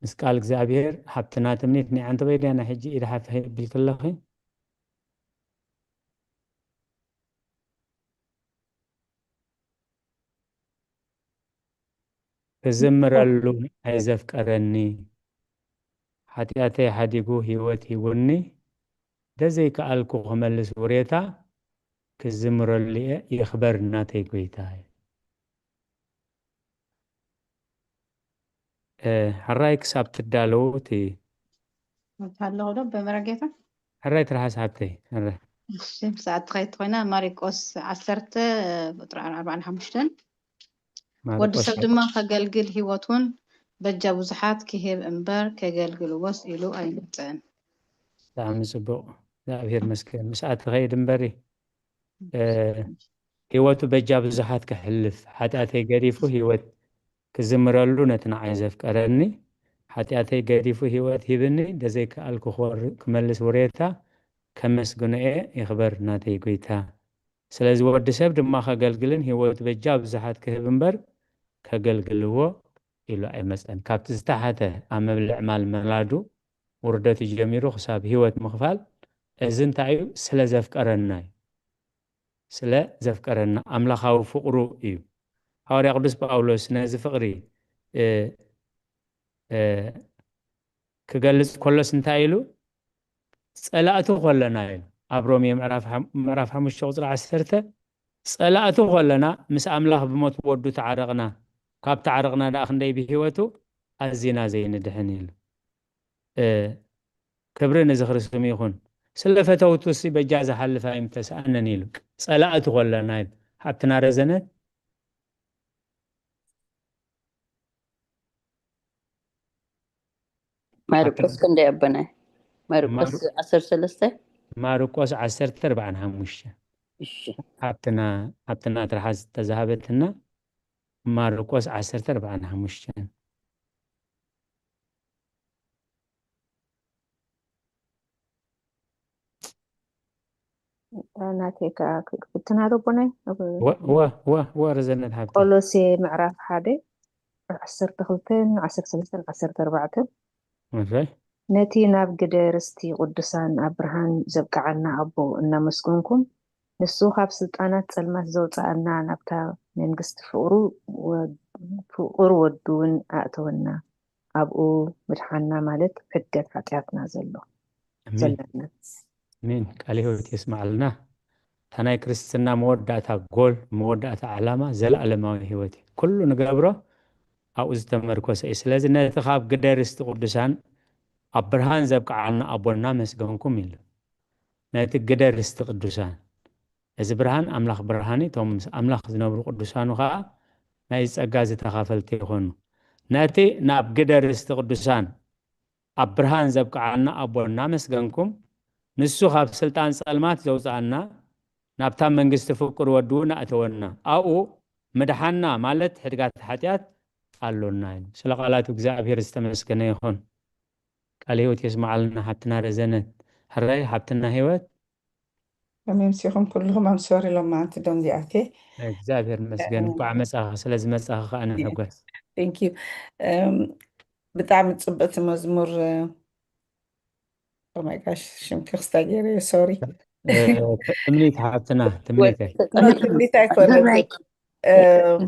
ምስ ቃል እግዚኣብሔር ሃብትና ትምኒት ኒዓንቲ በይድያ ናይ ሕጂ ኢድ ሓፍ ይብል ከለኺ። ክዝምረሉ ናይ ዘፍቀረኒ፣ ሓጢኣተይ ሓዲጉ ህይወት ሂቡኒ፣ እንተዘይከኣልኩ ክመልስ ውሬታ፣ ክዝምረሉ እየ፣ ይኽበር ናተይ ጎይታ። እ፣ ሕራይ ክሳብ ትዳለዉ እቲ ኣብቲ ኣለኹ ዶ በመረጌታ? ሕራይ ትርሓስ ሓብተይ፣ ሕራይ። እሺ፣ ሰዓት ትኸይድ ኮይና፣ ማሪቆስ ዓሰርተ ቁጥሪ ኣርባዓን ሓሙሽተን። ወዲ ማርቆስ ሰብ ድማ ከገልግል ህይወቱን በጃ ብዙሓት ክህብ እምበር ከገልግልዎስ ኢሉ ኣይመጸን። ብጣዕሚ ጽቡቕ። እግዚኣብሔር መስገን። ምስኣ ትኸይድ እምበሪ፣ እ፣ ህይወቱ በጃ ብዙሓት ከሕልፍ፣ ሓጢኣተይ ገዲፉ ህይወት ክዝምረሉ ነቲ ንዓይ ዘፍቀረኒ፣ ሓጢኣተይ ገዲፉ ህይወት ሂብኒ፣ ደዘይከኣልኩ ክወር-፣ ክመልስ ውሬታ፣ ከመስግኖ እየ፣ ይኽበር ናተይ ጎይታ። ስለዚ ወዲ ሰብ ድማ ከገልግልን ህይወቱ በጃ ብዙሓት ክህብ እምበር ከገልግልዎ ኢሉ ኣይመጸን። ካብቲ ዝተሓተ ኣብ ምብልዕ ማል መላዱ ውርደቱ ጀሚሩ ክሳብ ህይወት ምኽፋል፣ እዚ እንታይ እዩ? ስለ ዘፍቀረና እዩ። ስለ ዘፍቀረና ኣምላኻዊ ፍቕሩ እዩ። ሃዋርያ ቅዱስ ጳውሎስ ነዚ ፍቕሪ፣ እ፣ እ፣ ክገልጽ ከሎስ እንታይ ኢሉ? ጸላእቱ ከለና ኢሉ። ኣብ ሮሜ ምዕራፍ ሓም-፣ ምዕራፍ ሓሙሽተ ቁጽሪ ዓሰርተ፣ ጸላእቱ ከለና ምስ ኣምላኽ ብሞት ወዱ ተዓረቕና፣ ካብ ተዓረቕና ደኣ ክንደይ ብህይወቱ ኣዚና ዘይንድሕን ኢሉ። እ፣ ክብሪ ንዝኽሪ ስሙ ይኹን። ስለ ፈተውቱሲ በጃ ዝሓልፍ ኣይምተስኣነን ኢሉ። ጸላእቱ ከለና ኢሉ። ሓብትና ረዘነት፣ ማርቆስ ሓብትና ክንደይ ኣቦናይ? ማርቆስ ማር-፣ ዓሰርተ ሰለስተ? ማርቆስ ዓሰርተ ኣርባዓን ሓሙሽተ። እሺ። ሓብትና፣ ሓብትና ትርሓስ ዝተዛሃበትና ማርቆስ ዓሰርተ ኣርባዓን ሓሙሽተ። ናተይ ከኣ ክፍትና ዶ ኣቦናይ? ኣብ ወ-፣ ወ-፣ ወ-፣ ወ-፣ ረዘነት ሓብቲ። ቆሎሴ ምዕራፍ ሓደ ዓሰርተ ክልተን ዓሰርተ ሰለስተን ዓሰርተ ኣርባዕተን። እሺ። ነቲ ናብ ግደ ርስቲ ቅዱሳን ኣብ ብርሃን ዘብቅዓና ኣቦ እናመስገንኩም፣ ንሱ ካብ ስልጣናት ጸልማት ዘውጽኣና ናብታ መንግስቲ ፍቕሩ ወ-፣ ፍቕር ወዱ እውን ኣእተወና። ኣብኡ ምድሓንና ማለት ሕድገት ሓጢኣትና ዘሎ ኣሜን። ዘለና። ኣሜን። ቃለ ህይወት የስምዓልና። እታ ናይ ክርስትና መወዳእታ ጎል፣ መወዳእታ ዓላማ ዘለኣለማዊ ህይወት እዩ። ኩሉ ንገብሮ ኣብኡ ዝተመርኮሰ እዩ። ስለዚ ነቲ ካብ ግደ ርስቲ ቅዱሳን ኣብ ብርሃን ዘብቅዓና ኣቦና መስገንኩም ኢሉ። ነቲ ግደ ርስቲ ቅዱሳን። እዚ ብርሃን ኣምላኽ ብርሃን እዩ። እቶም ምስ ኣምላኽ ዝነብሩ ቅዱሳኑ ኸኣ ናይ ጸጋ እዚ ተኻፈልቲ ይኾኑ። ነቲ ናብ ግደ ርስቲ ቅዱሳን ኣብ ብርሃን ዘብቅዓና ኣቦ እናመስገንኩም፣ ንሱ ካብ ስልጣን ጸልማት ዘውጽኣና፣ ናብታ መንግስቲ ፍቅር ወዱ እውን ኣእተወና። ኣብኡ ምድሓንና ማለት ሕድጋት ሓጢኣት ኣሎና እዩ። ስለ ቃላቱ እግዚኣብሔር ዝተመስገነ ይኹን። ቃለ ህይወት የስምዓልና ሓብትና ረዘነት። ሕራይ ሓብትና ህይወት። ከመይ ምሲኹም ኩልኹም? ኣም ሶሪ ሎማዓንቲ ደንጊዓቴ። እግዚኣብሔር ይመስገን። እ፣ እንኳዕ መጻኺ፣ ስለ ዝመጻኺ ከኣ ንሕጎስ። Thank you። እም፣ ብጣዕሚ ጽብቕቲ መዝሙር። ኦ ማይ ጋሽ፣ ሽምኪ ክስታይ ገይረ፣ ሶሪ። እ፣ ትምኒት ሓብትና፣ ትምኒት። ኖ፣ ትምኒት ኣይኮነትን። ብራይ። እም፣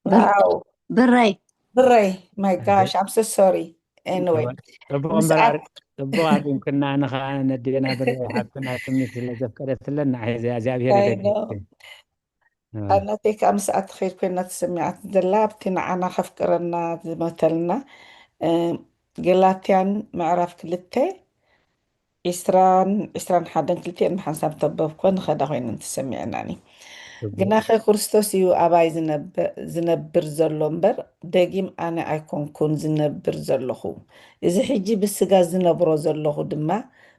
ብር-፣ ዋው። ብራይ። ብራይ፣ ማይ ጋሽ፣ I'm so sorry። Anyway፣ ጽቡቕ እምበር ምስኣት ኣር-፣ ጽቡቕ ኣሪምክና፣ ንኻ ነዴና ብራይ ሓብትና ትምኒት ስለ ዘፍቀደትለን፣ ንዓይ እዚ እግዚኣብሔር I know። ይደግፍ። ኣዎ። ኣናተይ ከኣ ምስኣት ትኸይድ ኮይና ተሰሚዓት ዘላ፣ ኣብቲ ንዓና ከፍቅረና ዝሞተልና፣ እ፣ ገላትያን ምዕራፍ ክልተ፣ ዒስራን፣ ዒስራን ሓደን ክልቲኤን ብሓንሳብ ተበብኮ ንኸዳ ኮይነን ተሰሚዐናኒ። ጽቡቕ። ግናኸ ክርስቶስ እዩ ኣባይ ዝነብ-፣ ዝነብር ዘሎ እምበር፣ ደጊም ኣነ ኣይኮንኩን ዝነብር ዘለኹ። እዚ ሕጂ ብስጋ ዝነብሮ ዘለኹ ድማ፣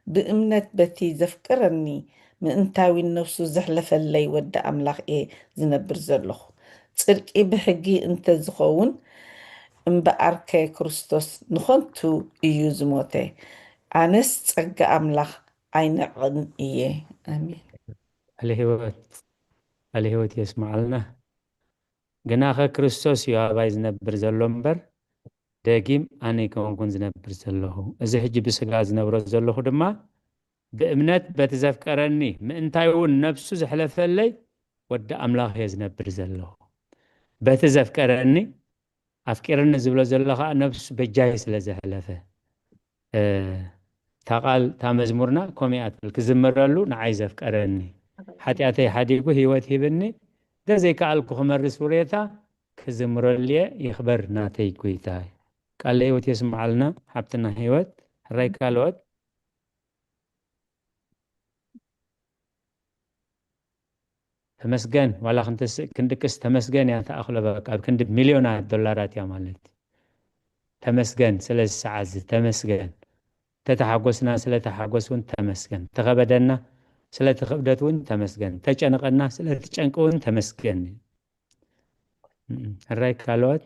ብእምነት በቲ ዘፍቅረኒ ምእንታዊን ነፍሱ ዘሕለፈለይ ወዲ ኣምላኽ እየ ዝነብር ዘለኹ። ጽድቂ ብሕጊ እንተ ዝኸውን፣ እምበኣርከ ክርስቶስ ንኸንቱ እዩ ዝሞተ። ኣነስ ጸጋ ኣምላኽ ኣይንዕቕን እየ። ኣሜን። ቃለ ህይወት፣ ቃለ ህይወት የስምዓልና። ግናኸ ክርስቶስ እዩ ኣባይ ዝነብር ዘሎ እምበር፣ ደጊም ኣነ ኣይኮንኩን ዝነብር ዘለኹ። እዚ ሕጂ ብስጋ ዝነብሮ ዘለኹ ድማ፣ ብእምነት በቲ ዘፍቀረኒ፣ ምእንታይ እውን ነፍሱ ዘሕለፈለይ ወዲ ኣምላኽ እየ ዝነብር ዘለኹ። በቲ ዘፍቀረኒ፣ ኣፍቂርኒ ዝብሎ ዘሎ ኸኣ ነፍሱ በጃይ ስለ ዘሕለፈ። እ፣ እታ ቃል፣ እታ መዝሙርና ከምኡ እያ ትብል፣ "ክዝመረሉ ንዓይ ዘፍቀረኒ፣ ሓጢኣተይ ሓዲጉ ህይወት ሂብኒ፣ እንተዘይከኣልኩ ክመርስ ውሬታ ክዝምረሉ እየ። ይኽበር ናተይ ጎይታ። ቃለ ህይወት የስምዓልና ሓብትና ህይወት። ሕራይ ካልኦት። ተመስገን ዋላ ክንትስእ ክንድቅስ ተመስገን እያ ተኣኽሎ። በቃ ኣብ ክንዲ ሚልዮናት ዶላራት እያ ማለት እዩ። ተመስገን ስለ ዝሰዓት እዚ ተመስገን። ተተሓጎስና ስለ ተሓጎስ እውን ተመስገን። ተኸበደና ስለ ተኸብደት እውን ተመስገን። ተጨንቐና ስለ ትጨንቂ እውን ተመስገን። ሕራይ ካልኦት።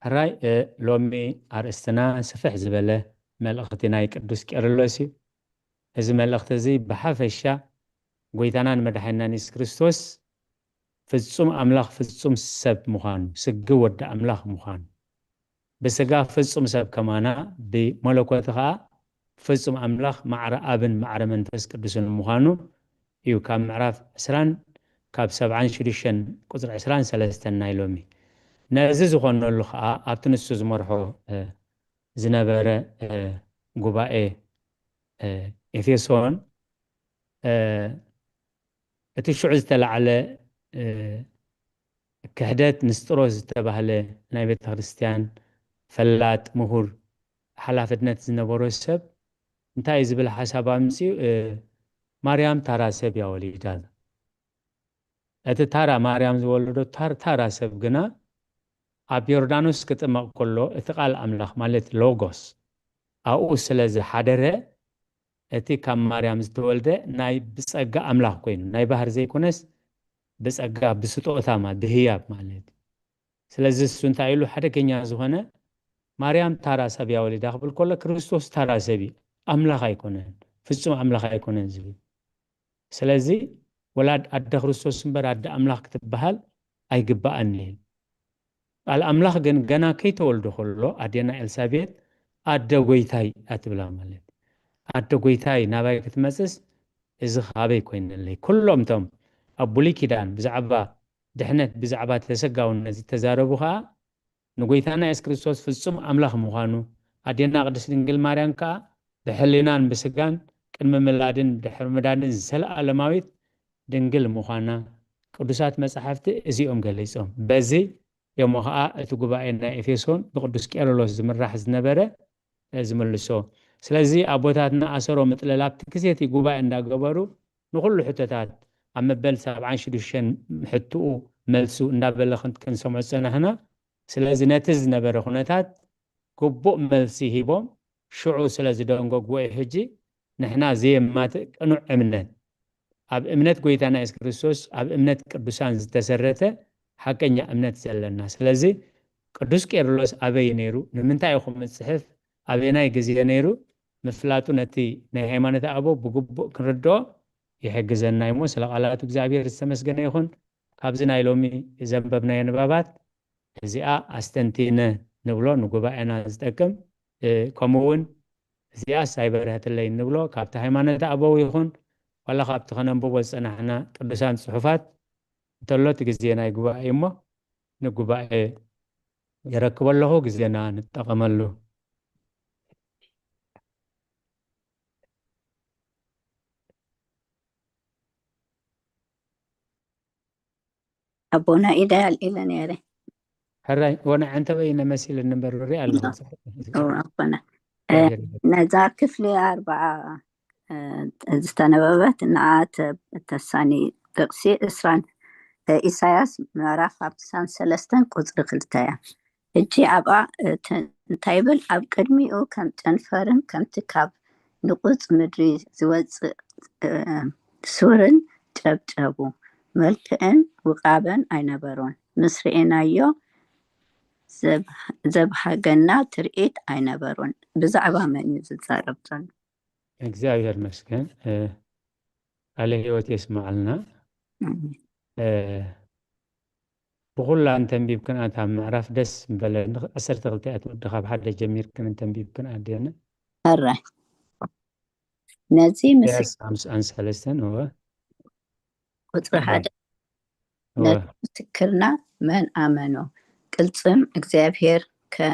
ሕራይ ሎሚ ኣርእስትና ስፍሕ ዝበለ መልእኽቲ ናይ ቅዱስ ቄርሎስ እዩ። እዚ መልእኽቲ እዚ ብሓፈሻ ጎይታናን መድሓኒናን የሱስ ክርስቶስ ፍጹም ኣምላኽ ፍጹም ሰብ ምዃኑ፣ ስግው ወዲ ኣምላኽ ምዃኑ፣ ብስጋ ፍጹም ሰብ ከማና ብመለኮት ኸኣ ፍጹም ኣምላኽ ማዕረ ኣብን ማዕረ መንፈስ ቅዱስን ምዃኑ እዩ ካብ ምዕራፍ ዕስራን ካብ ሰብዓን ሽዱሽተን ቁጽሪ ዕስራን ሰለስተን ናይ ሎሚ። ነዚ ዝኾነሉ ኸኣ ኣብቲ ንሱ ዝመርሖ ዝነበረ ጉባኤ ኤፌሶን እቲ ሽዑ ዝተላዕለ ክሕደት ንስጥሮስ ዝተባህለ ናይ ቤተ ክርስቲያን ፈላጥ ምሁር ሓላፍነት ዝነበሮ ሰብ እንታይ ዝብል ሓሳብ ኣምፅኡ? ማርያም ታራ ሰብ እያ ወሊዳ። እቲ ታራ ማርያም ዝወለዶ ታራ ሰብ ግና ኣብ ዮርዳኖስ ክጥመቕ ከሎ እቲ ቃል ኣምላኽ ማለት ሎጎስ ኣብኡ ስለ ዝሓደረ እቲ ካብ ማርያም ዝተወልደ ናይ ብጸጋ ኣምላኽ ኮይኑ ናይ ባህር ዘይኮነስ ብጸጋ ብስጦታ ማለት ብህያብ ማለት እዩ። ስለዚ እሱ እንታይ ኢሉ ሓደገኛ ዝኾነ ማርያም ታራ ሰብ እያ ወሊዳ ክብል ከሎ ክርስቶስ ታራ ሰብ እዩ፣ ኣምላኽ ኣይኮነን፣ ፍጹም ኣምላኽ ኣይኮነን ዝብል። ስለዚ ወላድ ኣደ ክርስቶስ እምበር ኣደ ኣምላኽ ክትበሃል ኣይግባኣን እዩ። ቃል ኣምላኽ ግን ገና ከይተወልዶ ከሎ ኣዴና ኤልሳቤጥ ኣደ ጎይታይ ኣትብላ ማለት ኣደ ጎይታይ ናባይ ክትመፅስ እዚ ካበይ ኮይነለይ? ኩሎም ቶም ኣብ ብሉይ ኪዳን ብዛዕባ ድሕነት ብዛዕባ ተሰጋውነት ዝተዛረቡ ከዓ ንጎይታና የሱስ ክርስቶስ ፍጹም ኣምላኽ ምዃኑ ኣዴና ቅድስት ድንግል ማርያም ከዓ ብሕሊናን ብስጋን ቅድሚ ምላድን ድሕሪ ምላድን ዘለኣለማዊት ድንግል ምዃና ቅዱሳት መጻሕፍቲ እዚኦም ገሊጾም። በዚ እሞ ኸዓ እቲ ጉባኤ ናይ ኤፌሶን ብቅዱስ ቄርሎስ ዝምራሕ ዝነበረ ዝምልሶ። ስለዚ ኣቦታትና ኣሰሮ ምጥለል ኣብቲ ግዜ እቲ ጉባኤ እንዳገበሩ ንኹሉ ሕቶታት ኣብ መበል ሰብዓን ሽዱሽተን ሕትኡ መልሱ እንዳበለ ክንሰምዖ ዝጸናሕና። ስለዚ ነቲ ዝነበረ ኩነታት ግቡእ መልሲ ሂቦም ሽዑ ስለ ዝደንገግዎ እዩ ሕጂ ንሕና ዘየማትእ ቅኑዕ እምነት ኣብ እምነት ጎይታና የሱስ ክርስቶስ ኣብ እምነት ቅዱሳን ዝተሰረተ ሓቀኛ እምነት ዘለና። ስለዚ ቅዱስ ቄርሎስ ኣበይ ነይሩ፣ ንምንታይ እዩ ከምኡ ዝጽሕፍ፣ ኣበየናይ ግዜ ነይሩ ምፍላጡ ነቲ ናይ ሃይማኖት ኣበው ብግቡእ ክንርድኦ ይሕግዘና እዩሞ ስለ ቃላቱ እግዚኣብሔር ዝተመስገነ ይኹን። ካብዚ ናይ ሎሚ ዘንበብናዮ ንባባት እዚኣ ኣስተንቲነ ንብሎ ንጉባኤና ዝጠቅም ከምኡ እውን እዚኣስ ኣይበርሀትለይ እንብሎ ካብቲ ሃይማኖት ኣበው ይኹን ዋላ ካብቲ ከነንብቦ ዝፀናሕና ቅዱሳን ፅሑፋት እንተሎ እቲ ግዜ ናይ ጉባኤ እዩ እሞ ንጉባኤ የረክቦ ኣለኹ ግዜና ንጠቐመሉ። ኣቦና ኢዳ ኣልዒለ ነይረ። ሕራይ ወነ ዕንተበይ ነመሲል እንበር ሪ ኣለ ኣቦና ነዛ ክፍሊ ኣርባዓ ዝተነበበት ንኣ ተሳኒ ጥቕሲ እስራን ኢሳያስ ምዕራፍ ሓምሳን ሰለስተን ቁፅሪ ክልተ እያ። ሕጂ ኣብኣ እንታይ ይብል? ኣብ ቅድሚኡ ከም ጨንፈርን ከምቲ ካብ ንቑጽ ምድሪ ዝወጽእ ሱርን ጨብጨቡ። መልክዕን ውቃበን ኣይነበሮን። ምስ ርኤናዮ ዘብሃገና ትርኢት ኣይነበሮን። ብዛዕባ መን እዩ ዝዛረብ ዘሎ? እግዚኣብሔር ይመስገን። ቃለ ህይወት የስምዓልና። ብኹላ እንተንቢብክንኣ እታ ምዕራፍ ደስ ምበለ። ዓሰርተ ክልተ እያ ትወዲ፣ ካብ ሓደ ጀሚርክን እንተንቢብክንኣ ኣዴና። ሕራይ ነዚ ምስክርና ሰለስተን እወ ቁፅሪ ሓደ ነቲ ምስክርና መን ኣመኖ? ቅልፅም እግዚኣብሔር ከ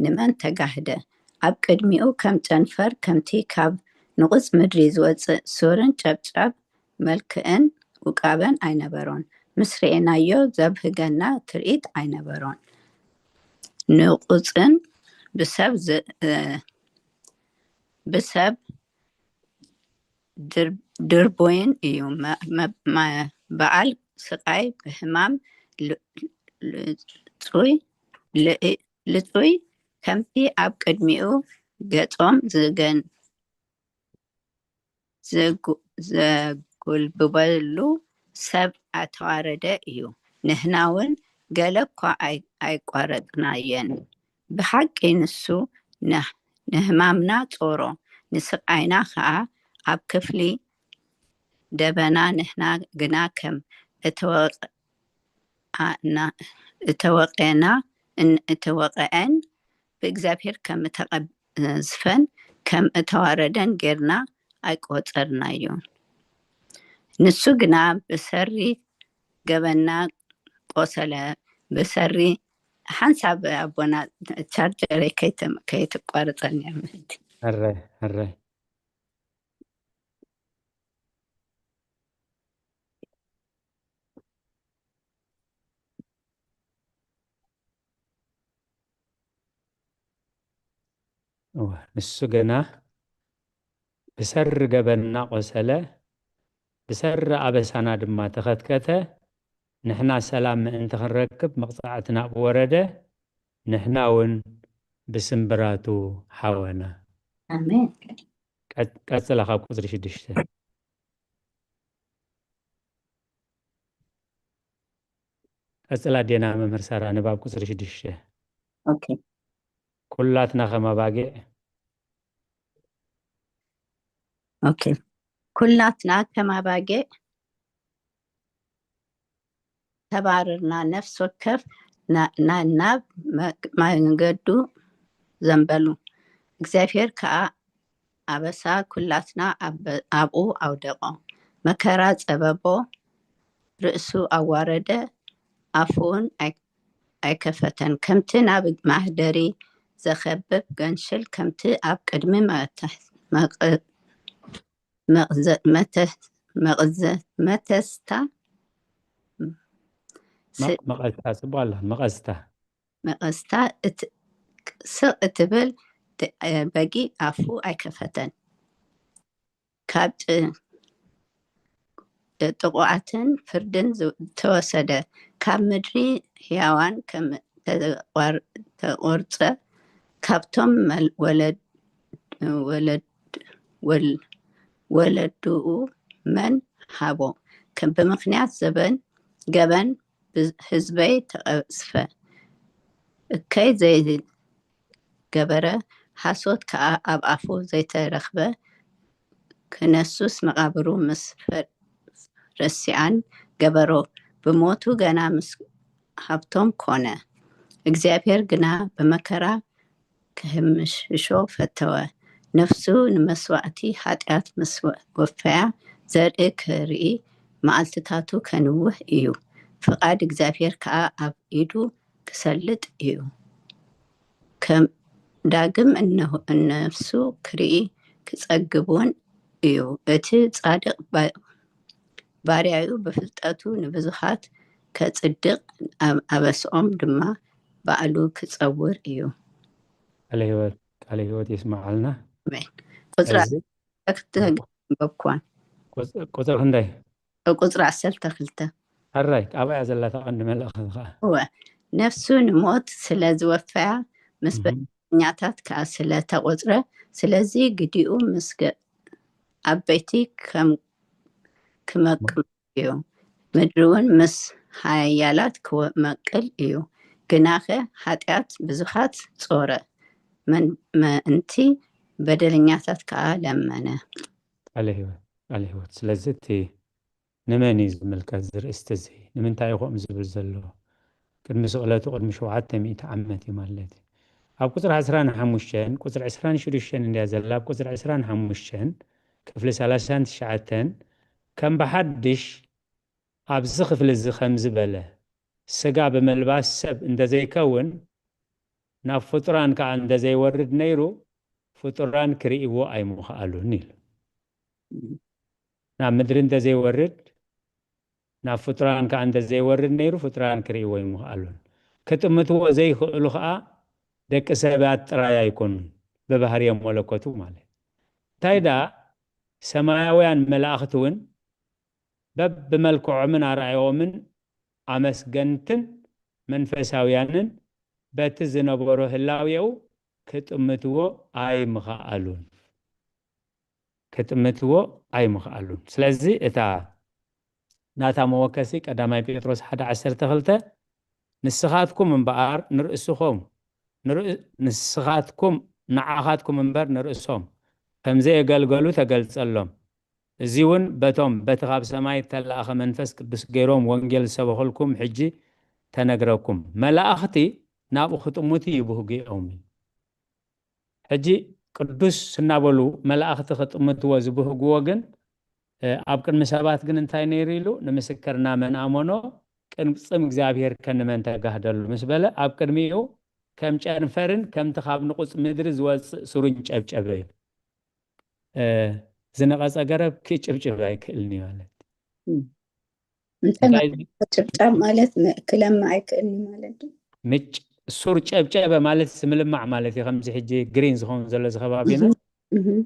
ንመን ተጋህደ? ኣብ ቅድሚኡ ከም ጨንፈር ከምቲ ካብ ንቑጽ ምድሪ ዝወጽእ ሱርን ጨብጫብ መልክዕን ውቃበን ኣይነበሮን። ምስ ርኤናዮ ዘብህገና ትርኢት ኣይነበሮን። ንቑጽን ብሰብ ዝ- እ፣ ብሰብ ድር- ድርቡይን እዩ። መ- መ- መ- በዓል ስቓይ ብሕማም ል- ልጹይ ልእ- ልጹይ ከምቲ ኣብ ቅድሚኡ ገጾም ዝገን ዘጉ- ዘጉልብበሉ ሰብ ኣተዋረደ እዩ። ንሕና እውን ገለ እኳ ኣይ- ኣይቋረጽናየን። ብሓቂ ንሱ ንሕ- ንሕማምና ጾሮ፣ ንስቓይና ኸኣ ኣብ ክፍሊ ደበና፣ ንሕና ግና ከም እተወቐ- ኣና- እተወቐና እን- እተወቐዐን ብእግዚኣብሔር ከም እተቐዝፈን ከም እተዋረደን ጌርና ኣይቆጸርናዮን። ንሱ ግና ብሰሪ ገበና ቆሰለ። ብሰሪ ሓንሳብ ኣቦና ቻርጀረይ ከይተ- ከይትቋርጸኒ እያ ምሕቲ። ሕራይ ሕራይ። እወ፣ ንሱ ግና ብሰሪ ገበንና ቆሰለ፣ ብሰሪ ኣበሳና ድማ ተኸትከተ። ንሕና ሰላም ምእንቲ ክንረክብ መቕጻዕቲ ናብኡ ወረደ፣ ንሕና እውን ብስምብራቱ ሓወና። ኣሜን። ቀጽ- ቀጽላ ካብ ቁጽሪ ሽዱሽተ። ቀጽላ ኣዴና መምህር ሳራ፣ ንባብ ቁጽሪ ሽዱሽተ። ኦኬ። ኩላትና ከም ኣባጊዕ ኦኬ። ኩላትና ከም ኣባጊዕ ተባረርና፣ ነፍሲ ወከፍ ና- ና- ናብ መ- መንገዱ ዘንበሉ። እግዚኣብሔር ከኣ ኣበሳ ኩላትና ኣብ- ኣብኡ ኣውደቆ። መከራ ጸበቦ፣ ርእሱ ኣዋረደ፣ ኣፉውን ኣይ- ኣይከፈተን። ከምቲ ናብ ማህደሪ ዘኸብብ ገንሽል፣ ከምቲ ኣብ ቅድሚ መተ- መቐ- መቕዘ- መተ- መቐዘ- መተስታ ስ- መቐዝታ ጽቡቕ ኣላ። መቐዝታ መቐዝታ እት- ስቕ እትብል ደ- በጊዕ ኣፉ ኣይከፈተን። ካብ ጥ- ጥቑዓትን ፍርድን ዝ- ተወሰደ። ካብ ምድሪ ሕያዋን ከም ተቋር- ተቖርጸ፣ ካብቶም መል- ወለድ- ወለድ- ወል- ወለድኡ መን ሃቦ? ከም ብምኽንያት ዘበን ገበን ብዝ- ህዝበይ ተቐስፈ። እከይ ዘይገበረ፣ ሓሶት ከኣ ኣብ ኣፉ ዘይተረኽበ፣ ክነሱስ መቓብሩ ምስ ፈ- ረሲኣን ገበሮ። ብሞቱ ገና ምስ ሃብቶም ኮነ። እግዚኣብሔር ግና ብመከራ ክህምሽሾ ፈተወ። ነፍሱ ንመስዋእቲ ሓጢኣት ምስ ወ- ወፈያ ዘርኢ ክርኢ መዓልትታቱ ከንውህ እዩ። ፍቓድ እግዚኣብሔር ከኣ ኣብ ኢዱ ክሰልጥ እዩ። ከም ዳግም እነሆ- እነፍሱ ክርኢ ክጸግብ እውን እዩ። እቲ ጻድቕ ባ- ባርያኡ ብፍልጠቱ ንብዙሃት ከጽድቕ ኣብ ኣበስኦም ድማ ባዕሉ ክጸውር እዩ። ቃለ ህይወት ቃለ ህይወት የስምዓልና። ኣሜን። ቁጽሪ እዚ ክተንበብኳን ቁጽ- ቁጽሪ ክንደይ? ቁጽሪ ዓሰርተ ክልተ ሕራይ ኣብኣ ዘላ እታ ቀንዲ መልእኽቲ ኸዓ እወ፣ ነፍሱ ንሞት ስለ ዝወፈያ ምስ እህ። በደለኛታት ከኣ ስለ ተቖጽረ፣ ስለዚ ግዲኡ ምስ ገ- ዓበይቲ ከም ክመቅም እዩ፣ ምድሪ እውን ምስ ሓያላት ክመቅል እዩ። ግናኸ ሓጢኣት ብዙሓት ጾረ፣ መን- ምእንቲ በደለኛታት ከኣ ለመነ። ቃለ ህይወት ቃለ ህይወት። ስለዚ እቲ ንመን እዩ ዝምልከት ዝርእስቲ እዚ? ንምንታይ እዩ ከምኡ ዝብል ዘሎ? ቅድሚ ስቕለቱ ቅድሚ ሸውዓተ ሚእቲ ዓመት እዩ ማለት እዩ። ኣብ ቁፅሪ ዕስራን ሓሙሽተን ቁፅሪ ዕስራን ሽዱሽተን እንድያ ዘላ። ኣብ ቁፅሪ ዕስራን ሓሙሽተን ክፍሊ ሰላሳን ትሽዓተን ከም ብሓድሽ ኣብዚ ክፍሊ እዚ ከም ዝበለ ስጋ ብምልባስ ሰብ እንተዘይከውን ናብ ፍጡራን ከዓ እንተዘይወርድ ነይሩ ፍጡራን ክርእይዎ ኣይምኸኣሉን ኢሉ። ናብ ምድሪ እንተዘይወርድ፣ ናብ ፍጡራን ከዓ እንተዘይወርድ ነይሩ፣ ፍጡራን ክርእይዎ ኣይምኽኣሉን። ክጥምትዎ ዘይኽእሉ ከዓ ደቂ ሰባት ጥራይ ኣይኮኑን፣ ብባህርዮም መለኮቱ ማለት። እንታይ ደኣ፣ ሰማያውያን መላእኽቲ እውን በብመልክዖምን ኣርኣዮምን ኣመስገንትን መንፈሳውያንን በቲ ዝነበሮ ህላዌኡ ክጥምትዎ ኣይምኽኣሉን። ክጥምትዎ ኣይምኽኣሉን። ስለዚ እታ ናታ መወከሲ ቀዳማይ ጴጥሮስ ሓደ ዓሰርተ ክልተ፣ ንስኻትኩም እምበኣር ንርእስኹም፣ ንርኢ-፣ ንስኻትኩም ንዓኻትኩም እምበር ንርእሶም ከም ዘየገልገሉ ተገልጸሎም። እዚ እውን በቶም በቲ ካብ ሰማይ እተላእኸ መንፈስ ቅዱስ ገይሮም ወንጌል ዝሰበኹልኩም ሕጂ ተነግረኩም። መላእኽቲ ናብኡ ክጥምቱ ይብህጉ እዮም። ሕጂ ቅዱስ እናበሉ መላእኽቲ ክጥምትዎ ዝብህግዎ ግን፣ እ፣ ኣብ ቅድሚ ሰባት ግን እንታይ ነይሩ ኢሉ፣ "ንምስክርና መን ኣመኖ፣ ቅጽም እግዚኣብሔር ከንመን ተጋህደሉ" ምስ በለ፣ ኣብ ቅድሚኡ ከም ጨንፈርን ከምቲ ካብ ንቑጽ ምድሪ ዝወጽእ ሱርን ጨብጨበ እዩ። እ፣ ዝነቐጸ ገረብ ክጭብጭብ ኣይክእልን እዩ ማለት። እም። እንታይ እንታይ ማለት እዩ? ጭብጫብ ማለት ም-፣ ክለምዕ ኣይክእልን እዩ ማለት ድዩ? ምጭ-፣ ሱር ጨብጨበ ማለት ምልማዕ ማለት እዩ። ከምዚ ሕጂ ግሪን ዝኸውን ዘሎ እዚ ከባቢና። እህ፣ እህ።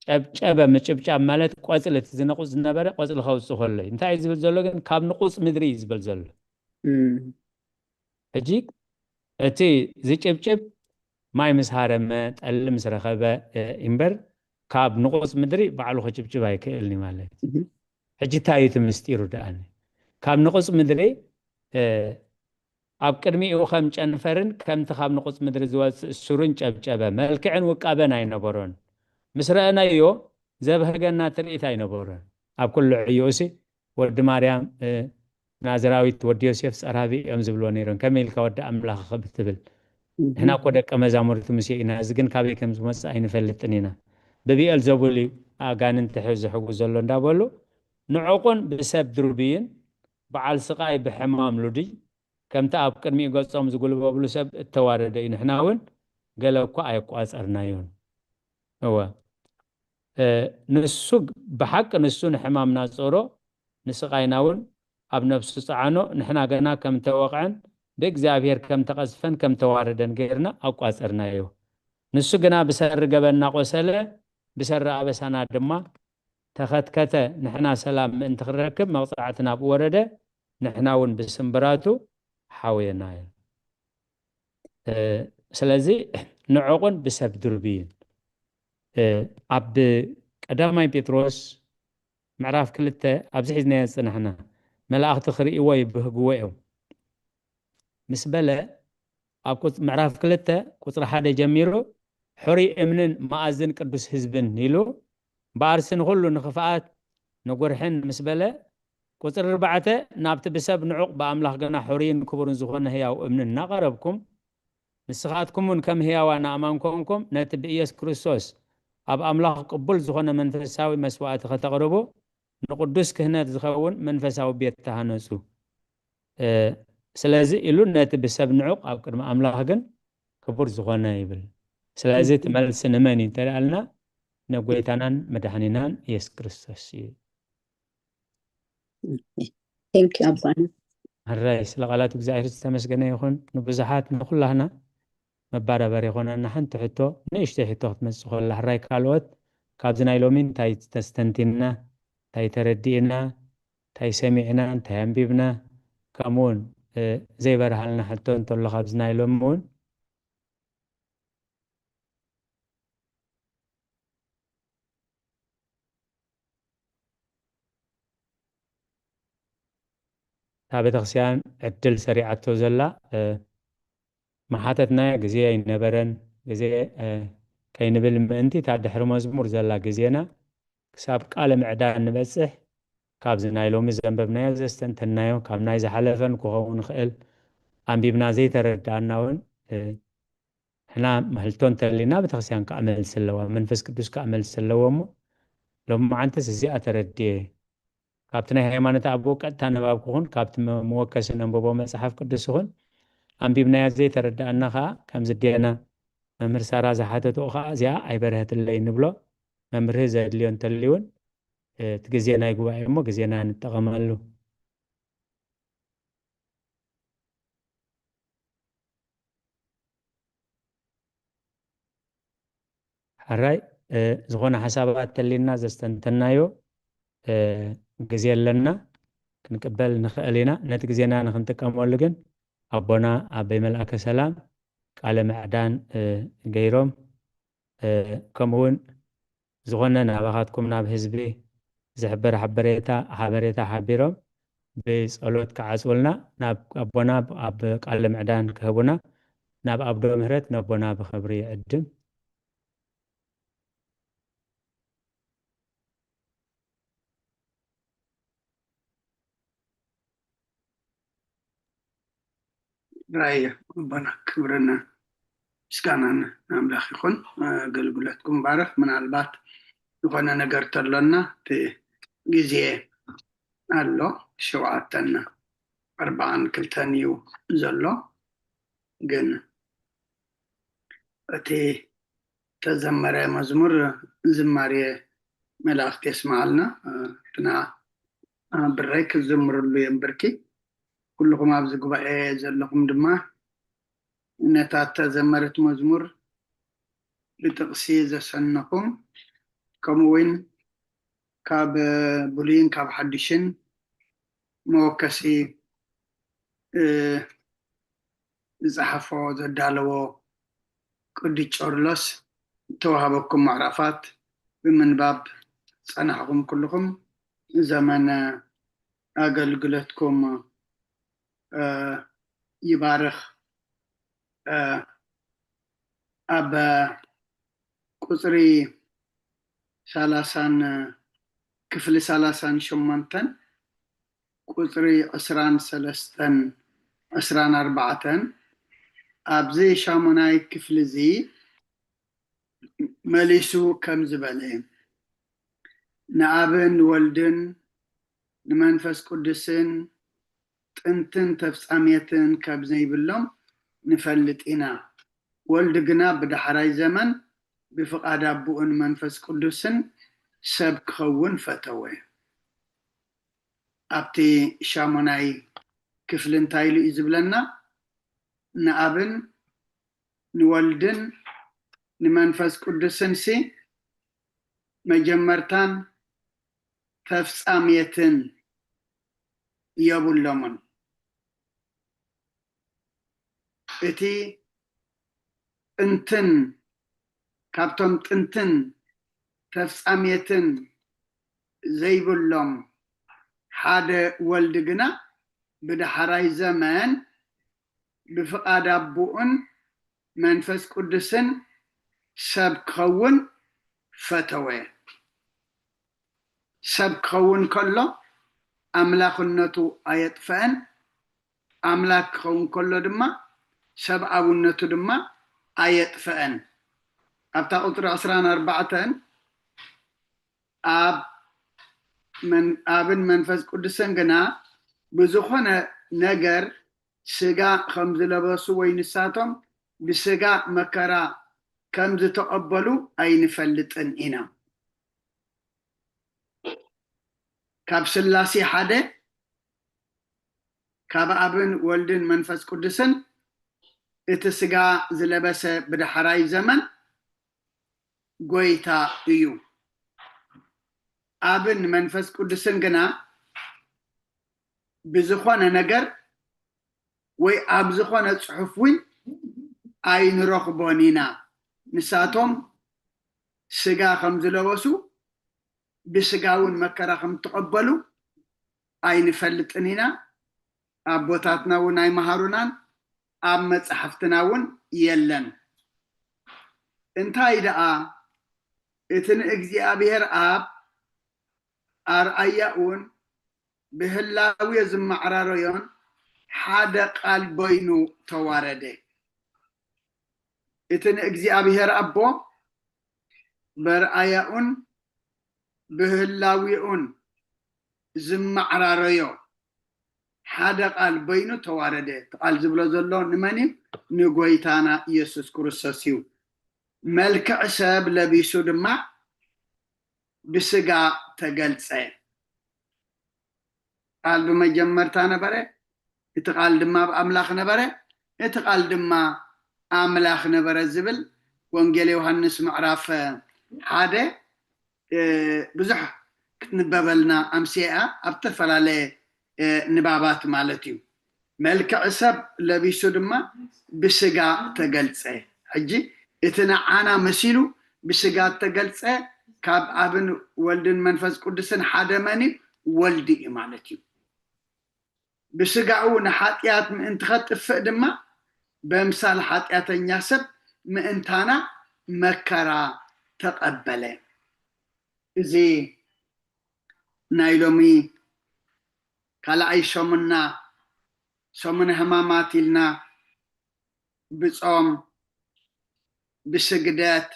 ጨብጨበ፣ ምጭብጫብ ማለት ቆጽሊ፣ እቲ ዝነቑጽ ዝነበረ ቆጽሊ ከውጽእ ከሎ እዩ። እንታይ እዩ ዝብል ዘሎ ግን? ካብ ንቑጽ ምድሪ እዩ ዝብል ዘሎ። እም። ሕጂ እቲ ዝጭብጭብ ማይ ምስ ሃረመ፣ ጠሊ ምስ ረኸበ፣ እ፣ እምበር ካብ ንቑጽ ምድሪ ባዕሉ ክጭብጭብ ኣይክእልን እዩ ማለት እዩ። እህ። ሕጂ እንታይ እዩ እቲ ምስጢሩ ደኣኒ? ካብ ንቑጽ ምድሪ፣ እ፣ ኣብ ቅድሚኡ ከም ጨንፈርን ከምቲ ካብ ንቑጽ ምድሪ ዝወጽእ ሱርን ጨብጨበ። መልክዕን ውቃበን ኣይነበሮን። ምስ ረኣናዮ ዘብህገና ትርኢት ኣይነበሮን። ኣብ ኩሉ ዕዮኡሲ ወዲ ማርያም፣ እ፣ ናዝራዊት፣ ወዲ ዮሴፍ ጸራቢ እዮም ዝብልዎ ነይሮም። ከመይ ኢልካ ወዲ ኣምላኽ ክትብል? እህ። ንሕና እኮ ደቀ መዛሙርቲ ሙሴ ኢና፣ እዚ ግን ካበይ ከም ዝመጽእ ኣይንፈልጥን ኢና። ብብኤልዘቡል እዩ ኣጋንንቲ ሕ-፣ ዝሕጉ ዘሎ እንዳበሉ፣ ንዕቑን ብሰብ ድሩብይን በዓል ስቓይ ብሕማም ሉድይ፣ ከምቲ ኣብ ቅድሚኡ ገጾም ዝጉልበብሉ ሰብ እተዋረደ እዩ። ንሕና እውን ገለ እኳ ኣየቋጸርናዮን። እወ። እ፣ ንሱ ግ-፣ ብሓቂ ንሱ ንሕማምና ጾሮ፣ ንስቓይና እውን ኣብ ነፍሱ ጸዓኖ። ንሕና ገና ከም ተወቕዐን ብእግዚኣብሔር ከም ተቐዝፈን ከም ተዋረደን ገይርና ኣቋጸርናዮ። ንሱ ግና ብሰሪ ገበንና ቆሰለ፣ ብሰሪ ኣበሳና ድማ ተኸትከተ። ንሕና ሰላም ምእንቲ ክንረክብ መቕጻዕቲ ናብኡ ወረደ፣ ንሕና እውን ብስምብራቱ ሓውየናዮ። እ፣ ስለዚ ንዕቑን ብሰብ ድሩብይን። እ፣ ኣብ ቀዳማይ ጴጥሮስ ምዕራፍ ክልተ ኣብዚ ሒዝናዮ ዝጸናሕና፣ መላእኽቲ ክርእይዎ ይብህግዎ እዮም ምስ በለ፣ ኣብ ቁጽ-፣ ምዕራፍ ክልተ ቁጽሪ ሓደ ጀሚሩ፣ "ሕሩይ እምንን መኣዝን ቅዱስ ህዝብን" ኢሉ፣ እምበኣርሲ ንኹሉ ንኽፍኣት ንጉርሕን ምስ በለ፣ ቁጽሪ ኣርባዕተ፣ "ናብቲ ብሰብ ንዑቕ ብኣምላኽ ግና ሕሩይን ክቡርን ዝኾነ ህያው እምኒ እናቐረብኩም፣ ንስኻትኩም እውን ከም ህያዋን ኣእማን ኮንኩም፣ ነቲ ብኢየሱስ ክርስቶስ ኣብ ኣምላኽ ቅቡል ዝኾነ መንፈሳዊ መስዋእቲ ከተቕርቡ፣ ንቅዱስ ክህነት ዝኸውን መንፈሳዊ ቤት ተሃነጹ። እ፣ ስለዚ ኢሉ ነቲ ብሰብ ንዑቕ ኣብ ቅድሚ ኣምላኽ ግን ክቡር ዝኾነ ይብል። ስለዚ እቲ መልሲ ንመን እዩ እንተ ደኣልና፣ ንጎይታናን መድሓኒናን ኢየሱስ ክርስቶስ እዩ። ቴንክ ዩ ኣባና። ሕራይ ስለ ቃላት እግዚኣብሔር ዝተመስገነ ይኹን። ንብዙሓት ንኹላህና መባረበር ይኾነና። ሓንቲ ሕቶ፣ ንእሽተይ ሕቶ ክትመጽእ ከላ፣ ሕራይ ካልኦት ካብዚ ናይ ሎሚ እንታይ ተስተንቲንና፣ እንታይ ተረዲእና፣ እንታይ ሰሚዕና፣ እንታይ ኣንቢብና፣ ከምኡ እውን፣ እ፣ ዘይበርሃልና ሕቶ እንተሎ ካብዚ ናይ ሎሚ እውን እታ ቤተክርስትያን ዕድል ሰሪዓቶ ዘላ፣ እ፣ ምሓተትናዮ ግዜ ኣይነበረን። ግዜ፣ እ፣ ከይንብል ምእንቲ እታ ድሕሪ መዝሙር ዘላ ግዜና ክሳብ ቃለ ምዕዳን ንበጽሕ፣ ካብዚ ናይ ሎሚ ዘንበብናዮ ዘስተንተንናዮ፣ ካብ ናይ ዝሓለፈን ክኸውን ይኽእል፣ ኣንቢብና ዘይተረዳእና እውን፣ እ፣ ንሕና ሕቶ እንተሊና ቤተክርስትያን ከኣ መልሲ ኣለዋ፣ መንፈስ ቅዱስ ከኣ መልሲ ኣለዎ። እሞ ሎሚ መዓንትስ እዚኣ ተረድየ፣ ካብቲ ናይ ሃይማኖት ኣቦ ቀጥታ ንባብ ክኹን፣ ካብቲ መ-፣ መወከሲ ነንብቦ መጽሓፍ ቅዱስ ይኹን፣ ኣንቢብናያ ዘይተረዳእና ከኣ ከምዚ ዴና መምህር ሳራ ዝሓተትኦ ከኣ እዚኣ ኣይበርሀትለይ ንብሎ፣ መምርሂ ዘድልዮ እንተልዩን እቲ ግዜ ናይ ጉባኤ እሞ ግዜና ንጠቐመሉ። ሕራይ ዝኾነ ሓሳባት ተሊና ዘስተንተናዮ ግዜ ኣለና፣ ክንቅበል ንኽእል ኢና። ነቲ ግዜና ንክንጥቀመሉ ግን ኣቦና ኣበይ መልኣከ ሰላም ቃለ ምዕዳን ገይሮም፣ ከምኡውን ዝኾነ ናባኻትኩም ናብ ህዝቢ ዝሕበር ሓበሬታ ሓበሬታ ሓቢሮም ብጸሎት ክዓጽውልና ናብ ኣቦና ኣብ ቃለ ምዕዳን ክህቡና ናብ ኣቦ ምህረት ነቦና ብኽብሪ ይዕድም። ራይ ኣቦና ክብርን ምስጋናን ንኣምላኽ ይኹን። ኣገልግሎትኩም ባረኽ። ምናልባት ዝኾነ ነገር ተሎና እቲ ግዜ ኣሎ፣ ሸውዓተን ኣርባዓን ክልተን እዩ ዘሎ። ግን እቲ ተዘመረ መዝሙር ዝማሬ መላእክት የስምዓልና። ብና ብረይ ክዝምርሉ እዮም ብርኪ። ኩልኹም ኣብዚ ጉባኤ ዘለኹም ድማ ነታ ተዘመረት መዝሙር ብጥቕሲ ዘሰነኹም፣ ከምኡ እውን ካብ ብሉይን ካብ ሓድሽን መወከሲ ዝጸሓፎ ዘዳለዎ ቅዱስ ቄርሎስ እተዋህበኩም ምዕራፋት ብምንባብ ጸናሕኹም ኩልኹም ዘመነ ኣገልግሎትኩም ይባርኽ። ኣብ ቁጽሪ ሰላሳን ክፍሊ ሰላሳን ሸሞንተን ቁጽሪ ዕስራን ሰለስተን ዕስራን ኣርባዕተን ኣብዚ ሻሙናይ ክፍሊ እዚ መሊሱ ከም ዝበለ፣ ንኣብን ንወልድን ንመንፈስ ቅዱስን ጥንትን ተፍጻሜትን ከም ዘይብሎም ንፈልጥ ኢና። ወልድ ግና ብዳሕራይ ዘመን ብፍቓድ ኣቦኡን መንፈስ ቅዱስን ሰብ ክኸውን ፈተወ። ኣብቲ ሻሙናይ ክፍሊ እንታይ ኢሉ እዩ ዝብለና? ንኣብን ንወልድን ንመንፈስ ቅዱስን ሲ መጀመርታን ተፍጻሜትን የብሎምን። እቲ ጥንትን ካብቶም ጥንትን ተፍጻሜትን ዘይብሎም ሓደ ወልድ ግና ብዳሕራይ ዘመን ብፍቓድ ኣቦኡን መንፈስ ቅዱስን ሰብ ክኸውን ፈተወ። ሰብ ክኸውን ከሎ ኣምላኽነቱ ኣየጥፈአን፣ ኣምላኽ ክኸውን ከሎ ድማ ሰብኣውነቱ ድማ ኣየጥፈአን። ኣብታ ቁጽሪ ዕስራን ኣርባዕተን ኣብ መን- ኣብን መንፈስ ቅዱስን ግና ብዝኾነ ነገር ስጋ ከም ዝለበሱ ወይ ንሳቶም ብስጋ መከራ ከም ዝተቐበሉ ኣይንፈልጥን ኢና። ካብ ስላሴ ሓደ ካብ ኣብን ወልድን መንፈስ ቅዱስን እቲ ስጋ ዝለበሰ ብዳሕራይ ዘመን ጎይታ እዩ። ኣብን መንፈስ ቅዱስን ግና ብዝኾነ ነገር ወይ ኣብ ዝኾነ ጽሑፍ እውን ኣይንረኽቦን ኢና። ንሳቶም ስጋ ከም ዝለበሱ ብስጋ እውን መከራ ከም እተቐበሉ ኣይንፈልጥን ኢና። ኣቦታትና እውን ኣይመሃሩናን፣ ኣብ መጻሕፍትና እውን የለን። እንታይ ደኣ እቲ ንእግዚኣብሔር ኣብ ኣርኣያኡን ብህላዌ ዝመዓራረዮን ሓደ ቃል በይኑ ተዋረደ። እቲ ንእግዚኣብሔር ኣቦ በርኣያኡን ብህላዌኡን ዝመዓራረዮ ሓደ ቃል በይኑ ተዋረደ። እቲ ቃል ዝብሎ ዘሎ ንመን እዩ? ንጎይታና ኢየሱስ ክርስቶስ እዩ። መልክዕ ሰብ ለቢሱ ድማ ብስጋ ተገልጸ። ቃል ብመጀመርታ ነበረ፣ እቲ ቃል ድማ ኣብ ኣምላኽ ነበረ፣ እቲ ቃል ድማ ኣምላኽ ነበረ ዝብል ወንጌል ዮሃንስ ምዕራፍ ሓደ ብዙሕ ክትንበበልና ኣምስያ ኣብ ዝተፈላለየ ንባባት ማለት እዩ። መልክዕ ሰብ ለቢሱ ድማ ብስጋ ተገልጸ። ሕጂ እቲ ንዓና መሲሉ ብስጋ ተገልጸ ካብ ኣብን ወልድን መንፈስ ቅዱስን ሓደ መን እዩ? ወልዲ እዩ ማለት እዩ። ብስጋኡ ንሓጢኣት ምእንቲ ኸጥፍእ ድማ በምሳል ሓጢኣተኛ ሰብ ምእንታና መከራ ተቐበለ። እዚ ናይ ሎሚ ካልኣይ ሰሙንና ሰሙነ ሕማማት ኢልና ብጾም ብስግደት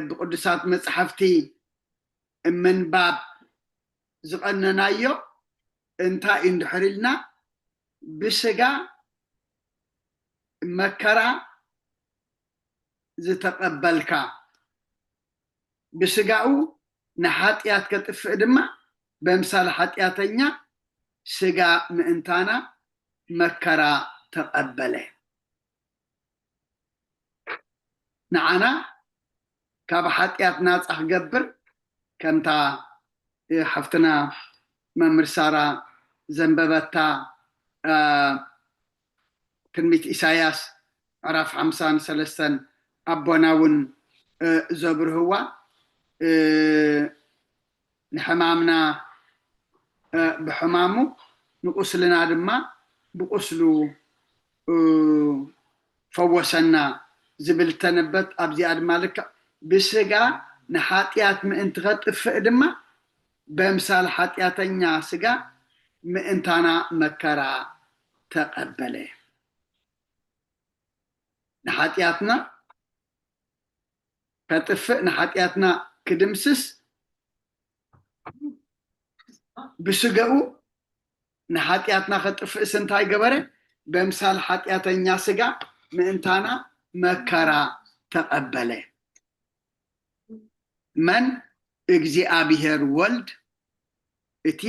ብቅዱሳት መጽሓፍቲ ምንባብ ዝቐነናዮ እንታይ እዩ እንድሕር ኢልና ብስጋ መከራ ዝተቐበልካ ብስጋኡ ንሓጢኣት ከጥፍእ ድማ በምሳል ሓጢኣተኛ ስጋ ምእንታና መከራ ተቐበለ። ንዓና ካብ ሓጢኣት ናፃ ክገብር ከምታ ሓፍትና መምህር ሳራ ዘንበበታ ትንቢት ኢሳያስ ምዕራፍ ሓምሳን ሰለስተን ኣቦና እውን ዘብርህዋ ንሕማምና ብሕማሙ ንቁስልና ድማ ብቁስሉ ፈወሰና ዝብል ተነበብት ኣብዚኣ ድማ ልክዕ ብስጋ ንሓጢኣት ምእንቲ ከጥፍእ ድማ በምሳል ሓጢኣተኛ ስጋ ምእንታና መከራ ተቐበለ። ንሓጢኣትና ከጥፍእ ንሓጢኣትና ክድምስስ ብስገኡ ንሓጢኣትና ከጥፍእስ እንታይ ገበረ? በምሳል ሓጢኣተኛ ስጋ ምእንታና መከራ ተቐበለ። መን? እግዚኣብሔር ወልድ እቲ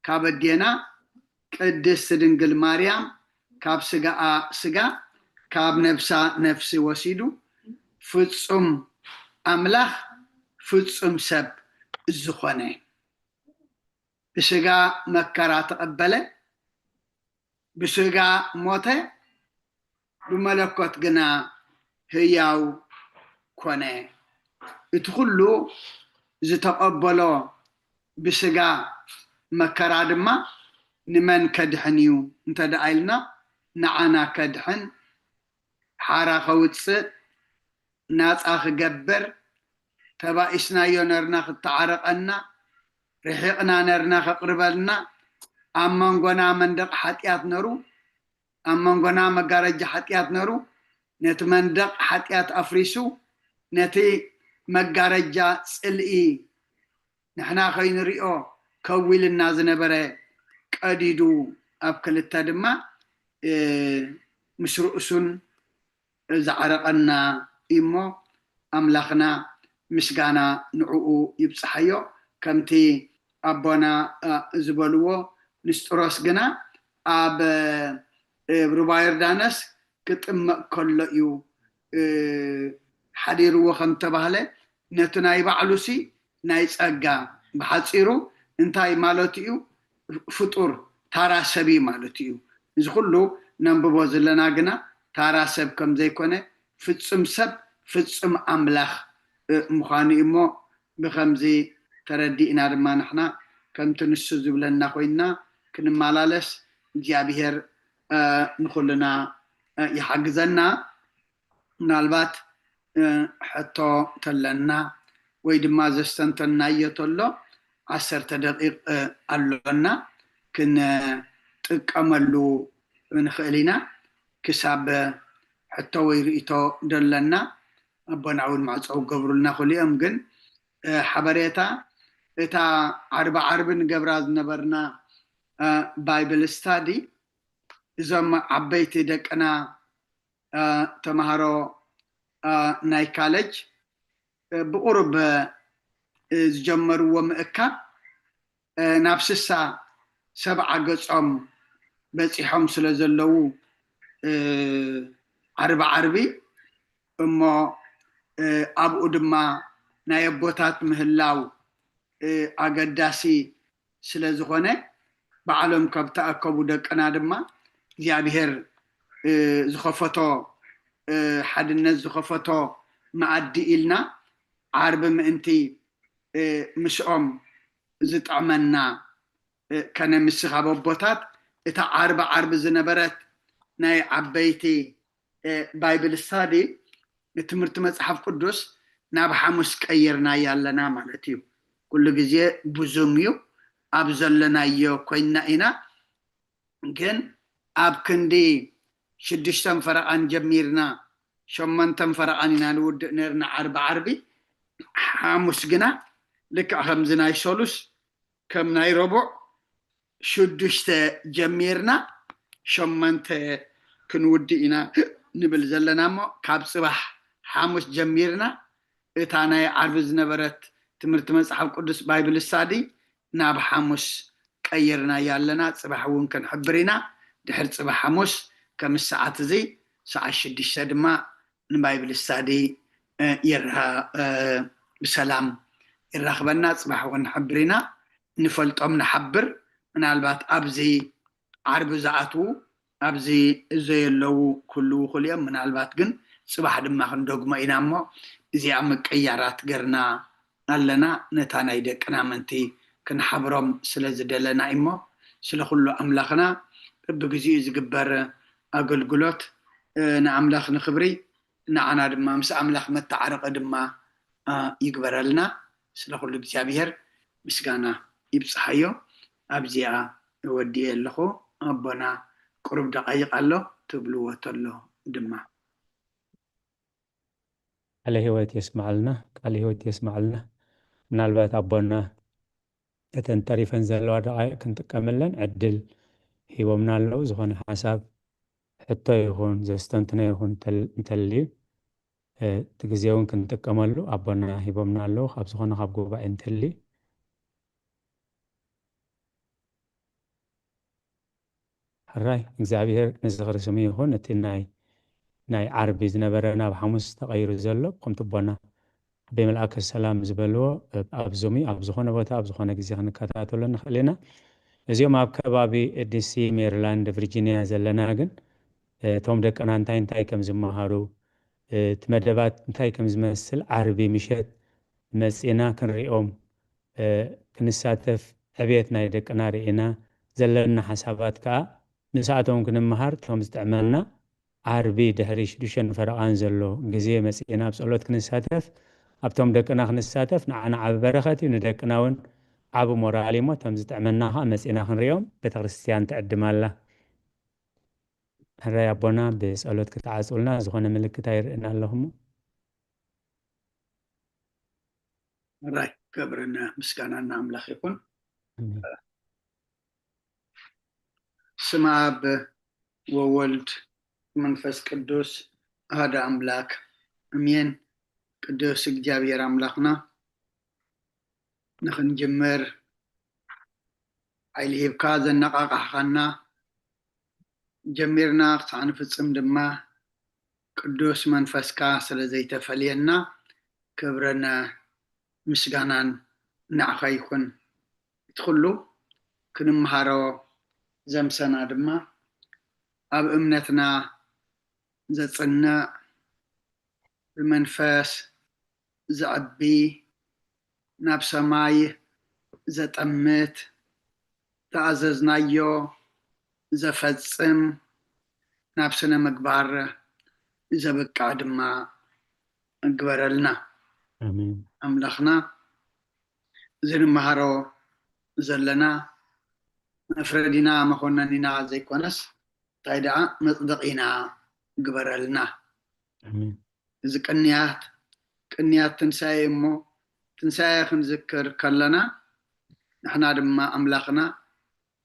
ካብ ኣዴና ቅድስት ድንግል ማርያም ካብ ስጋኣ ስጋ ካብ ነፍሳ ነፍሲ ወሲዱ ፍጹም ኣምላኽ ፍጹም ሰብ ዝኾነ ብስጋ መከራ ተቐበለ፣ ብስጋ ሞተ፣ ብመለኮት ግና ህያው ኮነ። እቲ ኩሉ ዝተቐበሎ ብስጋ መከራ ድማ ንመን ከድሕን እዩ እንተ ደኣ ኢልና ንዓና ከድሕን ሓራ ከውፅእ ናፃ ክገብር ተባኢስናዮ ነርና ክተዓረቐና ርሒቕና ነርና ከቕርበልና ኣብ መንጎና መንደቕ ሓጢኣት ነሩ ኣብ መንጎና መጋረጃ ሓጢኣት ነሩ ነቲ መንደቕ ሓጢኣት ኣፍሪሱ ነቲ መጋረጃ ፅልኢ ንሕና ከይንሪኦ ከዊልና ዝነበረ ቀዲዱ ኣብ ክልተ ድማ ምስ ርእሱን ዝዓረቐና እሞ ኣምላኽና ምስጋና ንዕኡ ይብፅሓዮ። ከምቲ ኣቦና ዝበልዎ ንስጥሮስ ግና ኣብ ሩባ ዮርዳኖስ ክጥመቕ ከሎ እዩ ሓዲርዎ ከም ተባህለ ነቲ ናይ ባዕሉሲ ናይ ጸጋ ብሓጺሩ እንታይ ማለት እዩ? ፍጡር ታራ ሰብ እዩ ማለት እዩ። እዚ ኩሉ ነንብቦ ዘለና ግና ታራ ሰብ ከም ዘይኮነ ፍጹም ሰብ ፍጹም ኣምላኽ ምዃኑ እዩ እሞ ብኸምዚ ተረዲእና ድማ ንሕና ከምቲ ንሱ ዝብለና ኮይንና ክንመላለስ እግዚኣብሔር ንኹልና ይሓግዘና። ምናልባት ሕቶ ተለና ወይ ድማ ዘስተንተናዮ ተሎ ዓሰርተ ደቂቕ ኣሎና ክንጥቀመሉ ንኽእል ኢና። ክሳብ ሕቶ ወይ ርእቶ ደለና ኣቦና እውን ማዕፀው ገብሩልና ክልኦም ግን ሓበሬታ እታ ዓርቢ ዓርቢ ንገብራ ዝነበርና ባይብል ስታዲ እዞም ዓበይቲ ደቅና ተምሃሮ ናይ ካለጅ ብቑሩብ ዝጀመርዎ ምእካብ ናብ ስሳ ሰብዓ ገጾም በጺሖም ስለ ዘለዉ ዓርቢ ዓርቢ እሞ ኣብኡ ድማ ናይ ኣቦታት ምህላው ኣገዳሲ ስለ ዝኾነ ባዕሎም ካብ ተኣከቡ ደቅና ድማ እግዚኣብሔር ዝኸፈቶ ሓድነት ዝኸፈቶ መኣዲ ኢልና ዓርቢ ምእንቲ ምስኦም ዝጥዕመና ከነምስኻ ኣቦታት እታ ዓርቢ ዓርቢ ዝነበረት ናይ ዓበይቲ ባይብል ስታዲ ንትምህርቲ መፅሓፍ ቅዱስ ናብ ሓሙስ ቀይርናያ ኣለና ማለት እዩ። ኩሉ ግዜ ብዙም እዩ ኣብ ዘለናዮ ኮይንና ኢና። ግን ኣብ ክንዲ ሽዱሽተን ፈረቓን ጀሚርና ሸመንተን ፈረቓን ኢና ንውድእ ነርና ዓርቢ ዓርቢ። ሓሙስ ግና ልክዕ ከምዚ ናይ ሰሉስ ከም ናይ ረቡዕ ሽዱሽተ ጀሚርና ሸመንተ ክንውድእ ኢና ንብል ዘለና እሞ ካብ ፅባሕ ሓሙስ ጀሚርና እታ ናይ ዓርቢ ዝነበረት ትምህርቲ መፅሓፍ ቅዱስ ባይብል ስታዲ ናብ ሓሙስ ቀይርናያ ኣለና። ፅባሕ እውን ክንሕብር ኢና። ድሕሪ ፅባሕ ሓሙስ ከም ሰዓት እዚ ሰዓት ሽዱሽተ ድማ ንባይብል ስታዲ ብሰላም ይራኽበና። ፅባሕ እውን ንሕብር ኢና። ንፈልጦም ንሓብር። ምናልባት ኣብዚ ዓርቢ ዝኣትዉ ኣብዚ ዘየለዉ ክህልዉ ይኽእሉ እዮም። ምናልባት ግን ፅባሕ ድማ ክንደግሞ ኢና እሞ እዚኣ ምቅያራት ገርና ኣለና። ነታ ናይ ደቅና ምእንቲ ክንሓብሮም ስለ ዝደለና እሞ ስለ ኩሉ ኣምላኽና በብግዚኡ ዝግበር ኣገልግሎት ንኣምላኽ ንኽብሪ ንዓና ድማ ምስ ኣምላኽ መተዓረቒ ድማ ይግበረልና። ስለ ኩሉ እግዚኣብሔር ምስጋና ይብፅሓዮ። ኣብዚኣ እወዲኤ ኣለኹ። ኣቦና ቁሩብ ደቓይቕ ኣሎ ትብልዎ ተሎ ድማ። ቃለ ህይወት የስማዕልና፣ ቃለ ህይወት የስማዕልና። ምናልባት ኣቦና እተን ተሪፈን ዘለዋ ደቓይቕ ክንጥቀመለን ዕድል ሂቦምና ኣለዉ። ዝኾነ ሓሳብ ሕቶ ይኹን ዘስተንትኖ ይኹን እንተልዩ እቲ ግዜ እውን ክንጥቀመሉ ኣቦና ሂቦምና ኣለዉ። ካብ ዝኾነ ካብ ጉባኤ እንተልዩ ሕራይ እግዚኣብሔር ንዝኽሪ ስሙ ይኹን። እቲ ናይ ናይ ዓርቢ ዝነበረ ናብ ሓሙስ ተቐይሩ ዘሎ ከምቲ ኣቦና ኣበይ መልኣከ ሰላም ዝበልዎ ኣብ ዙም ኣብ ዝኾነ ቦታ ኣብ ዝኾነ ግዜ ክንከታተሎ ንኽእል ኢና። እዚኦም ኣብ ከባቢ ዲሲ፣ ሜሪላንድ፣ ቪርጂኒያ ዘለና ግን እቶም ደቅና እንታይ እንታይ ከም ዝመሃሩ እቲ መደባት እንታይ ከም ዝመስል ዓርቢ ምሸት መፂና ክንሪኦም ክንሳተፍ ዕብየት ናይ ደቅና ርኢና ዘለና ሓሳባት ከዓ ንሳቶም ክንመሃር ከም ዝጥዕመና ዓርቢ ድሕሪ ሽዱሽተ ፈረቓን ዘሎ ግዜ መፂእና ኣብ ፀሎት ክንሳተፍ ኣብቶም ደቅና ክንሳተፍ ንዓና ዓቢ በረኸት እዩ። ንደቅና እውን ዓቢ ሞራል እሞ ከም ዝጥዕመና ከዓ መፂእና ክንሪኦም ቤተክርስትያን ትዕድም ኣላ። ሕራይ ኣቦና ብፀሎት ክትዓፅውልና ዝኾነ ምልክት ኣይርእን ኣለኹሞ። ሕራይ ክብርን ምስጋናን ንኣምላኽ ይኹን። ስም ኣብ ወወልድ መንፈስ ቅዱስ ኣሃደ ኣምላክ እሜን። ቅዱስ እግዚኣብሔር ኣምላኽና ንኽንጅምር ሓይሊ ሂብካ ዘነቓቓሕኻና ጀሚርና ክሳዕ ንፍጽም ድማ ቅዱስ መንፈስካ ስለ ዘይተፈልየና ክብርን ምስጋናን ንዓኻ ይኹን። እቲ ኩሉ ክንምሃሮ ዘምሰና ድማ ኣብ እምነትና ዘጽንዕ ብመንፈስ ዘዕቢ ናብ ሰማይ ዘጠምት ዝኣዘዝናዮ ዘፈጽም ናብ ስነ ምግባር ዘብቅዕ ድማ ግበረልና። ኣምላኽና እዚ ንመሃሮ ዘለና መፍረዲና መኮነኒና ዘይኮነስ እንታይ ደኣ መፅደቒና ግበረልና። እዚ ቅንያት ቅንያት ትንሳኤ እሞ ትንሳኤ ክንዝክር ከለና ንሕና ድማ ኣምላኽና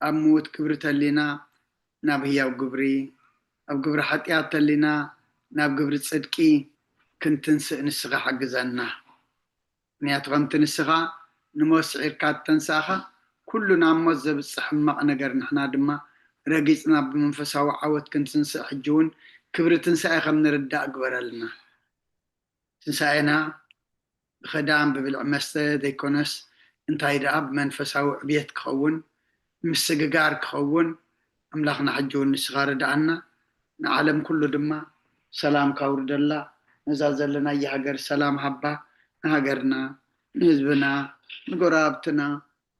ኣብ ምዉት ግብሪ ተሊና ናብ ህያው ግብሪ ኣብ ግብሪ ሓጢኣት ተሊና ናብ ግብሪ ፅድቂ ክንትንስእ ንስኻ ሓግዘና። ምክንያቱ ከምቲ ንስኻ ንሞት ስዒርካ እተንሳእኻ፣ ኩሉ ናብ ሞት ዘብጽሕ ሕማቕ ነገር ንሕና ድማ ረጊጽና ብመንፈሳዊ ዓወት ክንትንስእ፣ ሕጂ እውን ክብሪ ትንሳኤ ከም ንርዳእ ግበረልና። ትንሳኤና ብኸዳም ብብልዕ መስተ ዘይኮነስ፣ እንታይ ደኣ ብመንፈሳዊ ዕብየት ክኸውን፣ ምስግጋር ክኸውን፣ ኣምላኽና ሕጂ እውን ንስኻ ርድኣና። ንዓለም ኩሉ ድማ ሰላም ካውርደላ። ነዛ ዘለናያ ሃገር ሰላም ሃባ፣ ንሃገርና፣ ንህዝብና፣ ንጎረባብትና፣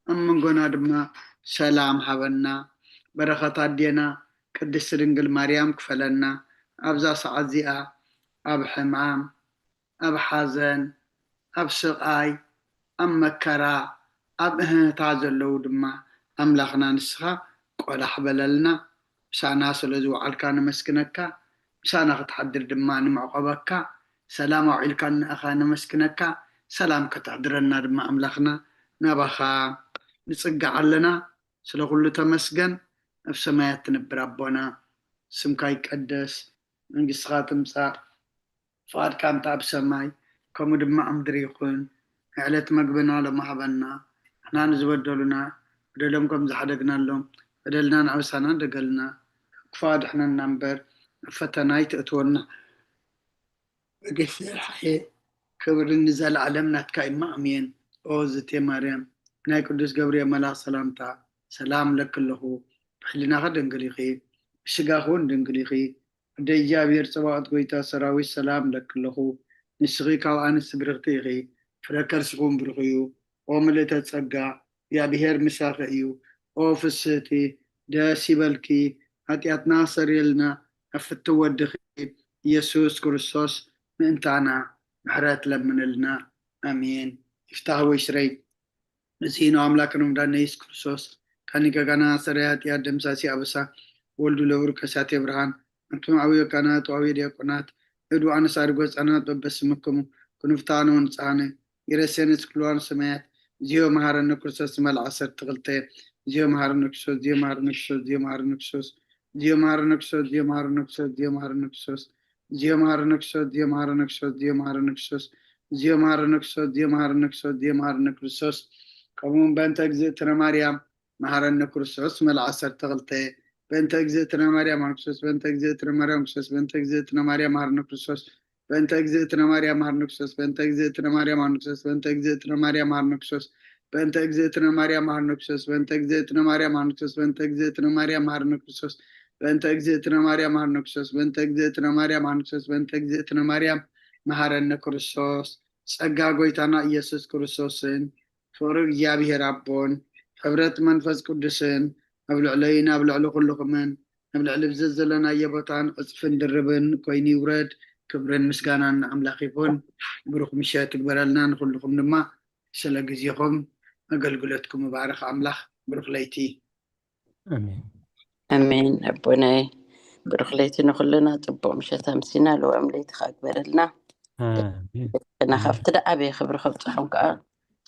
ኣብ መንጎና ድማ ሰላም ሃበና። በረኸት ኣዴና ቅድስቲ ድንግል ማርያም ክፈለና። ኣብዛ ሰዓት እዚኣ ኣብ ሕማም፣ ኣብ ሓዘን፣ ኣብ ስቓይ፣ ኣብ መከራ፣ ኣብ እህህታ ዘለዉ ድማ ኣምላኽና ንስኻ ቆላሕ በለልና። ምሳና ስለ ዝወዓልካ ነመስግነካ። ምሳና ክትሓድር ድማ ንምዕቆበካ። ሰላም ኣውዒልካ ንኣኻ ነመስግነካ። ሰላም ከተሕድረና ድማ ኣምላኽና ናባኻ ንጽጋዕ ኣለና። ስለ ኩሉ ተመስገን። ኣብ ሰማያት ትነብር ኣቦና፣ ስምካ ይቀደስ፣ መንግስትኻ ትምጻእ፣ ፍቓድካ እንተ ኣብ ሰማይ ከምኡ ድማ ኣብ ምድሪ ይኹን። ዕለት መግብና ሎሚ ሃበና፣ ንሕና ንዝበደሉና በደሎም ከም ዝሓደግናሎም በደልና ንኣበሳና ደገልና፣ ካብ ክፉእ ኣድሕነና እምበር ናብ ፈተና ኣይተእትወና። በጌታ ሓየ ክብሪ ንዘለኣለም ናትካ እማ ኣሜን። ኦ ዝቴ ማርያም ናይ ቅዱስ ገብርኤል መልኣኽ ሰላምታ ሰላም ለኪ ኣለኹ። ብሕሊናኺ ድንግል ኢኺ፣ ብስጋኺ እውን ድንግል ኢኺ። ኣደ እግዚኣብሔር ጸባኦት ጎይታ ሰራዊት ሰላም ለኪ ኣለኹ። ንስኺ ካብ ኣንስቲ ብርኽቲ ኢኺ፣ ፍረ ከርስኺ እውን ብሩኽ እዩ። ኦ ምልእተ ጸጋ፣ እግዚኣብሔር ምሳኺ እዩ። ኦ ፍስህቲ፣ ደስ ይበልኪ፣ ሓጢኣትና ኣሰርየልና፣ ኣብ ፍትው ወድኺ ኢየሱስ ክርስቶስ ምእንታና ምሕረት ለምንልና። ኣሜን። ይፍታህ ወይ ሽረይ። ንስኢኖ ኣምላክ ነው ዳነ ኢየሱስ ክርስቶስ ካኒ ገጋና ሰረይ ሓጢኣት ደምሳሲ ኣበሳ ወልዱ ለብሩ ከሳቴ ብርሃን ኣንቱም ዓብዮ ካህናት ወዓብዮ ዲያቆናት እዱ ኣነሳሪ ጎፃናት በበስምክሙ ክንፍታነ ወንፃነ ይረሴነ ስክልዋን ሰማያት ዚዮ መሃረነ ክርስቶስ ዝመልዓ ዓሰርተ ክልተ ዚዮ መሃረነ ክርስቶስ ዚዮ መሃረነ ክርስቶስ ዚዮ መሃረነ ክርስቶስ ዚዮ መሃረነ ክርስቶስ ዚዮ መሃረነ ክርስቶስ ዚዮ መሃረነ ክርስቶስ ዚዮ መሃረነ ክርስቶስ ዚዮ መሃረነ ክርስቶስ ዚዮ መሃረነ ክርስቶስ ዚዮ መሃረነ ክርስቶስ ዚዮ መሃረነ ክርስቶስ ከምኡውን በእንተ እግዝእትነ ማርያም መሃረነ ክርስቶስ መልዓ ዓሰርተ ክልተ በእንተ እግዝእትነ ማርያም ክርስቶስ በእንተ እግዝእትነ ማርያም ክርስቶስ በእንተ እግዝእትነ ማርያም መሃረነ ክርስቶስ በእንተ እግዝእትነ ማርያም መሃረነ ክርስቶስ በእንተ እግዝእትነ ማርያም መሃረነ ክርስቶስ በእንተ እግዝእትነ ማርያም መሃረነ ክርስቶስ በእንተ እግዝእትነ ማርያም መሃረነ ክርስቶስ በእንተ እግዝእትነ ማርያም መሃረነ ክርስቶስ በእንተ እግዝእትነ ማርያም መሃረነ ክርስቶስ በእንተ እግዝእትነ ማርያም መሃረነ ክርስቶስ በእንተ እግዝእትነ ማርያም መሃረነ ክርስቶስ በእንተ እግዝእትነ ማርያም መሃረነ ክርስቶስ ጸጋ ጎይታና ኢየሱስ ክርስቶስን ፍቕሪ እግዚኣብሔር ኣቦን ሕብረት መንፈስ ቅዱስን ኣብ ልዕለይን ኣብ ልዕሊ ኩልኹምን ኣብ ልዕሊ ብዘዘለናዮ ቦታን ዕጽፍን ድርብን ኮይኑ ይውረድ። ክብርን ምስጋናን ንኣምላኽ ይኹን። ብሩኽ ምሸት ይግበረልና። ንኹልኹም ድማ ስለ ግዜኹም ኣገልግሎትኩም ይባርኽ ኣምላኽ። ብሩኽ ለይቲ። ኣሜን። ኣሜን ኣቦናይ ብሩኽ ለይቲ ንኹልና ጽቡቕ ምሸት ኣምሲና ልዋም ለይቲ ከግበረልና ኣሜን። እና ካብቲ ደዓበየ ክብሪ ከብጽሖም ከዓ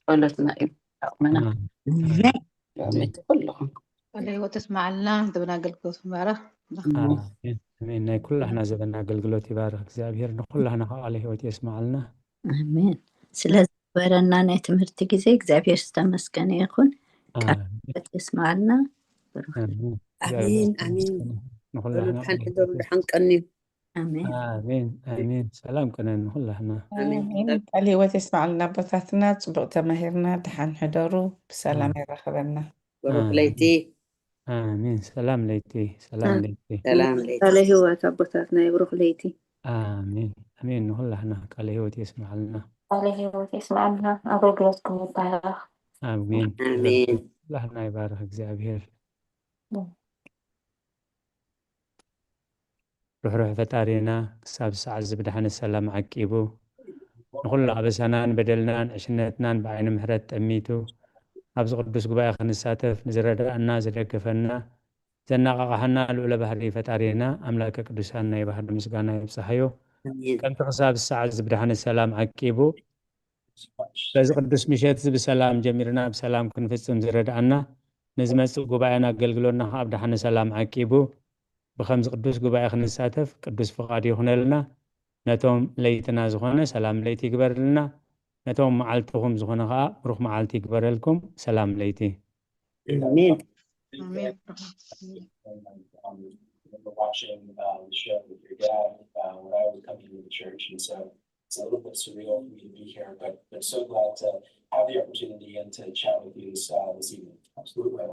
ጸሎትና እዩ ዓቕምና ኣሜን። ልዋም ለይቲ ኩልኹም ቃለ ህይወት ተስማዓልና። ዘበን ኣገልግሎት ምባረኽ። ኣሜን። ኣሜን። ናይ ኩላህና ዘበን ኣገልግሎት ይባርኽ እግዚኣብሔር ንኩላህና ከዓ ቃለ ህይወት የስማዓልና። ኣሜን። ስለ ዝነበረና ናይ ትምህርቲ ግዜ እግዚኣብሔር ዝተመስገነ ይኹን። ቃል ኣሜን። ህይወት የስማዓልና። ኣሜን። ኣሜን፣ ኣሜን። ንኹላህና በሉ፣ ደሓን ሕደሩ፣ ደሓን ቀንዩ። ኣሜን። ኣሜን፣ ኣሜን። ሰላም ቅነ ንኹላህና። ኣሜን። ኣሜን። ቃል ህይወት የስማዓልና ኣቦታትና። ጽቡቕ ተማሂርና። ደሓን ሕደሩ። ብሰላም ኣሜን። የራኽበና። ብሩኽ ኣሜን። ለይቲ። ኣሜን። ሰላም ለይቲ፣ ሰላም ኣሜን። ለይቲ። ሰላም ለይቲ። ቃለ ህይወት ኣቦታትና ይብሩኽ ለይቲ። ኣሜን፣ ኣሜን። ንኹላህና ቃለ ህይወት የስማዓልና። ቃለ ህይወት የስማዓልና። ኣገልግሎትኩም ይባረኽ። ኣሜን። ኣሜን። ኩላህና ይባርኽ እግዚኣብሔር። ርሕሩሕ ፈጣሪና ክሳብ ሰዓት እዚ ብድሓነ ሰላም ዓቂቡ ንኹሉ ኣበሳናን በደልናን ዕሽነትናን ብዓይኒ ምሕረት ጠሚቱ ኣብዚ ቅዱስ ጉባኤ ክንሳተፍ ንዝረዳእና ዝደገፈና ዘናቓቕሓና ልዑለ ባህሪ ፈጣሪና ኣምላከ ቅዱሳን ናይ ባህሪ ምስጋና ይብጽሓዮ። ኣሜን። ከምቲ ክሳብ ሰዓት እዚ ብድሓነ ሰላም ዓቂቡ በዚ ቅዱስ ምሸት እዚ ብሰላም ጀሚርና ብሰላም ክንፍጽም ዝረድኣና ንዝመጽእ ጉባኤን ኣገልግሎና ከዓ ብደሓነ ሰላም ዓቂቡ ብከምዚ ቅዱስ ጉባኤ ክንሳተፍ ቅዱስ ፍቓዱ ይኹነልና። ነቶም ለይትና ዝኾነ ሰላም ለይቲ ይግበርልና። ነቶም መዓልትኹም ዝኾነ ከዓ ብሩኽ መዓልቲ ይግበረልኩም። ሰላም ለይቲ። ኣሜን። ኣሜን። Watching uh, the show with your dad uh, when I was coming to the church, and so it's a little bit surreal for me to be here, but but so glad to have the opportunity and to chat with you this uh, this evening. Absolutely.